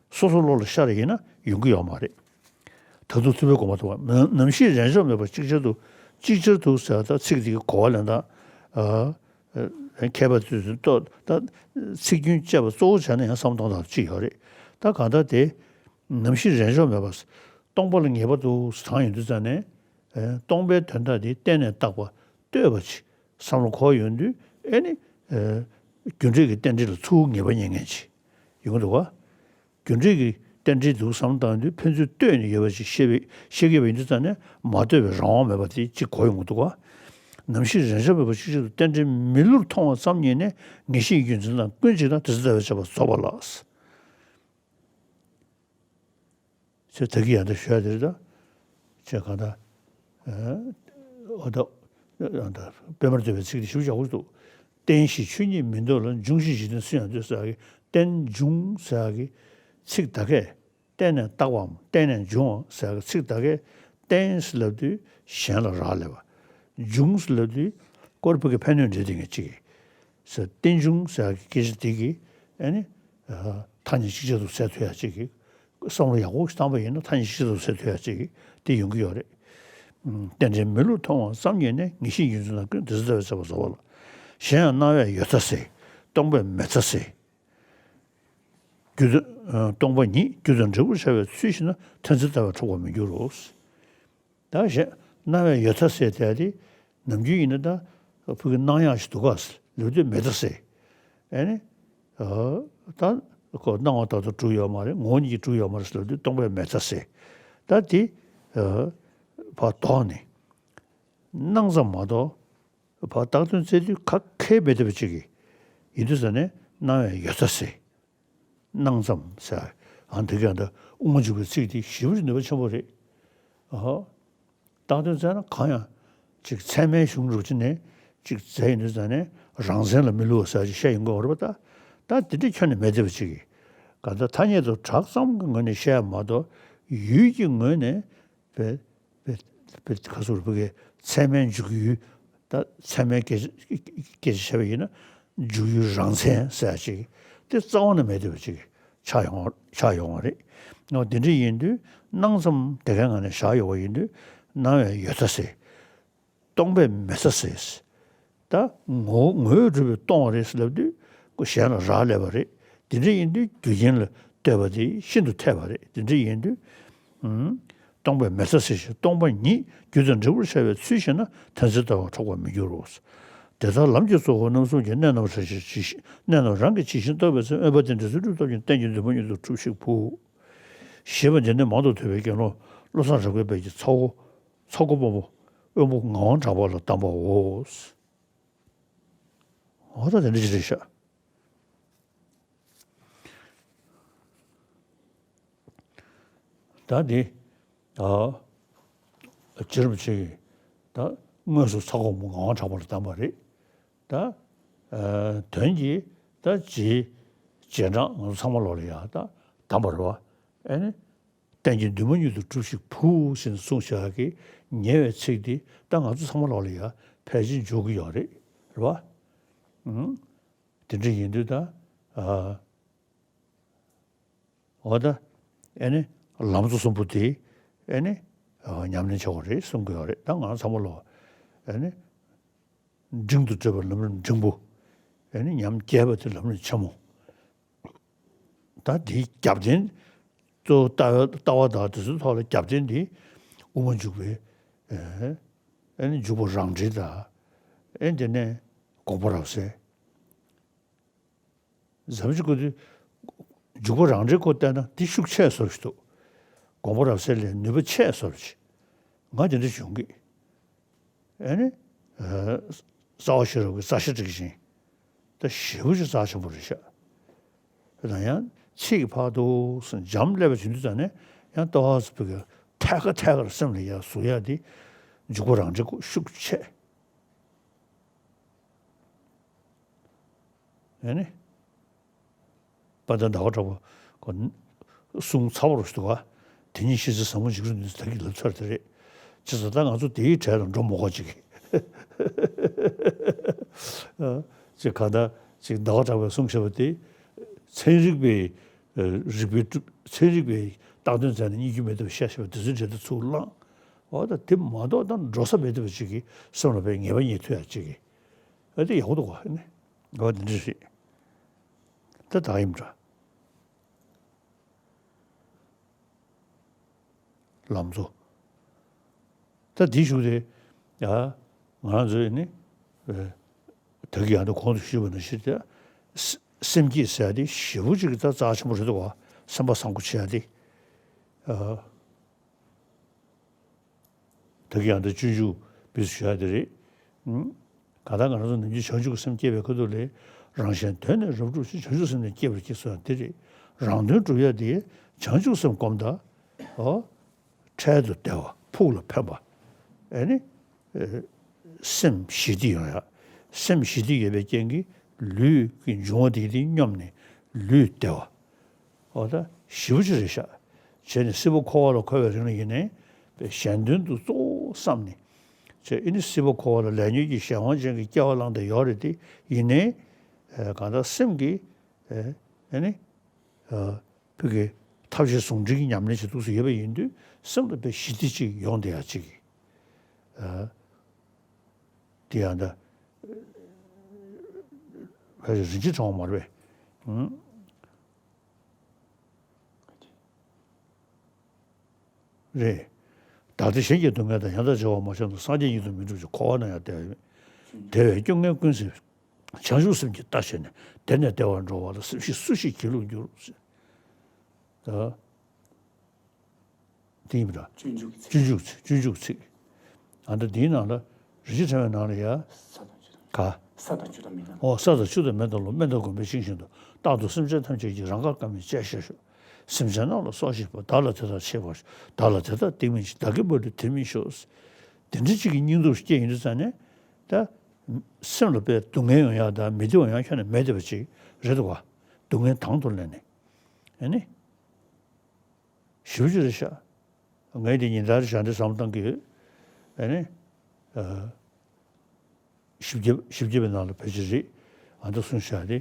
སོ་སོའི་བློ་ལ་ཤར་ཡིན་ན་ཡོང་གི་ཡོད་མ་རེད། ད་དུང་ཐུབ་པའི་དགོངས་པ་རྟོགས་པ། ནམ་ནམ་ཞིག་རན་ཆོག་མེད་པར་ཅིག་ཅར་དུ། ཅིག་ཅར་དུ་ཟེར་ད་ཚིག་འདི་གི་གོ་བ་ལེན་སྟངས། ཨ། མཁས་པ་ཚོས་ཏོ་ད་ཚིག་རྒྱུན་བཅད་པ་གཙོ་བོ་བྱས་ན་ཡང་བསམ་བློ་གཏོང་སྟངས་གཅིག་ཡོད་རེད། ད་གང་ལྟར་དེ་ནམ་ཞིག་རན་ཆོག་མེད་པར་སྟོང་པ་ལ་ངེས་པར་དུ་དྲངས་ཡོང་དུས་ཙང་ནས། ཨ། སྟོང་པའི་དོན་དག་འདི་བརྟེན་ནས་བཏགས་པ་ལྟོས་པ་ཅིག་བསམ་བློ་འཁོར་ཡོང་དུས། ཨེ་ནི། ཨ། རྒྱུ་འབྲས་ཀྱི་རྟེན་འབྲེལ་ལ་ཚུར་ངེས་པ་རྙེད་མཁན་ཅིག་ཡོང་གི་འདུག་ག། རྒྱུ་འབྲས་ཀྱི་རྟེན་འབྲེལ་འདུག་བསམ་བཏང་དུས་ཕན་ཚུན་ལྟོས་ནས་ཡོད་པ་ཅིག་ཤེས་པའི་ཤེས་ཀྱི་ཡོད་པ་ཡིན་དུས་ཙང་ནས་མ་ལྟོས་པའི་རང་དབང་མེད་པ་དེ་གཅིག་གོ་ཡོང་གི་འདུག་ག། ནམ་ཞིག་རན་ཆོག་མེད་པར་ཅིག་ཅར་དུ་རྟེན་འབྲེལ་མི་བསླུར་མཐོང་བ་ཙམ་ཉིད་ནས། ངེས་ཤེས་ཀྱི་རྒྱུ་མཚན་དང་ཀུན་གཅིག་ན། དེ་ཚེ་ལྟ་བས་ཁྱབ་པ་རྫོགས་པ་ལགས། ཅེས་ད་གིན་ཡང་ད་ཞུ་ཡ་དེ་རེད་ད། ཅེས་གང་ལྟར། ཨ། འོ་ད། ཨ། ད་པདྨར་བསྡུས་པའི་ཚིག་དེ་ཞེ་པོ་ཡག་པོ་འདུག། རྟེན་ཞེས་ཆོས་ཉིད་མིན་འདོད་ལ། འབྱུང་ཞེས་འཇིག་རྟེན་སུ་ཡང་འདོད་ཟེར་ཡ་གི་རྟེན་འབྱུང་ཟེར་ཡ་གི་ཚིག་ད་གས་བརྟེན་ནས་བཏགས་པའམ་བརྟེན་ནས་འབྱུང་བ་ཟེར་ཡ་གི་ཚིག་ད་གས་བརྟེན་ཟེར་ལབ་དུས་གཞན་ལ་རག་ལས་པ། འབྱུང་ཟེར་ལབ་དུས་ཀོར་བུ་གི་ཕན་གནོད་འདྲེས་དེ་ངས་གཅིག་གི་ཟེར། རྟེན་འབྱུང་ཟེར་ཡ་གི་སྐད་ཆ་དེ་གིས་ཨ་ནི། ཨ། ཐ་སྙད་ཅིག་ཅར་དུ་སེལ་ཐུབ་ཡ་གཅིག་གི། བསམ་བློ་ཡག་པོ་ཞིག་བཏང་པ་ཡིན་ན་ཐ་སྙད་ཅིག་ཅར་དུ་སེལ་ཐུབ་ཡ་གཅིག་གི་དེ་ཡོང་གི་ཡོད་རེད། ཨ། རྟེན་འབྲེལ་མི་བསླུར་མཐོང་བ་ཙམ་ཉིད་ནས། ངེས་ཤེས་རྒྱུ་མཚན་དང་ཀུན། དེ་ཚེ་ལྟ་བས་ཁྱབ་པ་རྫོགས་པ་ལགས། གཞན་ཡང་སྣང་བས་ཡོད་མཐའ་སེལ། སྟོང་པས་མེད་མཐའ་སེལ། རྒྱུ་དོན་ སྟོང་པ་ཉིད་རྒྱུ་དང་འབྲས་བུར་བྱ་བའི་ཚུལ་ཤེས་ན་མཐར་འཛིན་ལྟ་བས་འཕྲོག་པར་མི་འགྱུར་རོ། ད་གཞན་སྣང་བའི་ཡོད་མཐའ་ཟེར་དེ་དེ་ནམ་རྒྱུན་ཡིན་ན་ད་ཕ་གི་སྣང་ཡག་ཞིག་འདུག་ག་ལབ་དུས་མེད་མཐའ་ཟེར། ཨེ་ནི། ད་ཁོ་སྣང་བ་ལྟར་དུ་གྲུབ་ཡོད་མ་རེད། ངོ་བོ་ཉིད་ཀྱིས་གྲུབ་ཡོད་མ་རེད་ཟེར་ལབ་དུས་སྟོང་པའི་མེད་མཐའ་ཟེར། ད་དེ་ཕར་དོགས་ནས་སྣང་ཙམ་མ་གཏོགས་ཕར་བཏགས་དོན་བཙལ་དུས་ག་གེ་མེད་བསྡད་པ་ཅིག་གི་ཡིན་དུས་ཙ་ནས་སྣང་བའི་ཡོད་མཐའ་ཟེར། སྣང་ཙམ་ཟེར། ཨ་འདི་ག་འདི་དབུ་མ་འཇུག་པའི་ཚིག་འདི་ཞེ་པོ་ཅིག་ནུས་པ་ཆེན་པོ་རེད། ཨ། བཏགས་དོན་བཙལ་ན་གང་ཡང་ཅིག་ཚད་མའི་གཞུང་འདྲ་པོ་ཅིག་ནས་ཅིག་བཙལ་ཡོང་དུས་ཙ་ནས་རང་མཚན་ལ་མི་བསླུ་བ་ཟེར་ཅིག་བཤད་ཡོང་གི་ཡོད་རེད་པ། ད་ད་འདི་འདྲ་ཁྱོན་ནས་མེད་བསྡད་པ་ཅིག་གིས་ག་ད་ཐ་སྙད་དུ་གྲགས་ཙམ་གྱི་ངོས་ནས་བཤད་ཡ་མ་གཏོགས་ཡུལ་གྱི་ངོས་ནས་བེ་བེ་བེ་ག་ཟེར་བ་གི་ཚད་མའི་འཇུག་ཡུལ། ད་ཚད་མའི་སྐད་ཆ་སྐད་ཆ་བཤད་པ་ཡིན་ན་འཇུག་ཡུལ་རང་མཚན་ཟེར་ཅིག་དེ་རྩ་བ་ནས་མེད་བསྡད་པ་ཅིག་ཆགས་ཡོང་ཆགས་ཡོང་བ་རེད། འོ་དེ་འདྲ་ཡིན་དུས་སྣང་ཙམ་དེ་གའི་ངང་ནས་བཞག་ཡོད་པ་ཡིན་དུས་སྣང་བའི་ཡོད་མཐའ་ཟེར། སྟོང་པའི་མེད་མཐའ་ཟེར། ད་ངོ་ངོས་གྲུབ་པས་སྟོང་བ་རེད་ཟེར་ལབ་དུས་ཁོ་གཞན་ལ་རག་ལས་པ་རེད། དེ་འདྲ་ཡིན་དུས་རྒྱུ་རྐྱེན་ལ་ལྟོས་པ་དེ་ཤིན་ཏུ་འཐད་པ་རེད། དེ་འདྲ་ཡིན་དུས། ཨུམ། སྟོང་པའི་མེད་མཐའ་ཟེར་ཞིང་སྟོང་པ་ཉིད་རྒྱུ་དང་འབྲས་བུར་བྱ་བའི་ཚུལ་ཤེས་ན་མཐར་འཛིན་ལྟ་བས་འཕྲོག་པར་མི་འགྱུར་རོ། དེ་ལྟར་ལམ་གྱི་གཙོ་བོ་རྣམ་གསུམ་གྱི་གནད་རྣམ་པར་ཇི་བཞིན་གནད་རྣམས་རང་གིས་ཇི་བཞིན་རྟོགས་པའི་ཚེ་མངོན་པ་དེ་འབྲས་རྩོལ་སྒྲུབ་སྟོབས་ཀྱིས་གཏན་གྱི་འདུན་མ་མྱུར་དུ་གྲུབ་ཞིག་བུ། ཞེས་པ་འདི་ནི་མང་དུ་ཐོས་པའི་དགེ་སློང་བློ་བཟང་གྲགས་པའི་དཔལ་གྱི་ཚ་བོ་ཚ་ཁོ་དཔོན་པོ་དབོན་པོ་ངག་དབང་གྲགས་པ་ལ་གདམས་པའོ། འོ་ད་དེ་འདྲ་ཅིག་རེད་ཤག་ད་འདི། ཨ། རྗེ་རིན་པོ་ཆེ་གིས་ད་དངོས་སུ་ཚ་ཁོ་དཔོན་པོ་ངག་དབང་གྲགས་པ་ལ་གདམས་པ་རེད། ད། ཨ། དོན་གྱིས་ད་རྗེ་རྗེས་འབྲང་ང་ཚོ་ཚང་མ་ལོག་ལ་ཡ་ད་གདམས་པ་རེད་བ། ཨ་ནི། གཏན་གྱི་འདུན་མ་མྱུར་དུ་གྲུབ་ཤིག་བུ་ཟེར་ནས་གསུངས་བཞག་གི་ཉེ་བའི་ཚིག་འདི་ད་ང་ཚོ་ཚང་མ་ལོག་ལ་ཡ་ཕལ་ཆེར་འཇོག་གི་ཡོད་རེད། རེད་བ། ཨུང་། དེ་འདྲ་ཡིན་དུས་ད། ཨ། འོ་ད། ཨེ་ནི། ལམ་གཙོ་གསུམ་པོ་དེ། ཨེ་ནི། ཨ། ཉམས་ལེན་བྱ་དགོས་རེད་གསུང་གི་ཡོད་རེད། ད་ང་ཚང་མ་ལོག་ཨེ་ནི། འབྲིང་དུ་བགྲོད་པ་ལམ་རིམ་འབྲིང་པོ། ཨེ་ནི་ཉམས་རྒྱས་པ་དེ་ལམ་རིམ་ཆེན་མོ། ད་དེའི་རྒྱབ་རྟེན་གཙོ་བོ་ལྟ་ལྟ་བ་དང་དེ་ཚོའི་ཐོག་ལ་རྒྱབ་རྟེན་དེ་དབུ་མ་འཇུག་པའི། ཨེ་ནི་འཇུག་པ་རང་འགྲེལ་དང་། ཨེ་དེ་ནས་དགོངས་པ་རབ་གསལ། ཟབ་ཅིག་གོ་དུས། འཇུག་པ་རང་འགྲེལ་སྐོར་བལྟས་ན་དེ་ཤུགས་ཆེ་བཟོ་ཞིག་འདུག་དགོངས་པ་རབ་གསལ་ལས་ནུས་པ་ཆེ་བཟོ་ཞིག་ང་དེ་འདྲ་བྱུང་གི་ཨེ་ནི། རྩ་བ་ཤེས་རབ་ཀྱི་རྩ་ཤེ་སྒྲིག་ཅིང་། ད་ཞེ་པོ་ཅིག་རྩ་ཆེན་པོ་རེད་ཤག་དེ་ན་ཡང་ཚིག་ཕར་དུ་འཇམ་སླེབས་པ་བྱུང་དུས་ཙང་ནས་ཡང་ལྟ་བ་ཚོ་བོད་ཀྱི་ཐད་ཀ་ཐད་ཀར་སེམས་ལ་ཡར་ཟུག་ཡག་དེ་འཇུག་པ་རང་འགྲེལ་སྐོར་ཤུགས་ཆེ། ཨེ་ནི། དཔལ་ལྡན་ཟླ་བ་གྲགས་པ་ཁོ་གསུང་ཚ་བོ་རུ་ཞིག་འདུག་ག་དེ་ཉིད་ཤེས་ཚེ་ཟབ་མོ་འཇིགས་རུང་འདུན་ཟེར་ད་གི་ལབ་ཚར་དེ་རེད། བྱས་ཙང་ད་ང་ཚོ་དེའི་གྲལ་ལ་འགྲོ་མི་དགོས་ཅིག་ཨ། ཅིག་ག་ད་ཅིག་ཟླ་བ་གྲགས་པས་གསུང་བཞག་པ་དེ། ཚན་རིག་པའི། ཨ། རིག་པའི་གྲུབ་ཚན་རིག་པའི་བཏགས་དོན་བཙལ་ནས་རྙེད་རྒྱུ་མེད་འདུག་བཤད་བཤད་པ་དེ་ཚོའི་གྲལ་དུ་ཚུར་བླངས། འོ་ད་དེ་མ་གཏོགས་ད་འགྲོ་ས་མེད་འདུག་པ་ཅིག་གི་སེམས་ལ་དཔེ་ངེས་པ་རྙེད་ཐུབ་ཡག་ཅིག་གི་ཨ་དེ་ཡག་པོ་འདུག་ག་ཨ་ནི། འོ་དེ་འདྲ་རེད། ད་ད་ཡིན་འདྲ། ལམ་གཙོ། ད་དེའི་གཞུག་དེ། ཡ། ང་རང་ཚོས་ནི། ཨ། ད་གི་ཡང་ད་གོང་དུ་ཞུས་པ་ནང་བཞིན་ད། སེམས་བསྐྱེད་ཟེར་ཡ་དེ་ཞེ་པོ་ཅིག་ད་རྩ་ཆེན་པོ་རེད་འདུག་ག་སེམས་པ་བཟང་པོ་བྱེད་ཡ་དེ། ཨ། ད་གི་ཡང་ད་སྤྱོད་འཇུག་དཔེ་ཞུ་ཡ་དེ་རེད། ཨང་། གང་ལྟར་ང་རང་ཚོ་ནམ་རྒྱུན་བྱང་ཆུབ་ཀྱི་སེམས་བསྐྱེད་པའི་ཁ་ཐུག་ལས། རང་གཞན་དོན་ནི་རབ་བསྒྲུབ་ཕྱིར། བྱང་ཆུབ་སེམས་ནི་བསྐྱེད་པར་བགྱི་ཟེར་ཡ་དེ་རེད། རང་དོན་སྒྲུབ་ཡ་དེ་བྱང་ཆུབ་སེམས་བསྒོམ་ད། ཨོ། འཕྲལ་དུ་བདེ་བ་ཕུགས་ལ་ཕན་པ། ཨེ་ནི། ཨེ། སེམས་ཞི་བདེ་ཡོང་ཡ། སེམས་ཞི་བདེ་ཡོད་པའི་རྐྱེན་གྱིས་ལུས་ཀྱི་འབྱུང་བ་དེ་དེ་སྙོམས་ནས་ལུས་བདེ་བ། འོ་ད་ཞེ་པོ་ཅིག་རེད་ཤག་བྱས་ནས་སྲིད་པ་འཁོར་བ་ལ་འཁོར་བའི་རིང་ལ་ཡིན་ནའི་གཞན་དོན་དུ་གཙོ་བོ་བསམ་ནས། བྱས་ཨེ་ནི་སྲིད་པ་འཁོར་བ་ལ་ལས་ཉོན་གྱི་གཞན་དབང་ཅན་གྱི་སྐྱེ་བ་བླངས་ཏེ་ཡོད་རེད་དེ་ཡིན་ནའི། ཨེ། གང་ལྟར་སེམས་ཀྱི། ཨེ། ཨེ་ནི། ཨ། བོད་ཀྱི་ཐབས་ཤེས་ཟུང་འབྲེལ་གྱི་ཉམས་ལེན་བྱེད་ཐུབ་སུ་ཡོད་པ་ཡིན་དུས་སེམས་ལ་དཔེ་ཞི་བདེ་ཅིག་ཡོང་བསྡད་ཡ་ཅིག་ཨ། དེ་ཡང་ད། ཕལ་ཆེར་རིན་ཆེན་ཕྲེང་བ་མ་རེད་པས། ཨང་། རེད། བདག་སྡེ་གཞན་གྱི་སྡུག་བསྔལ་དང་། ཡང་དག་བརྗེ་བར་མ་བྱས་ན། སངས་རྒྱས་ཉིད་དུ་མི་འགྲུབ་ཅིང་། འཁོར་བ་ན་ཡང་བདེ་བ་མེད། དེ་བས་སྐྱོ་ངལ་ཀུན་སེལ་བྱང་ཆུབ་སེམས་ཀྱིས་བལྟ་བྱས་ནས། དེ་ནས་བདེ་བར་འགྲོ་བ་ལ། སེམས་ཤེས་སུ་ཞིག་སྒྱིད་ལུག་འགྱུར། ད། དེ་ཡིན་པ་འདྲ། སྤྱོད་འཇུག་གི་ཚིག་སྤྱོད་འཇུག་ཚིག་སྤྱོད་འཇུག་ཚིག་ཨ་ད་འདིའི་ནང་ལ་རིན་ཆེན་ཕྲེང་བའི་ནང་ལ་ཡ། ས་དང་ཆུ་དང་། ག་ས་དང་ཆུ་དང་མེ་དང་། ཨོ་ས་དང་ཆུ་དང་མེ་དང་རླུང་། དམན་དང་དགོན་པའི་ཤིང་བཞིན་དུ། རྟག་ཏུ་སེམས་ཅན་ཐམས་ཅད་ཀྱི། རང་དགར་བཀའ་མིན་དཔྱད་ཤེས་ཤོག་སེམས་ཅན་རྣམས་ལ་སོགས་བྱེད་པ། བདག་ལ་དེ་ལྟར་བྱེད་པར་ཤོག་བདག་ལ་དེ་ལྟར་སྡིག་མིན་བྱེད། བདག་གི་དཔའ་བོས་དེ་མི་ཤོག་དེ་འདྲ་ཅིག་གི་སྙིང་སྟོབས་སྐྱེས་ཡོང་དུས་ཙང་ནས། ད་སེམས་ལ་དཔེ་སྡུག་བསྔལ་ཡོང་ཡག་དང་མི་བདེ་བ་ཡོང་ཡག་ཁྱོན་ནས་མེད་བསྡད་པ་ཅིག་རེད་འདུག་ག་སྡུག་བསྔལ་དང་དུ་ལེན་ནས། ཨ་ནི། ཞེ་པོ་ཅིག་རེད་ཤག་ངས་འདི་ཉིན་ལྟར་ཞག་འདི་བསམ་བློ་བཏང་གི་ཡོད། ཨ་ནི། ཨ། བཞི་བརྒྱ་བཞི་བརྒྱ་པའི་ནང་ལ་ཕལ་ཆེར་རེད། ཨ་འདི་གསུངས་བཞག་སྟེ།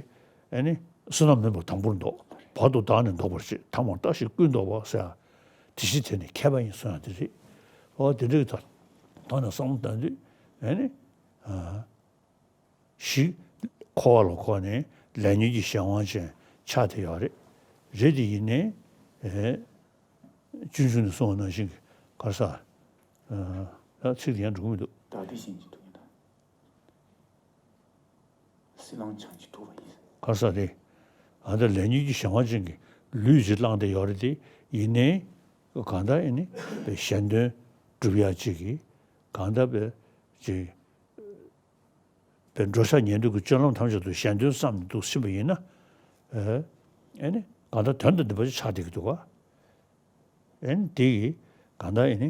ཨ་ནི། བསོད་ནམས་སྨོན་པ་དང་པོར་འདོགས། བར་དུ་བདག་ནི་ལྡོག་པར་བྱེད། ཐ་མར་བརྟགས་ཤིང་ཀུན་ལྡོག་པ་ཟེར། དེ་ཕྱིར་དེ་ནི་མཁས་པ་ཡིན་གསུངས་ཡག་དེ་རེད། ཨོ་དེ་འདྲ་གི་ཐོག་ཐོག་ནས་བསམ་བློ་བཏང་དུས། ཨ་ནི། ཨ། ཞིག་འཁོར་བ་ལ་འཁོར་ནས་ལས་ཉོན་གྱི་གཞན་དབང་ཅན་ཆགས་བསྡད་ཡོད་རེད། རེད་དེ་ཡིན་ནའི། ཨེ། སྤྱོད་འཇུག་ནས་གསུངས་པ་ནང་བཞིན་གྱི་ག་རེ་ཟེར། ཨ། ད་ཚིག་དེ་ཡང་འགྲོ་གི་མི་འདུག་བདག་སྡེ་གཞན་གྱི་སྡུག་བསྔལ་དང་། སྲིད་ལམ་བྱང་ཆུབ་ཐོབ་པ་ཡིན། ག་རེ་ཟེར་རེད། ཨ་ད་ལས་ཉོན་གྱི་གཞན་དབང་ཅན་གྱི་ལུས་ཅིག་བླངས་བསྡད་ཡོད་རེད་དེ། ཡིན་ནའི་གང་ལྟར་ཨེ་ནི་པའི་གཞན་དོན་སྒྲུབ་ཡག་ཅིག་གི་གང་ལྟར་པའི་ཅིག་པའི་འགྲོ་འཆག་ཉལ་འདུག་གི་སྤྱོད་ལམ་ཐམས་ཅད་དུ་གཞན་དོན་བསམ་ནས་འདུག་ཕྱིན་པ་ཡིན་ན། ཨེ་ནི་གང་ལྟར་དོན་དང་ལྡན་པ་ཅིག་ཆགས་བསྡད་ཀྱི་འདུག་ག་ཨེ་ནི་དེ་གི་གང་ལྟར་ཨེ་ནི་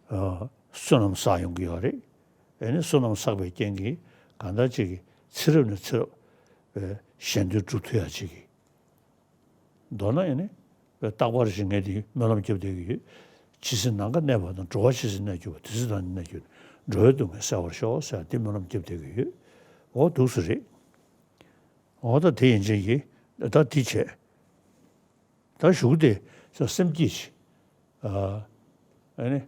བསོད་ནམས་བསགས་ཡོང་གི་ཡོད་རེད། ཨེ་ནི་བསོད་ནམས་བསགས་པའི་རྐྱེན་གྱིས་གང་ལྟར་ཅིག་གི་ཚེ་རབས་ནས་ཚེ་རབས་གཞན་དོན་སྒྲུབ་ཐུབ་ཡག་ཅིག་གི་མདོར་ན་ཨེ་ནི། རྟག་པར་ཞིག་ངས་དེ་སྨོན་ལམ་རྒྱབ་བསྡད་ཀྱི་ཡོད། ཇི་སྲིད་ནམ་མཁའ་གནས་པ་དང་། འགྲོ་བ་ཇི་སྲིད་གནས་གྱུར་པ། དེ་སྲིད་བདག་ནི་གནས་གྱུར་ནས། འགྲོ་བའི་སྡུག་བསྔལ་བསལ་བར་ཤོག་ཟེར་དེ་སྨོན་ལམ་རྒྱབ་བསྡད་ཀྱི་ཡོད། འོ་འདུག་སེ་རེད། འོ་ད་དེ་ཡན་ཆད་ཀྱིས་ད་དེ་བྱས། ད་གཞུག་དེ་སེམས་བསྐྱེད་ཅིག་ཨ་ནི།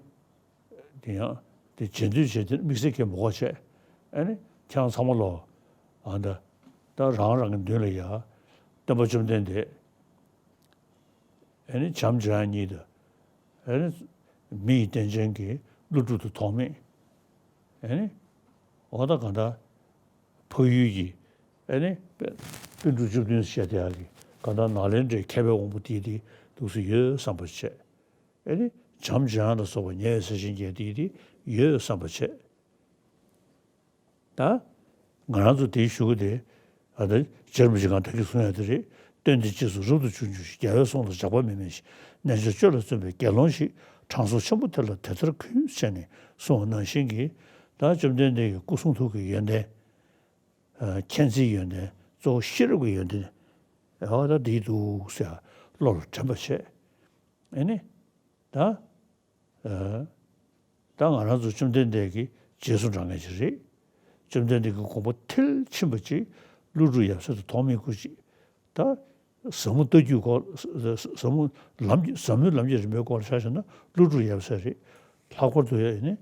དེ་ཡང་དེ་རྗེས་ཟློས་བྱས་ཏེ་དམིགས་བསལ་གྱི་མ་དགོས་བྱས། ཨ་ནི་ཁྱེད་རང་ཚང་མ་ལོ། ཨ་ད་ད་རང་རང་གི་མདུན་ལ་ཡ། སྟོན་པ་བཅོམ་ལྡན་འདས། ཨ་ནི་བྱམས་བརྩེ་གཉིས་དང་། ཨ་ནི་མི་ཡི་རྟེན་ཅན་གྱི་ཀླུ་སྒྲུབ་དང་ཐོགས་མེད། ཨ་ནི་འོ་ད་གང་ལྟར་འཕགས་ཡུལ་གྱི་ཨ་ནི་པཎ་གྲུབ་བཅུ་བདུན་ཞེས་བྱ་དེ་ཡག་གི་གང་ལྟར་ནཱ་ལེནྡྲའི་མཁས་པའི་དབང་པོ་དེ་དེ་འདུག་སེ་ཡོད་བསམ་པ་བྱས། ཨ་ནི་བྱམས་བརྩེ་ལ་སོགས་པ་ཉེ་བའི་ས་ཞིང་བརྒྱད་དེ་དེ་ཡོད་བསམ་པ་བྱས། ད་ང་རང་ཚོ་དེའི་གཞུག་གུ་དེ་ཨ་ད་རྗེ་རིན་པོ་ཆེ་གང་ད་གིན་གསུང་ཡག་དེ་རེད། སྟོན་ཏེ་རྗེས་སུ་རབ་ཏུ་བྱུང་བྱུང་ཞིང་། རྒྱལ་བའི་གསུང་ལ་འཇག་པ་མེད་མེད་ཅིང་། རྣལ་འབྱོར་སྤྱོད་ལ་བརྩོན་པའི་དགེ་སློང་ཞིག་དྲང་སྲོང་ཆེན་པོ་དེ་ལ་དེ་ལྟར་གུས་བྱས་ནས་གསུངས་པ་ནང་བཞིན་གྱི། ད་བཅོམ་ལྡན་འདས་ཀྱི་སྐུ་གསུང་ཐུགས་ཀྱི་ཡོན་ཏན། ཨ་མཁྱེན་བརྩེའི་ཡོན་ཏན། གཙོ་བོ་ཤེས་རབ་ཀྱི་ཡོན་ཏན། ཨ་ད་འདི་འདུག་ཟེར་བློ་ལ་དྲན་པ་བྱས། ཨེ་ནི། ད། ཨ། ད་ང་རང་ཚོ་བཅོམ་ལྡན་འདས་ཀྱི་རྗེས་སུ་འབྲང་མཁན་ཅིག་རེད། བཅོམ་ལྡན་འདས་ཀྱི་དགོངས་པ་མཐིལ་ཕྱིན་པ་ཅིག་ཀླུ་སྒྲུབ་ཡབ་སྲས་དང་ཐོགས་མེད་སྐུ་གཅིག་ད་ཟབ་མོ་ལྟ་རྒྱུད་སྐོར། ཟབ་མོ་ལམ་གྱི་ཟབ་མོའི་ལམ་གྱི་རིམ་པའི་སྐོར་ཆ་བཞག་ན་ཀླུ་སྒྲུབ་ཡབ་སྲས་རེད། ལྷག་པར་དུ་ཡ་ཨེ་ནི།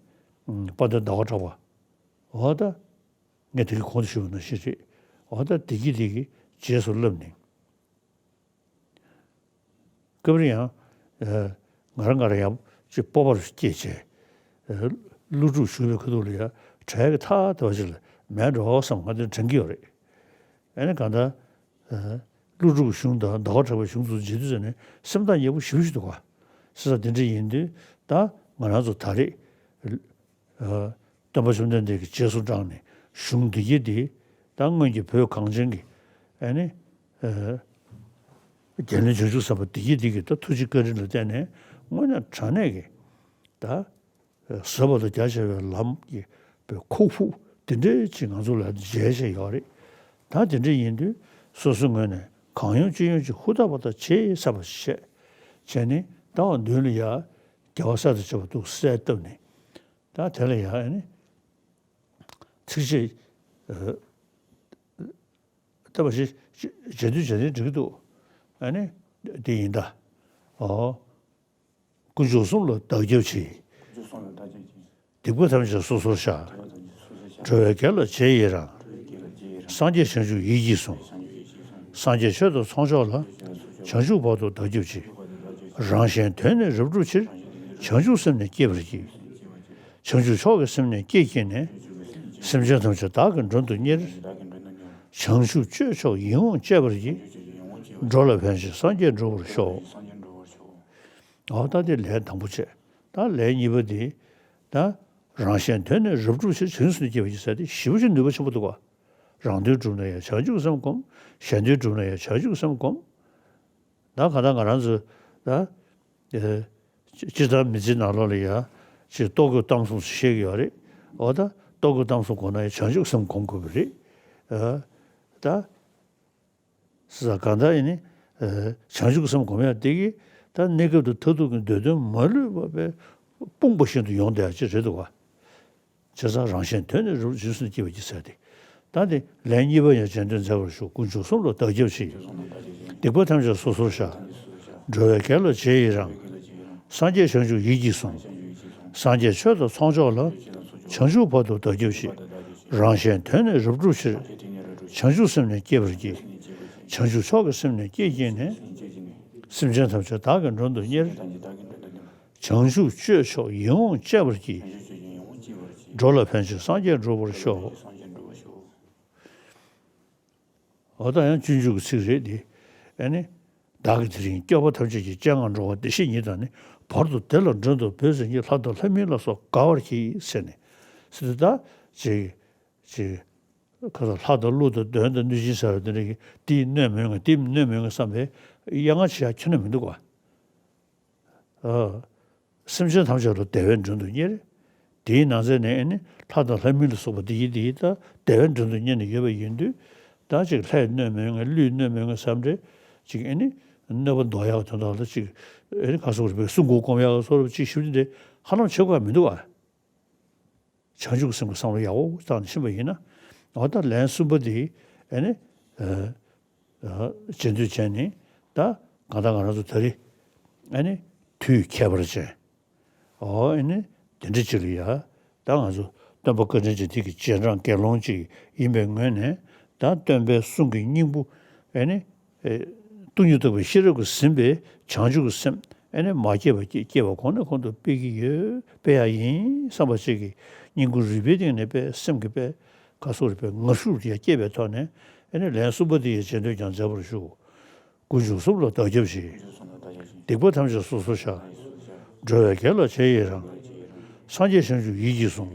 དཔལ་ལྡན་ཟླ་བ་གྲགས་པ། འོ་ད། ངས་དེ་གི་གོང་དུ་ཞུས་པ་ནང་བཞིན་རེད། འོ་ད་བདེ་སྐྱིད་དེ་གི་རྗེས་སུ་བསླབས་ནས། སྐབས་རེ་ཡང་། ཨ། ང་རང་ང་རང་ཡང་ཅིག་སྤོབས་པ་སྐྱེས་བྱས། ཨ། ཀླུ་སྒྲུབ་ཞུ་བའི་ཁ་ཐུག་ལ་ཡང་བྲེལ་གི་ཐག་དེ་བ་ཅིག་ལ་མེད་འགྲོ་བསམ་ང་དེ་དྲན་གྱི་ཡོད་རེད། ཨ་ནི་གང་ལྟར། ཨ། ཀླུ་སྒྲུབ་གཞུང་དང་ཟླ་བ་གྲགས་པའི་གཞུང་དུ་མཇལ་དུས་ཙམ་ནས་སེམས་ཐག་ཉེ་པོ་ཞེ་པོ་ཞིག་འདུག་ག་ཟེར་ས་དེ་འདྲ་ཡིན་དུས་ད་ང་རང་ཚོ་ད་རེས། ཨ། སྟོན་པ་བཅོམ་ལྡན་འདས་ཀྱི་རྗེས་སུ་འབྲངས་ནས་གཞུང་འདི་གྱད་འདི་ད་སྔོན་གྱི་བོད་གངས་ཅན་གྱི་ཨ་ནི། ཨ། རྒྱལ་བློན་བྱང་ཆུབ་སེམས་དཔའ་འདི་གྱད་འདི་གི་ད་ཐུགས་རྗེ་བཀའ་དྲིན་ལ་བརྟེན་ནས་དངོས་གནས་དྲང་གནས་ཀྱི་ད་ཟབ་པ་དང་རྒྱ་ཆེ་བའི་ལམ་གྱི་བའི་ཁོག་ཕུབ་དེ་འདྲའི་ཅིག་ང་ཚོ་ལ་མཇལ་བྱས་ཡོད་རེད། ད་དེ་འདྲ་ཡིན་དུས་སོ་སོའི་ངོས་ནས་གང་ཡོང་ཅི་ཡོང་ཅིག་ཧུར་ཐག་པ་དང་ཇེ་ཚ་བ་ཞིག་བྱས་བྱས་ནས་ད་འོ་མདུན་ལ་ཡ་རྒྱལ་བ་སྲས་དང་བཅས་པ་འདུག་གསལ་བཏབ་ནས། ད་དེ་ལ་ཡང་ཨ་ནི། ཚིགས་བཅད། ཨ། ལྟ་བ་ཞིག་བྱེད་དུས་བྱེད་དུས་འགྲིག་གི་འདུག་ཨ་ནི། འདི་ཡིན་ད། ཨོ། དཀོན་མཆོག་གསུམ་ལ་བདག་སྐྱབས་མཆི། དཀོན་མཆོག་གསུམ་ལ་བདག་སྐྱབས་མཆི། སྡིག་པ་ཐམས་ཅད་སོ་སོར་བཤགས། སྡིག་པ་ཐམས་ཅད་སོ་སོར་བཤགས། འགྲོ་བའི་དགེ་ལ་རྗེས་ཡི་རང་། འགྲོ་བའི་དགེ་ལ་རྗེས་ཡི་རང་། སངས་རྒྱས་བྱང་ཆུབ་ཡིད་ཀྱིས་བཟུང་། སངས་རྒྱས་ཆོས་དང་ཚོགས་མཆོག་ལ། བྱང་ཆུབ་བར་དུ་བདག་སྐྱབས་མཆི། རང་གཞན་དོན་ནི་རབ་བསྒྲུབ་ཕྱིར། བྱང་ཆུབ་སེམས་ནི་བསྐྱེད་པར་བགྱི། བྱང་ཆུབ་མཆོག་གི་སེམས་ནི་བསྐྱེད་བགྱིས་ནས། སེམས་ཅན་ཐམས་ཅད་བདག་གིས་མགྲོན་དུ་གཉེར། བྱང་ཆུབ་སྤྱོད་མཆོག་ཡིད་འོང་སྤྱད་པར་བགྱི། འགྲོ་ལ་ཕན་ཕྱིར་སངས་རྒྱས་འགྲུབ་པར་ཤོག། འོ་ད་དེ་ལན་དང་པོ་བྱས། ད་ལན་གཉིས་པ་དེ། ད་རང་གཞན་དོན་ནི་རབ་བསྒྲུབ་ཕྱིར། བྱང་ཆུབ་སེམས་ནི་བསྐྱེད་པར་བགྱི་ཟེར་ཏེ་ཞེ་པོ་ཅིག་ནུས་པ་ཆེན་པོ་འདུག་ག། རང་དོན་བསྒྲུབ་ན་ཡང་བྱང་ཆུབ་སེམས་བསྒོམ། གཞན་དོན་བསྒྲུབ་ན་ཡང་བྱང་ཆུབ་སེམས་བསྒོམ། ད་གང་ལྟར་ང་རང་ཚོ་ད་ཨེ་སྤྱིར་བཏང་མི་ཚེའི་ནང་ལོགས་ལ་ཡང་ཅིག་ལྟོ་གོས་གཏམ་གསུམ་ཞིག་བཤད་ཀྱི་ཡོད་རེད། འོ་ད་ལྟོ་གོས་གཏམ་གསུམ་དགོས་ན་ཡང་བྱང་ཆུབ་སེམས་སྒོམ་དགོས་པ་རེད། ཨ་ད་ས་གང་ལྟར་ཡིན་ནི་ཨ་བྱང་ཆུབ་སེམས་སྒོམ་ཡག་དེ་གིས་ད་གནས་སྐབས་དང་མཐར་ཐུག་གི་འདོད་དོན་མ་ལུས་པ་དཔེ་སྤུངས་པ་བཞིན་དུ་ཡོང་བསྡད་ཡག་ཅིག་རེད་འདུག་ག། བྱས་ཙང་རང་གཞན་དོན་ནི་རབ་བསྒྲུབ་ཕྱིར། བྱང་ཆུབ་སེམས་ནི་བསྐྱེད་པར་བགྱི་ཟེར་ཏེ། ད་དེ་ལན་གཉིས་པ་ཡང་རྗེས་ཟློས་མཛད་པར་ཞུ། དཀོན་མཆོག་གསུམ་ལ་བདག་སྐྱབས་མཆི། སྡིག་པ་ཐམས་ཅད་སོ་སོར་བཤགས། འགྲོ་བའི་དགེ་ལ་རྗེས་ཡི་རང་། སངས་རྒྱས་བྱང་ཆུབ་ཡིད་ཀྱིས་བཟུང་། སངས་རྒྱས་ཆོས་དང་ཚོགས་མཆོག་ལ། བྱང་ཆུབ་བར་དུ་བདག་སྐྱབས་མཆི། རང་གཞན་དོན་ནི་རབ་བསྒྲུབ་ཕྱིར། བྱང་ཆུབ་སེམས་ནི་བསྐྱེད་པར་བགྱི། བྱང་ཆུབ་མཆོག་གི་སེམས་ནི་བསྐྱེད་བགྱིས་ནས། སེམས་ཅན་ཐམས་ཅད་བདག་གིས་མགྲོན་དུ་གཉེར། བྱང་ཆུབ་སྤྱོད་མཆོག་ཡིད་འོང་སྤྱད་པར་བགྱི། འགྲོ་ལ་ཕན་ཕྱིར་སངས་རྒྱས་འགྲུབ་པར་ཤོག། འོ་ད་ཡང་སྤྱོད་འཇུག་གི་ཚིག་རེད་འདི། ཨེ་ནི། བདག་གིས་དེ་རིང་སྐྱོབ་པ་ཐམས་ཅད་ཀྱི། སྤྱན་སྔར་འགྲོ་བ་བདེ་གཤེགས་ཉིད་དང་ནི། བར་དུ་བདེ་ལ་མགྲོན་དུ་བོས་ཟིན་གྱིས། ལྷ་དང་ལྷ་མིན་ལ་སོགས་དགའ་བར་གྱིས་ཟེར་ནས། ཟེར་དུས་ད་ཅིག་ཅིག་ཁ་སང་ལྷ་དང་ཀླུ་དང་གདོན་དང་གནོད་སྦྱིན་ཟེར་བ་དེ་འདྲ་གི་དེ་གནོད་མི་ཡོང་ངེས། དེ་གནོད་མི་ཡོང་ངེས་བསམ་པའི་གཡང་ངར་བྱེད་ཡག་ཁྱོན་ནས་མི་འདུག་ག། ཨ། སེམས་ཅན་ཐམས་ཅད་ལ་བདེ་བའི་མགྲོན་དུ་གཉེར། དེའི་ནང་ཚན་ནས་ཨེ་ནི་ལྷ་དང་ལྷ་མིན་ལ་སོགས་པ་འདི་ཡིས་འདི་ཡིས་ད་བདེ་བའི་མགྲོན་དུ་གཉེར་ནས་ཡོད་པ་ཡིན་དུས། ད་ཅིག་ལྷས་གནོད་མི་ཡོང་ངེས། ཀླུས་གནོད་མི་ཡོང་ངེས་བསམ་འདྲ་ཅིག་ཨེ་ནི་གནོད་པ་ཟློག་ཡག་གི་དོན་དག་ལ་ཅིག་ཨེ་ནི་ག་སོགས་རེད་པས། སྲུང་སྐུད་སྐོམ་ཡག་གི་སོགས་རེད་པ་ཅིག་ཞིབ་འདི་ཧ་ལམ་བྱེད་དགོས་མི་འདུག་ཨ། བྱང་ཆུབ་སེམས་ཀྱི་བསམ་བློ་ཡག་པོ་བཏང་ནས་ཕྱིན་པ་ཡིན་ན། འོ་ད་ལན་གསུམ་པ་འདི་ཨེ་ནི་ཨ་ཨ་རྗེས་ཟློས་བྱས་ནས། ད་གང་ལྟར་ང་རང་ཚོ་ད་རེས་ཨེ་ནི་དུས་ཁྱད་པར་ཅན། འོ་ཨེ་ནི་དེ་འདྲ་ཅིག་ལ་ཡ། ད་ང་ཚོ་སྟོན་པ་བཀའ་དྲིན་ཅན་དེ་གི་རྗེས་འབྲང་དགེ་སློང་ཅིག་ཡིན་པའི་ངོས་ནས། ད་སྟོན་པའི་གསུང་གི་སྙིང་པོ་ཨེ་ནི་ཨེ་སྟོང་ཉིད་རྟོགས་པའི་ཤེས་རབ་ཀྱིས་ཟིན་པའི་བྱང་ཆུབ་ཀྱི་སེམས། ཨེ་ནི་མ་སྐྱེས་པ་སྐྱེ། སྐྱེས་པ་གོང་ནས་གོང་དུ་སྤེལ་གྱི་ཡོད། སྤེལ་ཡག་ཡིན་བསམ་པ་ཅིག་གི་སྙིང་ཁུང་རུས་པའི་གཏིང་ནས་དཔེ་སེམས་ཀྱི་དཔེ་ག་སོགས་རེད་པས། ངར་ཤུགས་དེ་ཡང་སྐྱེས་པའི་ཐོག་ནས། ཨེ་ནི་ལན་གསུམ་པ་དེ་ཡི་རྗེས་ཟློས་ཀྱང་མཛད་པར་ཞུ། དཀོན་མཆོག་གསུམ་ལ་བདག་སྐྱབས་མཆི། སྡིག་པ་ཐམས་ཅད་སོ་སོར་བཤགས། འགྲོ་བའི་དགེ་ལ་རྗེས་ཡི་རང་། སངས་རྒྱས་བྱང་ཆུབ་ཡིད་ཀྱིས་བཟུང་།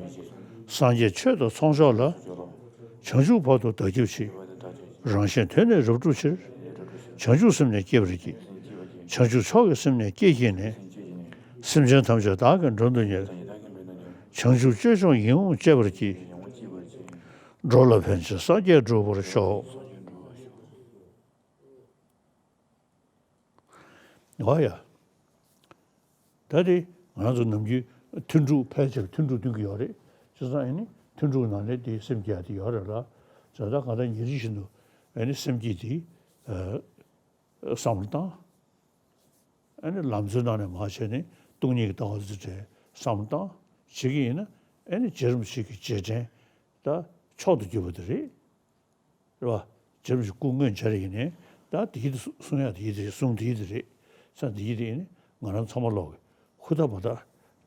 སངས་རྒྱས་ཆོས་དང་ཚོགས་མཆོག་ལ། བྱང་ཆུབ་བར་དུ་བདག་སྐྱབས་མཆི། རང་གཞན་དོན་ནི་རབ་བསྒྲུབ་ཕྱིར། བྱང་ཆུབ་སེམས་ནི་བསྐྱེད་པར་བགྱི། བྱང་ཆུབ་མཆོག་གི་སེམས་ནི་བསྐྱེད་བགྱིས་ནས། སེམས་ཅན་ཐམས་ཅད་བདག་གིས་མགྲོན་དུ་གཉེར། བྱང་ཆུབ་སྤྱོད་མཆོག་ཡིད་འོང་སྤྱད་པར་བགྱི། འགྲོ་ལ་ཕན་ཕྱིར་སངས་རྒྱས་འགྲུབ་པར་ཤོག། འོ་ཡ། ད་དེ་ང་རང་ཚོ་ནམ་རྒྱུན་ཐུན་དྲུག་ཕལ་ཆེར་ཐུན་དྲུག་འདོན་གྱི་ཡོད་རེད། བྱས་ཙང་ཨེ་ནི་ཐུན་དྲུག་ནང་ནས་དེ་སེམས་བསྐྱེད་དེ་ཡོད་རེད་ལ། བྱས་ཙང་གང་ལྟར་ཉིན་རེ་བཞིན་དུ་ཨེ་ནི་སེམས་བསྐྱེད་དེ་ཨ་བསམ་བློ་བཏང་། ཨེ་ནི་ལམ་འཛོལ་ནང་ནས་མར་བྱས་ནས་སྟོང་ཉིད་ཀྱི་ལྟ་བ་ཚོ་བྱས་བསམ་བློ་བཏང་བྱེད་ཀྱི་ཡིན་ན། ཨེ་ནི་རྗེ་རིན་པོ་ཆེ་གི་རྗེས་དྲན་ད་མཆོག་ཏུ་གྱུར་པ་དེ་རེད། རེད་བ། རྗེ་རིན་པོ་ཆེ་སྐུ་དངོས་མཇལ་ཡིན་ནའི། ད་དེ་ཡི་དེ་གསུང་ཡག་དེ་ཡི་དེ་རེད། གསུང་དེ་ཡི་དེ་རེད། ས་དེ་ཡི་དེ་ཡིན་ནི་ང་རང་ཚང་མ་ལོག་གི་ཧུར་ཐག་པ་ད་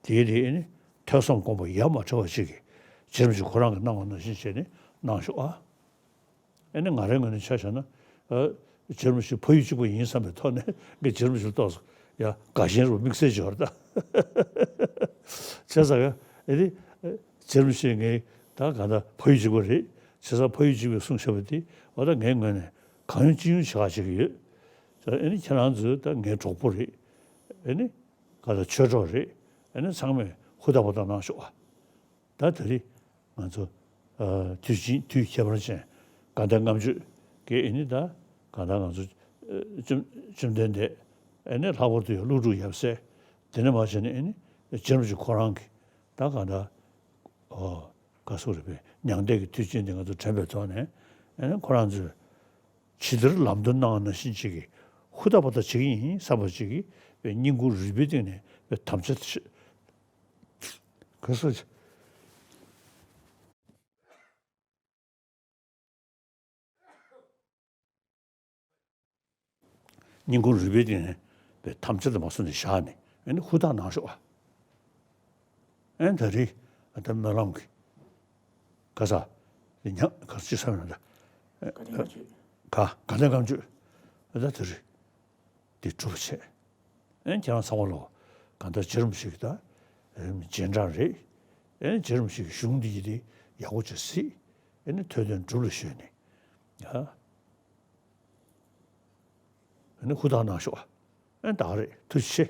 དེ་ཡི་དེ་ཡིན་ནི་ཐོས་བསམ་སྒོམ་པ་ཡ་མ་བྲལ་བ་ཅིག་གིས་རྗེ་རིན་པོ་ཆེ་ཁོ་རང་གིས་གནང་བ་ནང་བཞིན་བྱས་ནས་གནང་ཤོག་ཨ། ཨེ་ནི་ང་རའི་ངོས་ནས་ཆ་བཞག་ན། ཨ། རྗེ་རིན་པོ་ཆེ་ཕ་ཡུལ་གཅིག་པ་ཡིན་བསམ་པའི་ཐོག་ནས་ངས་རྗེ་རིན་པོ་ཆེ་ལ་ཏོག་ཙམ་ཡ་དགའ་ཞེན་རུ་དམིགས་བསལ་ཅིག་ཡོད་རེད་ད། བྱས་ཙང་ཨེ་ནི་རྗེ་རིན་པོ་ཆེ་ངའི་ད་ག་ད་ཕ་ཡུལ་གཅིག་པ་རེད། བྱས་ཙང་ཕ་ཡུལ་གཅིག་པའི་གསུང་བཤད་པ་དེ་འོ་ད་ངའི་ངོས་ནས་གང་ཡོང་ཅི་ཡོང་བྱེད་ག་བྱེད་ཀྱི་ཡོད། ཨེ་ནི་ཁྱེད་རང་ཚོ་ད་ངའི་གྲོགས་པོ་རེད། ཨེ་ནི་ག་ད་ཆོས་གྲོགས་རེད། ཨེ་ནི་ཚང་མས་ཧུར་ཐག་པ་ད་གནང་ཤོག་ཨ། ད་དེ་རིང་ང་ཚོ་ཨ་དུས་ཆེན་དུས་ཁྱད་པར་ཅན་དགའ་ལྡན་ལྔ་མཆོད་ཀྱི་ཨེ་ནི་ད་གང་ལྟར་ང་ཚོ་ཨ་བཅོམ་བཅོམ་ལྡན་འདས་ཨེ་ནི་ལྷག་པར་དུ་ཡང་ཀླུ་སྒྲུབ་ཡབ་སྲས་དེ་ནས་མར་བྱས་ནས་ཨེ་ནི་རྗེ་རིན་པོ་ཆེ་ཁོ་རང་གི་ད་གང་ལྟར་ཨོ་ག་སོགས་རེད་པས། མྱང་འདས་ཀྱི་དུས་ཆེན་དེ་ང་ཚོ་དྲན་པའི་ཐོག་ནས་ཨེ་ནི་ཁོ་རང་ཚོས་ཇི་ལྟར་ལམ་སྟོན་གནང་བ་ནང་བཞིན་ཅིག་གིས་ཧུར་ཐག་པ་ད་བྱེད་ཀྱི་ཡིན་བསམ་པ་ཅིག་གིས་པའི་སྙིང་ཁུང་རུས་པའི་གཏིང་ནས་པའི་དམ་བཅའ་ག་སོགས། སྙིང་ཁུང་རུས་པའི་གཏིང་ནས་པའི་དམ་བཅའ་དེ་མ་སོང་ནས་བཞག་ནས་ཨེ་ནི་ཧུར་ཐག་གནང་ཤོག་ཨ། ཨེ་ད་རེས་ད་སྨོན་ལམ་གྱི་ག་ས་ཉ་ག་ཅི་ས་མེད་ན་ད་ག་དེ་ང་ཆོས་ག་ག་ད་གང་ཆོས་ཨེ་ད་ད་རེས་དེ་གྲུབ་བྱས། ཨེ་ཁྱེད་རང་ཚང་མ་ལོ་གང་ལྟར་རྗེ་རིན་པོ་ཆེ་གི་ད་རྗེས་འབྲང་རེད། ཨེ་རྗེ་རིན་པོ་ཆེ་གི་གཞུང་འདི་ཡི་དེ་ཡག་པོ་ཅིག་གཟིགས། ཨེ་ནི་ཐོས་དོན་སྒྲུབ་ལ་གཞོལ་ནས་ཡ། ཨ་ནི་ཧུར་ཐག་གནང་ཤོག་ཨ་ནི་ད་ག་རེད། ཐུགས་རྗེ་ཆེ།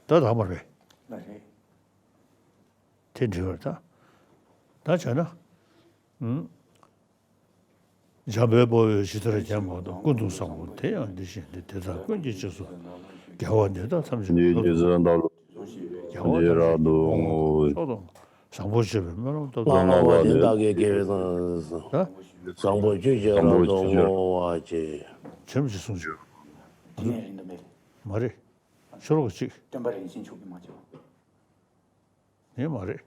ད་དག་པ་རེད། ལགས་རེད། དེ་འདྲི་བར་ད། ད་བྱས་ན། ཨུམ། འཇམ་དཔལ་དཔའ་བོས་ཇི་ལྟར་མཁྱེན་པ་དང་། ཀུན་ཏུ་བཟང་པོ་དེ་ཡང་འདི་བཞིན་ཏེ། དེ་དག་ཀུན་གྱི་རྗེས་སུ་དགེ་བ་འདི་དག་ཐམས་ཅད་འདི་རྗེས་སུ་བདག་སློབ་ཀྱི་ཚོགས་ཀྱིས་རབ་ཏུ་བསྔོ། ཕྱོགས་དང་། བཟང་པོ་སྤྱོད་པའི་སྨོན་ལམ་བཏབ་སྟེ། བསྔོ་བ་དེ་བདག་གིས་དགེ་བའི་བཟང་། ད། བཟང་པོ་སྤྱོད་ཀྱིས་རབ་ཏུ་བསྔོ་བར་བགྱི། བྱམས་ཀྱིས་གསུངས་བྱུང་། མ་རེད། ཤོ་ལོ་ཀ་གཅིག་སྟོན་པ་རིན་ཆེན་མཆོག་གིས་མ་བྱས་པ། ངས་མ་རེད།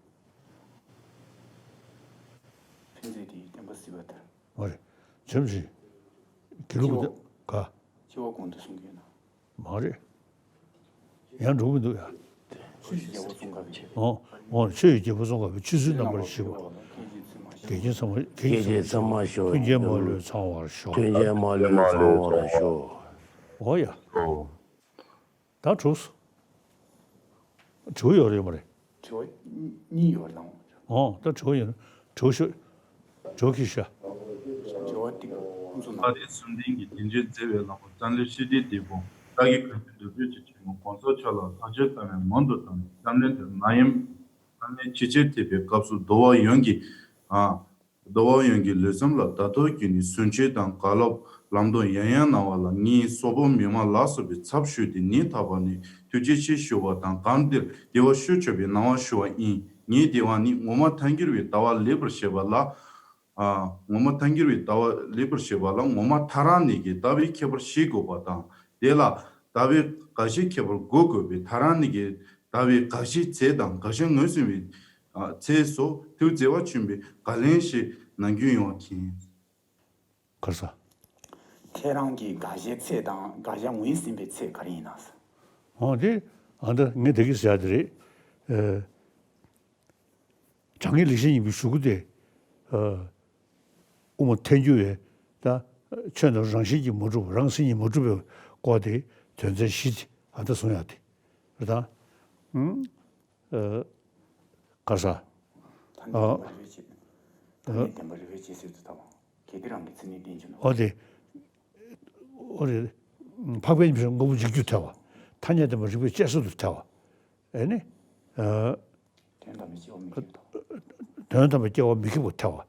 ཕན་ཚུན་དེའི་བསྟན་པ་སྲིད་པ་ལྟར། མ་རེད། བྱམས་ཀྱིས། དགེ་ལུགས་ཀྱི་ག་སྤྱི་བོ་གོང་དུ་གསུང་གི་ཡོད་ན། མ་རེད། ཡང་འགྲོ་གི་མི་འདུག་ཡ། ཆོས་ཀྱི་རྒྱལ་པོ་ཙོང་ཁ་པའི། ཨོ། ཨོ། ཆོས་ཀྱི་རྒྱལ་པོ་ཙོང་ཁ་པའི་ཆོས་ཚུལ་རྣམ་པར་ཕྱེ་བ། འགལ་རྐྱེན་ཚང་མ། འགལ་རྐྱེན་ཚང་མ། འགལ་རྐྱེན་ཚང་མ་ཤོག་མཐུན་རྐྱེན་མ་ལུས་ཚང་བར་ཤོག་མཐུན་རྐྱེན་མ་ལུས་ཚང་བར་ཤོག་འོ་ཡ། ད་གྲུབ་སོང་། དྲི་བ་ཡོད་རེད་མ་རེད། དྲི་བ་གཉིས་ཡོད་རེད་དང་། ཨོ་ད་དྲི་བ་ཡོད་ན་དྲི་བ་ཤོད། དྲི་བ་ཁྱེར་ཤོག་དྲི་བ་ཏིག་ཁོང་ཚོ་ནང་། ད་རེས་གསུམ་ལྡན་གྱི་དེ་འདྲའི་མཛེས་པའི་ལྷ་མོ་ཙཱ་ལི་ཤྲཱི་ཏི་དེ་བོ་བདག་གི་གར་ཆེན་འདོད་པའི་ཆེ་ཆུང་ངུ་གོང་ས་མཆོག་ལ་ལྷག་བཅས་བཏང་བའི་མང་དུ་བཏང་བའི་བསམ་ལན་དེ་ནམ་ཡང་བསམ་ལན་ཆེ་ཆེར་ཐེབས་པའི་སྐབས་སུ་འདུལ་བ་ཡོངས་ཀྱི་ཨ། འདུལ་བ་ཡོངས་ཀྱི་ལུས་སེམས་ལ་བརྡ་ཐོ་བརྒྱུད་ནས་གསོལ་མཆོད་དང་བཀའ་སློབ་ལམ་སྟོན་ཡང་ཡང་གནང་བ་ལ་ངའི་སོག་པོ་མི་མང་ལ་སོགས་པའི་ཚབ་ཞུས་ཏེ་སྙིང་ཐག་པ་ནས་ཐུགས་རྗེ་ཆེ་ཞུ་བ་དང་། སྐབས་འདིར་དེ་བ་ཤོད་ཆོག་པའི་གནང་བ་ཞུ་བ་ཡིན། ངའི་དེ་བ་ནི་ངོ་མ་ཐལ་འགྱུར་བའི་ལྟ་བ་ལེགས་པར་བཤད་པ་ལ། ཨ། ངོ་མ་ཐལ་འགྱུར་བའི་ལྟ་བ་ལེགས་པར་བཤད་པ་ལ་ངོ་མ་ཐལ་རང་གནས་ཀྱི་ལྟ་བའི་ཁྱད་པར་ཤེས་དགོས་པ་དང་། དེ་ལ་ལྟ་བའི་དགག་བྱའི་ཁྱད་པར་གོ་དགོས་པས། ཐལ་རང་གནས་ཀྱི་ལྟ་བའི་དགག་བྱའི་ཚད་དང་དགག་བྱ་ངོས་ཟིན་པའི་ཨ། ཚད་སོགས་ཐུགས་བརྩེ་བ་ཆེན་པོས་བཀའ་ལན་ཞིག་གནང་རྒྱུ་ཡོང་བ་མཁྱེན། ག་རེ་ཟེར། ཐལ་རང་གི་དགག་བྱའི་ཚད་དང་དགག་བྱ་ངོས་ཟིན་པའི་ཚད་ག་རེ་ཡིན་ན་ཟེར། འོ་དེ་ཨ་ད་ངས་ད་གིན་ཟེར་ཡ་དེ་རེད། ཨ། དྲང་ངེས་ལེགས་བཤད་སྙིང་པོའི་གཞུག་གུ་དེ། ཨ། དབུ་མ་ཐལ་འགྱུར་བའི་ད་ཆོས་རྣམས་རང་བཞིན་གྱིས་མ་གྲུབ་རང་སེམས་ཉིད་མ་གྲུབ་པའི་སྐོར་དེ་དོན་ཚན་བཞི་དེ་ཨ་ད་གསུང་ཡ་དེ་རེད་ད། ཨ། ག་རེ་ཟེར། ཐ་སྙད་བདེན་པར་རིགས་པས་དཔྱད་ཟེར་དུས་ད་གལ་ཏེ་རང་གི་མཚན་ཉིད་བདེན་ཕྱིར་ན། འོ་དེ། འོ་རེད། འཕགས་པའི་ཉེར་ལེན་དངོས་པོ་འཇིག་རྒྱུར་ཐལ་བ། ཐ་སྙད་བདེན་པར་རིགས་པས་དཔྱད་ཟེར་དུས་ཐལ་བ། ཨེ་ནི། ཨ། དོན་དམ་པའི་སྐྱེ་བ་མི་ཁེགས་པ། དོན་དམ་པའི་སྐྱེ་བ་མི་ཁེགས་པར་ཐལ་བ།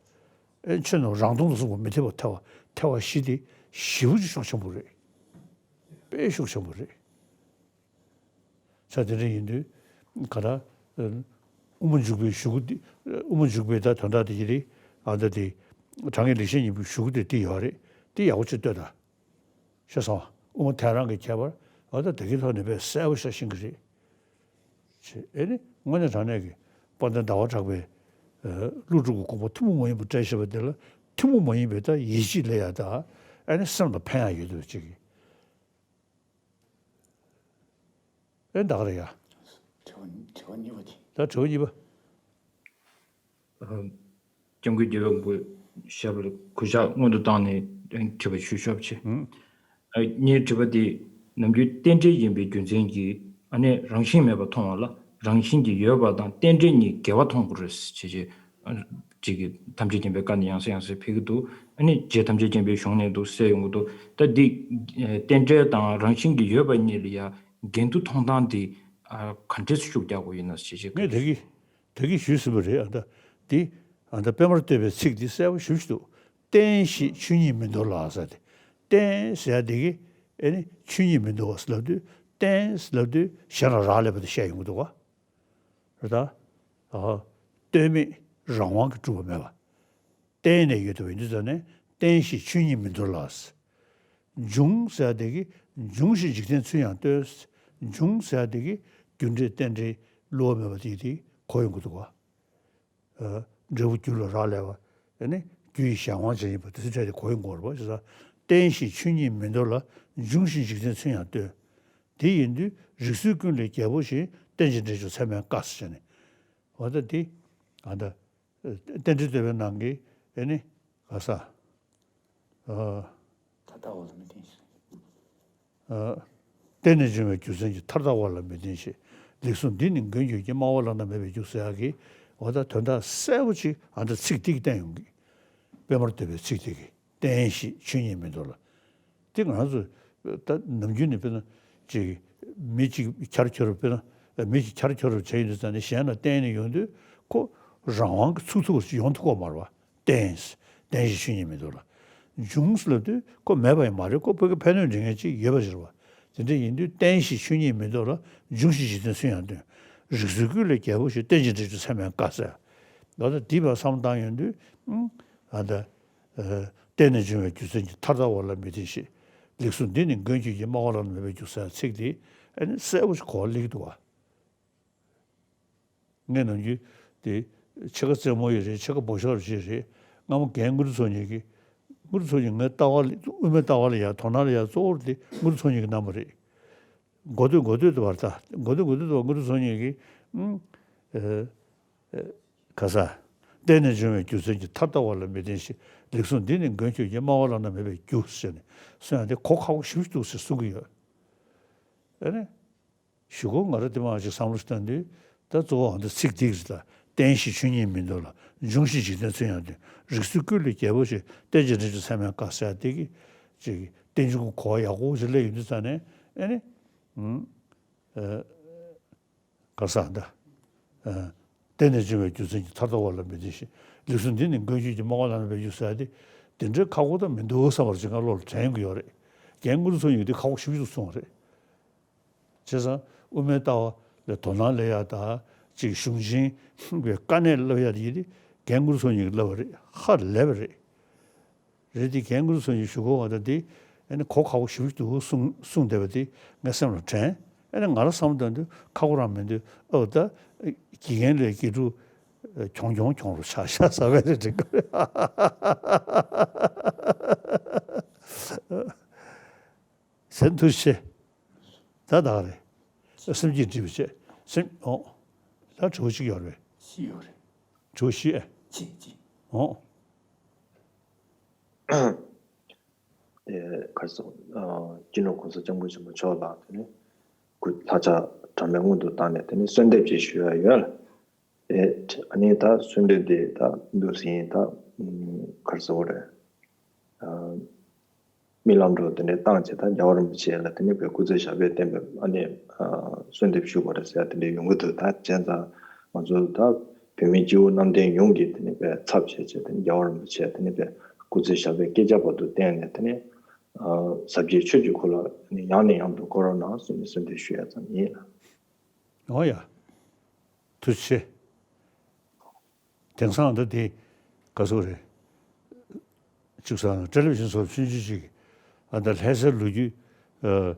ཨེ་ཆོས་རྣམས་རང་སྟོང་དུ་གསུངས་པ་མི་འཐད་པར་ཐལ་བ། ཐལ་བ་བཞི་དེ་ཞེ་པོ་ཅིག་ཤུགས་ཆེན་པོ་རེད། དཔེ་ཤུགས་ཆེན་པོ་རེད། ས་དེ་འདྲ་ཡིན་དུས་ག་ད། དབུ་མ་འཇུག་པའི་གཞུག་གུ་འདི། དབུ་མ་འཇུག་པའི་ད་དོན་དག་དེ་ཡི་རེད། ཨ་ད་དེ། དྲང་ངེས་ལེགས་བཤད་སྙིང་པོའི་གཞུག་གུ་དེ་དེ་ཡོད་རེད། དེ་ཡག་པོ་ཅིག་ལྟོས་དང་། ཤེས་སོང་། དབུ་མ་ཐལ་རང་གི་ཁྱད་པར་ཨ་ད་དེ་གི་ཐོག་ནས་དཔེ་གསལ་པོ་ཞིག་ཤེས་ཀྱི་རེད། ཅེས་ཨེ་ནི་དངོས་གནས་དྲང་གནས་ཀྱི་དཔལ་ལྡན་ཟླ་བ་གྲགས་པས། ཨ། ཀླུ་སྒྲུབ་ཀྱི་དགོངས་པ་ཐུན་མོང་མ་ཡིན་པར་བཀྲལ་བཞག་པ་དེ་ལ་ཐུན་མོང་མ་ཡིན་པའི་ད་ཡིད་ཆེས་ལས་ཡ་ད་ཨེ་ནི་སེམས་ལ་ཕན་ཡ་ཡོད་འདུག་ཅིག་གི། ཨེ་ད་ག་རེད་ཡ། དྲི་བ་དྲི་བ་གཉིས་པ་དེ། ད་དྲི་བ་གཉིས་པ། ཨ། སྐྱབས་མགོན་རྒྱལ་བའི་དབང་པོ་ཞབས་ལ་གུས་ཕྱག་སྔོན་དུ་བཏང་ནས་དྲི་བ་ཞུ་ཆོག་ཅེས། ཨ། ངའི་དྲི་བ་དེ་ནམ་རྒྱུན་རྟེན་འབྲེལ་ཡིན་པའི་རྒྱུ་མཚན་གྱིས་ཨ་ནི་རང་བཞིན་མེད་པར་མཐོང་བ་ལ་རང་བཞིན་གྱིས་ཡོད་པ་དང་རྟེན་འབྲེལ་གཉིས་འགལ་བ་མཐོང་དགོས་རེད་ཅེས་ཅེས། ཅིག་གིས་ཐམས་ཅད་མཁྱེན་པའི་བཀའ་ནི་ཡང་སེ་ཡང་སེ་ཕེབས་ཀྱི་འདུག་ཨ་ནི་རྗེ་ཐམས་ཅད་མཁྱེན་པའི་གཞུང་ནས་འདུག་གསལ་ཡོང་གི་འདུག་ད་འདི་རྟེན་འབྲེལ་དང་རང་བཞིན་གྱིས་ཡོད་པ་གཉིས་ལ་ཡ་འགལ་འདུ་མཐོང་སྟངས་འདི་ག་འདྲས་ཤུགས་རྒྱག་དགོས་ཡིན་ན་ཞེས་བཤད་ངས་ད་གིན་ད་གིན་ཞུས་ཟིན་པ་རེད། ཨ་ད་འདི་ཨ་ད་པད་མར་བསྟོད་པའི་ཚིག་འདི་གསལ་པོ་ཞེ་པོ་ཅིག་འདུག་རྟེན་ཞེས་ཆོས་ཉིད་མི་འདོར་ལ་ཟེར་ཏེ། རྟེན་ཟེར་ཡ་འདི་གིས་ཨེ་ནི་ཆོས་ཉིད་མི་འདོར་བ་ཟེར་ལབ་དུས་རྟེན་ཟེར་ལབ་དུས་གཞན་ལ་རག་ལས་པ་དེ་བཤད་ཡོང་གི་འདུག་ག་རེད་ད། ཨ། ལྟོས་མེད་རང་དབང་གིས་གྲུབ་པ་མེད་པ། བརྟེན་ནས་ཡོད་དུ་བའི་འདི་ཙམ་ནས་རྟེན་ཞེས་ཆོས་ཉིད་མི་འདོར་ལ། འབྱུང་ཟེར་ཡ་དེ་གིས་འབྱུང་ཞིང་འཇིག་རྟེན་ཚུལ་ཡང་སྟོན། འབྱུང་ཟེར་ཡ་དེ་གིས་རྒྱུ་འབྲས་རྟེན་འབྲེལ་བསླུ་བ་མེད་པ་དེ་དེ་གོ་ཡོང་གི་འདུག་ག་ཨ། འབྲས་བུ་རྒྱུ་ལ་རག་ལས་པ། ཨ་ནི་རྒྱུ་ཡི་གཞན་དབང་ཅན་ཡིན་པ་དེ་ཚོའི་གྲས་དེ་གོ་ཡོང་གི་རེད་པ། བྱས་ཙང་རྟེན་ཞེས་ཆོས་ཉིད་མི་འདོར་ལ། འབྱུང་ཞིང་འཇིག་རྟེན་ཚུལ་ཡང་སྟོན། དེ་ཡིན་དུས་རིགས་ཚོགས་ཀུན་ལས་རྒྱལ་པོ་ཞེས། རྟེན་ཅིང་འབྲེལ་གྱུར་ཚད་མས་བཀའ་ཟེར་ནས། འོ་ད་དེ་ཨ་ད་རྟེན་འབྲེལ་བསྟོད་པའི་ནང་གི་ཨེ་ནི་ག་ས། ཨ། མཐའ་དག་པ་ལ་མི་བརྟེན་ཞིང་། ཨ། རྟེན་ནས་འབྱུང་བའི་རྒྱུ་མཚན་གྱིས། མཐའ་དག་པ་ལ་མི་བརྟེན་ཞིང་། ལེགས་གསུངས་འདི་ནི་མགོན་ཁྱོད་ཀྱིས། སྨྲ་བ་བླ་ན་མེད་པའི་རྒྱུ་ཟེར་ཡག་གི་འོ་ད་དོན་དག་གསལ་པོ་ཅིག་ཨ་འདྲ་ཚིག་འདི་གིས་བསྟན་ཡོང་གི། པདྨར་བསྟོད་པའི་ཚིག་འདི་གིས། བརྟན་ཞེས་ཆོས་ཉིད་མི་འདོར་ལ། དེ་ང་ཚོ་ད་ནམ་རྒྱུན་ནས་དཔེར་ན་ཅིག་མི་གཅིག་འཁྱར་འཁྱོར་དཔེར་ན་མི་གཅིག་འཁྱར་འཁྱོར་བྱས་ཡོང་དུས་ཙང་ནས་གཞན་ལ་བརྟེན་ནས་ཡོང་དུས་ཁོ་རང་དབང་གིས་ཚུགས་ཐུབ་པ་ཞིག་ཡོང་ཐུབ་ཀྱི་མ་རེད་པ། བརྟན། བརྟན་ཞེས་ཆོས་ཉིད་མི་འདོར་ལ། འབྱུང་ལབ་དུས་ཁོ་མེད་པ་ཡང་མ་རེད། ཁོ་བོད་ཀྱི་ཕན་གནོད་འབྲེལ་མཁན་ཅིག་ཡོད་པ་ཞིག་རེད་པ། དེ་འདྲ་ཡིན་དུས་བརྟན་ཞེས་ཆོས་ཉིད་མི་འདོར་ལ། འབྱུང་ཞེས་འཇིག་རྟེན་སུ་ཡང་སྟོན། རིགས་ཚོགས་ཀུན་ལས་རྒྱལ་པོ་ཞེས། རྟེན་ཅིང་འབྲེལ་གྱུར་ཚད་མས་བཀའ་ཟེར། ད་ལྟ་འདི་བར་བསམ་བློ་བཏང་ཡོང་དུས་ཨ་ད། ཨ། རྟེན་ནས་འབྱུང་བའི་རྒྱུ་མཚན་གྱིས། མཐའ་དག་པ་ལ་མི་བརྟེན་ཞིང་། ལེགས་གསུངས་འདི་ནི་མགོན་ཁྱོད་ཀྱིས། སྨྲ་བ་བླ་ན་མེད་པའི་རྒྱུ་ཟེར་ཚིག་འདི་ཨ་ནི་གསལ་པོ་ཞིག་གོ་བ་སླེབས་ཀྱི་འདུག་བ། ངས་ནམ་རྒྱུན་དེ་ཕྱེད་ཀ་རྩེད་མོ་ཡི་རེད། ཕྱེད་ཀ་འབོ་ཤོག་རེད་ཅེས་རེད། སྔ་མོ་རྒན་དངུལ་རྡོ་ཚོགས་གཉིས་ཀྱིས། དངུལ་རྡོ་ཚོགས་གཉིས་ངའི་ལྟ་བ་ལ་དབུ་མའི་ལྟ་བ་ལ་ཡ་དོ་སྣང་ལ་ཡ་གཙོ་བོར་དེ་དངུལ་རྡོ་ཚོགས་གཉིས་ཀྱིས་གནང་བ་རེད། འགོ་སྟོད་འགོ་སྟོད་དུ་བར་ད་འགོ་སྟོད་འགོ་སྟོད་དུ་བར་དངུལ་རྡོ་ཚོགས་གཉིས་ཀྱིས་ཨུམ། ཨེ། ཨེ། ག་ས། རྟེན་ནས་འབྱུང་བའི་རྒྱུ་མཚན་གྱིས། མཐའ་དག་པ་ལ་མི་བརྟེན་ཞིང་། ལེགས་གསུངས་འདི་ནི་མགོན་ཁྱོད་ཀྱིས། སྨྲ་བ་བླ་ན་མེད་པའི་རྒྱུ་ཟེར་ནས་གསུང་ཡག་དེ་གོ་ཁག་པོ་ཞེ་པོ་ཅིག་འདུག་ཟེར་གསུང་གི་ཡོད། ཨ་ནི། གཞུག་གུ་ང་རང་དེ་མང་ཞིག་བསམ་བློ་ཞིག་བཏང་དུས་ད་གཙོ་བོ་འོ་འདི་ཚིག་འདི་གི་རེད་ད། བརྟན་ཞེས་ཆོས་ཉིད་མི་འདོར་ལ། འབྱུང་ཞེས་འཇིག་རྟེན་སུ་ཡང་སྟོན། རིགས་ཚོགས་ཀུན་ལས་རྒྱལ་པོ་ཞེས། རྟེན་ཅིང་འབྲེལ་གྱུར་ཚད་མས་བཀའ་ཟེར་ཡག་དེ་གི་ཅིག་རྟེན་འབྱུང་གི་གོ་བ་ཡག་པོ་ཞིག་སླེབས་ཡོང་དུས་ཙང་ནས་ཨ་ནི། ཨུམ། ཨ། ག་ས་ད། ཨ། རྟེན་ནས་འབྱུང་བའི་རྒྱུ་མཚན་གྱིས། མཐའ་དག་པ་ལ་མི་བརྟེན་ཞིང་། ལེགས་གསུངས་འདི་ནི་མགོན་ཁྱོད་ཀྱིས། སྨྲ་བ་བླ་ན་མེད་པའི་རྒྱུ་ཟེར་ཡག་དེ་དེ་འདྲའི་ཁག་པོ་ད་མི་འདུག་བསམ་པ་ཅིག་ང་བློ་ལ་དྲན་ཡོང་གི་ཡོད་རེད། རྒན་དངུལ་རྡོ་ཚོགས་གཉིས་ཀྱིས་དེ་ཁག་པོ་ཞེ་པོ་ཅིག་གསུངས་པ་རེད། བྱས་ཙང་དབུ་མའི་ལྟ་བ་ལ་དོ་སྣང་སླེབས་ཡག་དང་ཅིག་གཞུང་ཆེན་པའི་དཀའ་གནད་སླེབས་ཡག་དེ་རྒན་དངུལ་རྡོ་ཚོགས་གཉིས་ཀྱིས་བསླབས་པ་རེད། ཧ་ལས་པ་རེད། རེད་དེ་རྒན་དངུལ་རྡོ་ཚོགས་གཉིས་ཀྱི་གཞུག་གུ་བ་དང་དེ་ཨ་ནི་གོ་ཁག་པོ་ཞེ་པོ་ཅིག་འདུག་གསུང་གསུངས་བསྡད་པ་དེ་ངའི་སེམས་ལ་དྲན། ཨ་ནི་ང་རང་བསམ་བློ་བཏང་དུས་ཁག་པོ་རང་མི་འདུག་ཨོ་ད་དགེ་རྒན་ལས་དགེ་ཕྲུག་གྱོང་གྱོང་གྱོང་རུ་ཆགས་ཤག་ཟེར་བ་རེད་འགྲིག་གི་རེད། ཟེར་ཐུགས་རྗེ་ཆེ། ད་ད་ག་རེད། སེམས་བསྐྱེད་འདྲིས་པ་བྱས། སེམས་འོང་། ད་དྲི་བ་གཅིག་ཡོད་རེད། བཞི་ཡོད་རེད། དྲི་བ་བཞི་ཨེ། གཅིག་གཅིག་འོང་། དེ་ག་རེ་ཟེར། ཨ། སྤྱི་ནོར་༸གོང་ས་༸སྐྱབས་མགོན་ཆེན་པོ་མཆོག་ལ་དེ་ནས་སྐུ་ལྷ་ལྕགས་གྲངས་མེད་སྔོན་དུ་བཏང་ནས་དེ་ནས་གསོལ་འདེབས་ཅིག་ཞུ་ཡ་ཡོད་ལ། དེ་ཨ་ནི་ད་གསོལ་འདེབས་དེ་ད་འདུག་ཟིན་ད་ག་རེ་ཟེར་དགོས་རེད། ཨ། རྨི་ལམ་འགྲོ་དེ་འདྲའི་བཏང་བྱས་ད་རྒྱལ་བ་རིན་པོ་ཆེ་ལ་དེ་ནས་བའི་སྐུ་ཚེ་ཞབས་པད་བརྟན་པའི་ཨ་ནི་ཨ་གསོལ་འདེབས་ཞུ་དགོས་རེད་ཟེར་ཡ་དེ་འདྲའི་ཡོང་གི་འདུག་ད་བྱས་ཙང་ང་ཚོ་ད་བོད་མི་སྤྱི་བོ་གནམ་བསྟན་ཡོངས་ཀྱིས་དེ་ནས་བའི་ཚབ་བྱས་བྱས་དེ་ནས་རྒྱལ་བ་རིན་པོ་ཆེ་དེ་ནས་བའི་སྐུ་ཚེ་ཞབས་པད་བསྐལ་བརྒྱ་བར་དུ་བརྟན་ནས་དེ་ནས་ཨ་ཟབ་རྒྱས་ཆོས་ཀྱི་འཁོར་ལོ་ཡང་ནས་ཡང་དུ་བསྐོར་རོགས་གནང་ཟེར་ནས་གསོལ་འདེབས་ཞུ་ཡ་ཙམ་ཡིན། འོ་ཡ། ཐུགས་རྗེ་ཆེ། དེང་སང་ད་དེ་ག་ཚོད་རེད། གཅིག་ས་ན་ཊེ་ལི་བི་ཤན་སོགས་ཆུང་ཆུང་ཅིག་ཨ་ད་ལྷ་སའི་ལོ་རྒྱུས་ཨ་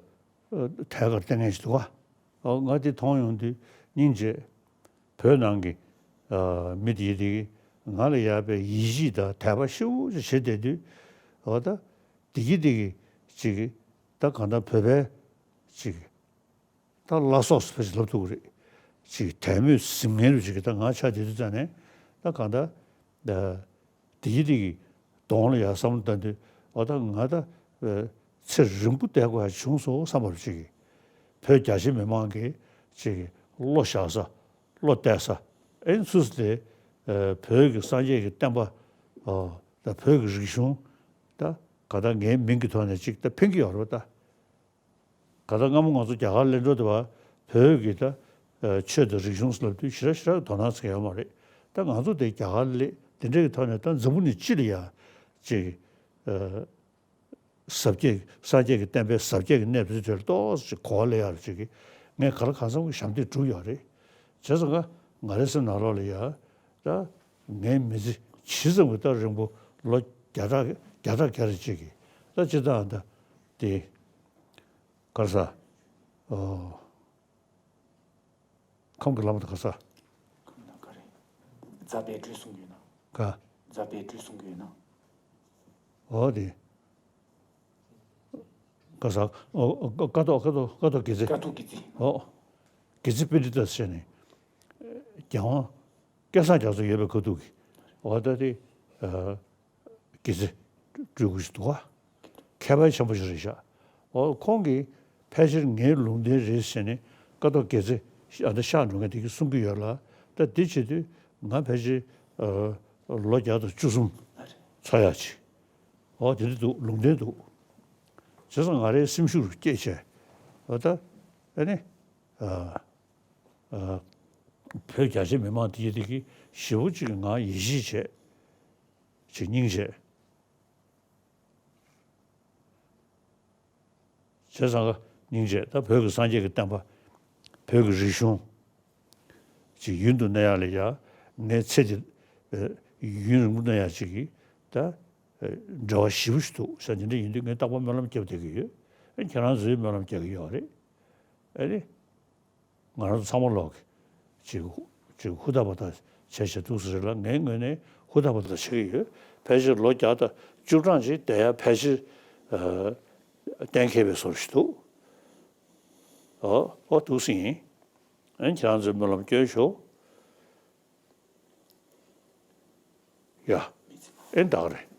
ཨ་ཐད་ཀར་བསྟན་མཁན་ཞིག་འདུག་ག་ཨ་ང་དེ་མཐོང་ཡོང་དུས་སྙིང་རྗེ། བོད་ནང་གི་ཨ་མི་དེ་དེ་གི་ང་ལ་ཡག་པའི་ཡིད་ཆེས་དང་དད་པ་ཤུགས་ཆེ་བྱེད་བསྡད་དུས་ཨ་ད་དེ་གི་དེ་གི་ཅིག་ད་གང་ལྟར་བོད་པའི་ཅིག་ད་བླ་སྲོག་ཟེར་བ་ཞིག་ལབ་ཐུབ་ཀྱི་རེད། ཅིག་དད་མོས་ཟིན་མཁན་རུ་ཅིག་ད་ང་ཆ་དེ་དུས་ཙང་ནས་ད་གང་ལྟར་ད་དེ་ཡི་དེ་གི་གདོང་ལ་ཡར་བསམ་བློ་བཏང་དུས་འོ་ད་ང་ད་ཚེ་རིང་པོ་བསྡད་དགོས་ཡ་བྱུང་སོང་བསམ་པ་རུ་ཅིག་བོད་རྒྱ་ཆེ་མི་མང་གི་ཅིག་བློ་བཞག་ས་བློ་གཏད་ས་ཨེ་ཚུལ་དེ་བོད་ཀྱི་སངས་རྒྱས་ཀྱི་བསྟན་པ་ད་བོད་ཀྱི་རིག་གཞུང་ད་ག་ད་ངའི་མིང་གི་ཐོག་ནས་ཅིག་ད་ཕན་གྱི་ཡོད་རེད་པ་ད། ག་ད་སྔ་མོ་ང་ཚོ་རྒྱ་གར་ལ་འགྲོ་དུས་བོད་ཀྱི་ད་ཆོས་དང་རིག་གཞུང་ལབ་དུས་ཞེ་དྲག་ཞེ་དྲག་དོ་སྣང་བྱེད་ཡོད་མ་རེད། ད་ང་ཚོ་དེ་རྒྱ་གར་ལ་དེ་འདྲ་གི་ཐོག་ནས་ད་འཛམ་བུ་གླིང་སྤྱི་ལ་ཡ་ཅིག་ཟབ་རྒྱས་སངས་རྒྱས་ཀྱི་བསྟན་པའི་ཟབ་རྒྱས་ཀྱི་གནས་ཚུལ་དེར་ཏོག་ཙམ་གོ་བ་ལེན་ཡག་ཅིག་གི་ངས་ག་ལ་གང་འཚམ་གྱི་ཞབས་འདེགས་བསྒྲུབས་ཡོད་རེད། བྱས་ཙང་ང་ང་རའི་སེམས་ནང་ལོགས་ལ་ཡ་ད་ངའི་མི་ཚེ་ཇི་ཙམ་གྱི་ད་རིང་པོ་ལོ་བརྒྱ་ཕྲག་བརྒྱ་ཕྲག་བརྒྱ་རེ་ཅིག་གི་ད་སྤྱིར་བཏང་ད་དེ་ག་རེ་ཟ། ཨོ། ཁམས་ཀྱི་ལམ་དུ་ག་ས། ཁམས་དང་ག་རེ། རྫ་པའི་སྦྲུལ་གསུང་གི་ཡོད་ན། ག་རྫ་པའི་སྦྲུལ་གསུང་གི་ཡོད་ན། འོ་དེ། ཀ་ས་ཨོ་ཀ་ཐོག་ཀ་ཐོག་ཀ་ཐོག་དགེ་ཚེ། ཀ་ཐོག་དགེ་ཚེ། ཨོ། དགེ་ཚེ་པཎྜི་ཏ་ཟེར་ནས་རྒྱལ་དབང་སྐལ་བཟང་རྒྱ་མཚོ་ཡོད་པའི་ཁ་ཐུག་གི་འོ་ད་དེ་དགེ་ཚེ་སྤྲུལ་སྐུ་ཞིག་འདུག་ག་མཁས་པ་ཆེན་པོ་ཞིག་རེད་ཤག་འོ་ཁོང་གིས་ཕལ་ཆེར་ངའི་ལུང་བསྟན་རེད་ཟེར་ནས་ཀ་ཐོག་དགེ་ཚེ་ཨ་ད་གཤེགས་འགྲོ་མཁན་དེ་གིས་གསུང་གི་ཡོད་ལ། ད་འདི་བྱེད་དུས་ང་ཕལ་ཆེར་ལོ་བརྒྱ་དང་བཅུ་གསུམ་ཚར་ཡག་ཅིག་འོ་དེ་འདྲ་འདུག་ལུང་བསྟན་འདུག་བྱས་ཙང་ང་རའི་སེམས་ཤུགས་སྐྱེད་བྱས་འོ་ད་ཨ་ནི། བོད་རྒྱ་ཆེ་མི་མང་དེ་དེ་གི་ཞེ་པོ་ཅིག་ང་ཡིད་ཆེས་བྱས། ཅིག་སྙིང་རྗེ། བྱས་ཙང་ཀ་སྙིང་རྗེ། ད་བོད་ཀྱི་སངས་རྒྱས་ཀྱི་བསྟན་པ། བོད་ཀྱི་རིག་གཞུང་། ཅིག་ཡུན་དུ་གནས་ཡག་ལ་ཡ། ངའི་ཚེ་འདི་ཡུན་རིང་པོ་གནས་ཡག་ཅིག་གི་ད་འབྲེལ་བ་ཞེ་པོ་ཞིག་འདུག་ཟེར། དེ་འདྲ་ཡིན་དུས་ངས་རྟག་པར་སྨོན་ལམ་བརྒྱབ་བསྡད་ཀྱི་ཡོད། ཁྱེད་རང་ཚོས་སྨོན་ལམ་རྒྱག་གི་ཡོད་རེད། ཨ་རེད། ང་རང་ཚོ་ཚང་མ་ལོག་གི་ཅིག་ཅིག་ཧུར་ཐག་པ་ཐག་བྱས་བྱས་འདུག་ཟེར་ལ། ངའི་ངོས་ནས་ཧུར་ཐག་པ་ཐག་བྱེད་ཀྱི་ཡོད། ཕལ་ཆེར་ལོ་བརྒྱ་དང་བཅུ་གྲངས་ཅིག་བསྡད་ཡ་ཕལ་ཆེར་གཏན་འཁེལ་བའི་བཟོ་ཞིག་འདུག་ཨོ་ཨོ་འདུག་སེ་ཡིན། ཨན་ཁྱེད་རང་ཚོས་སྨོན་ལམ་སྐྱོན་ཤོག་ཡ། ཨེ་འདག་རེད།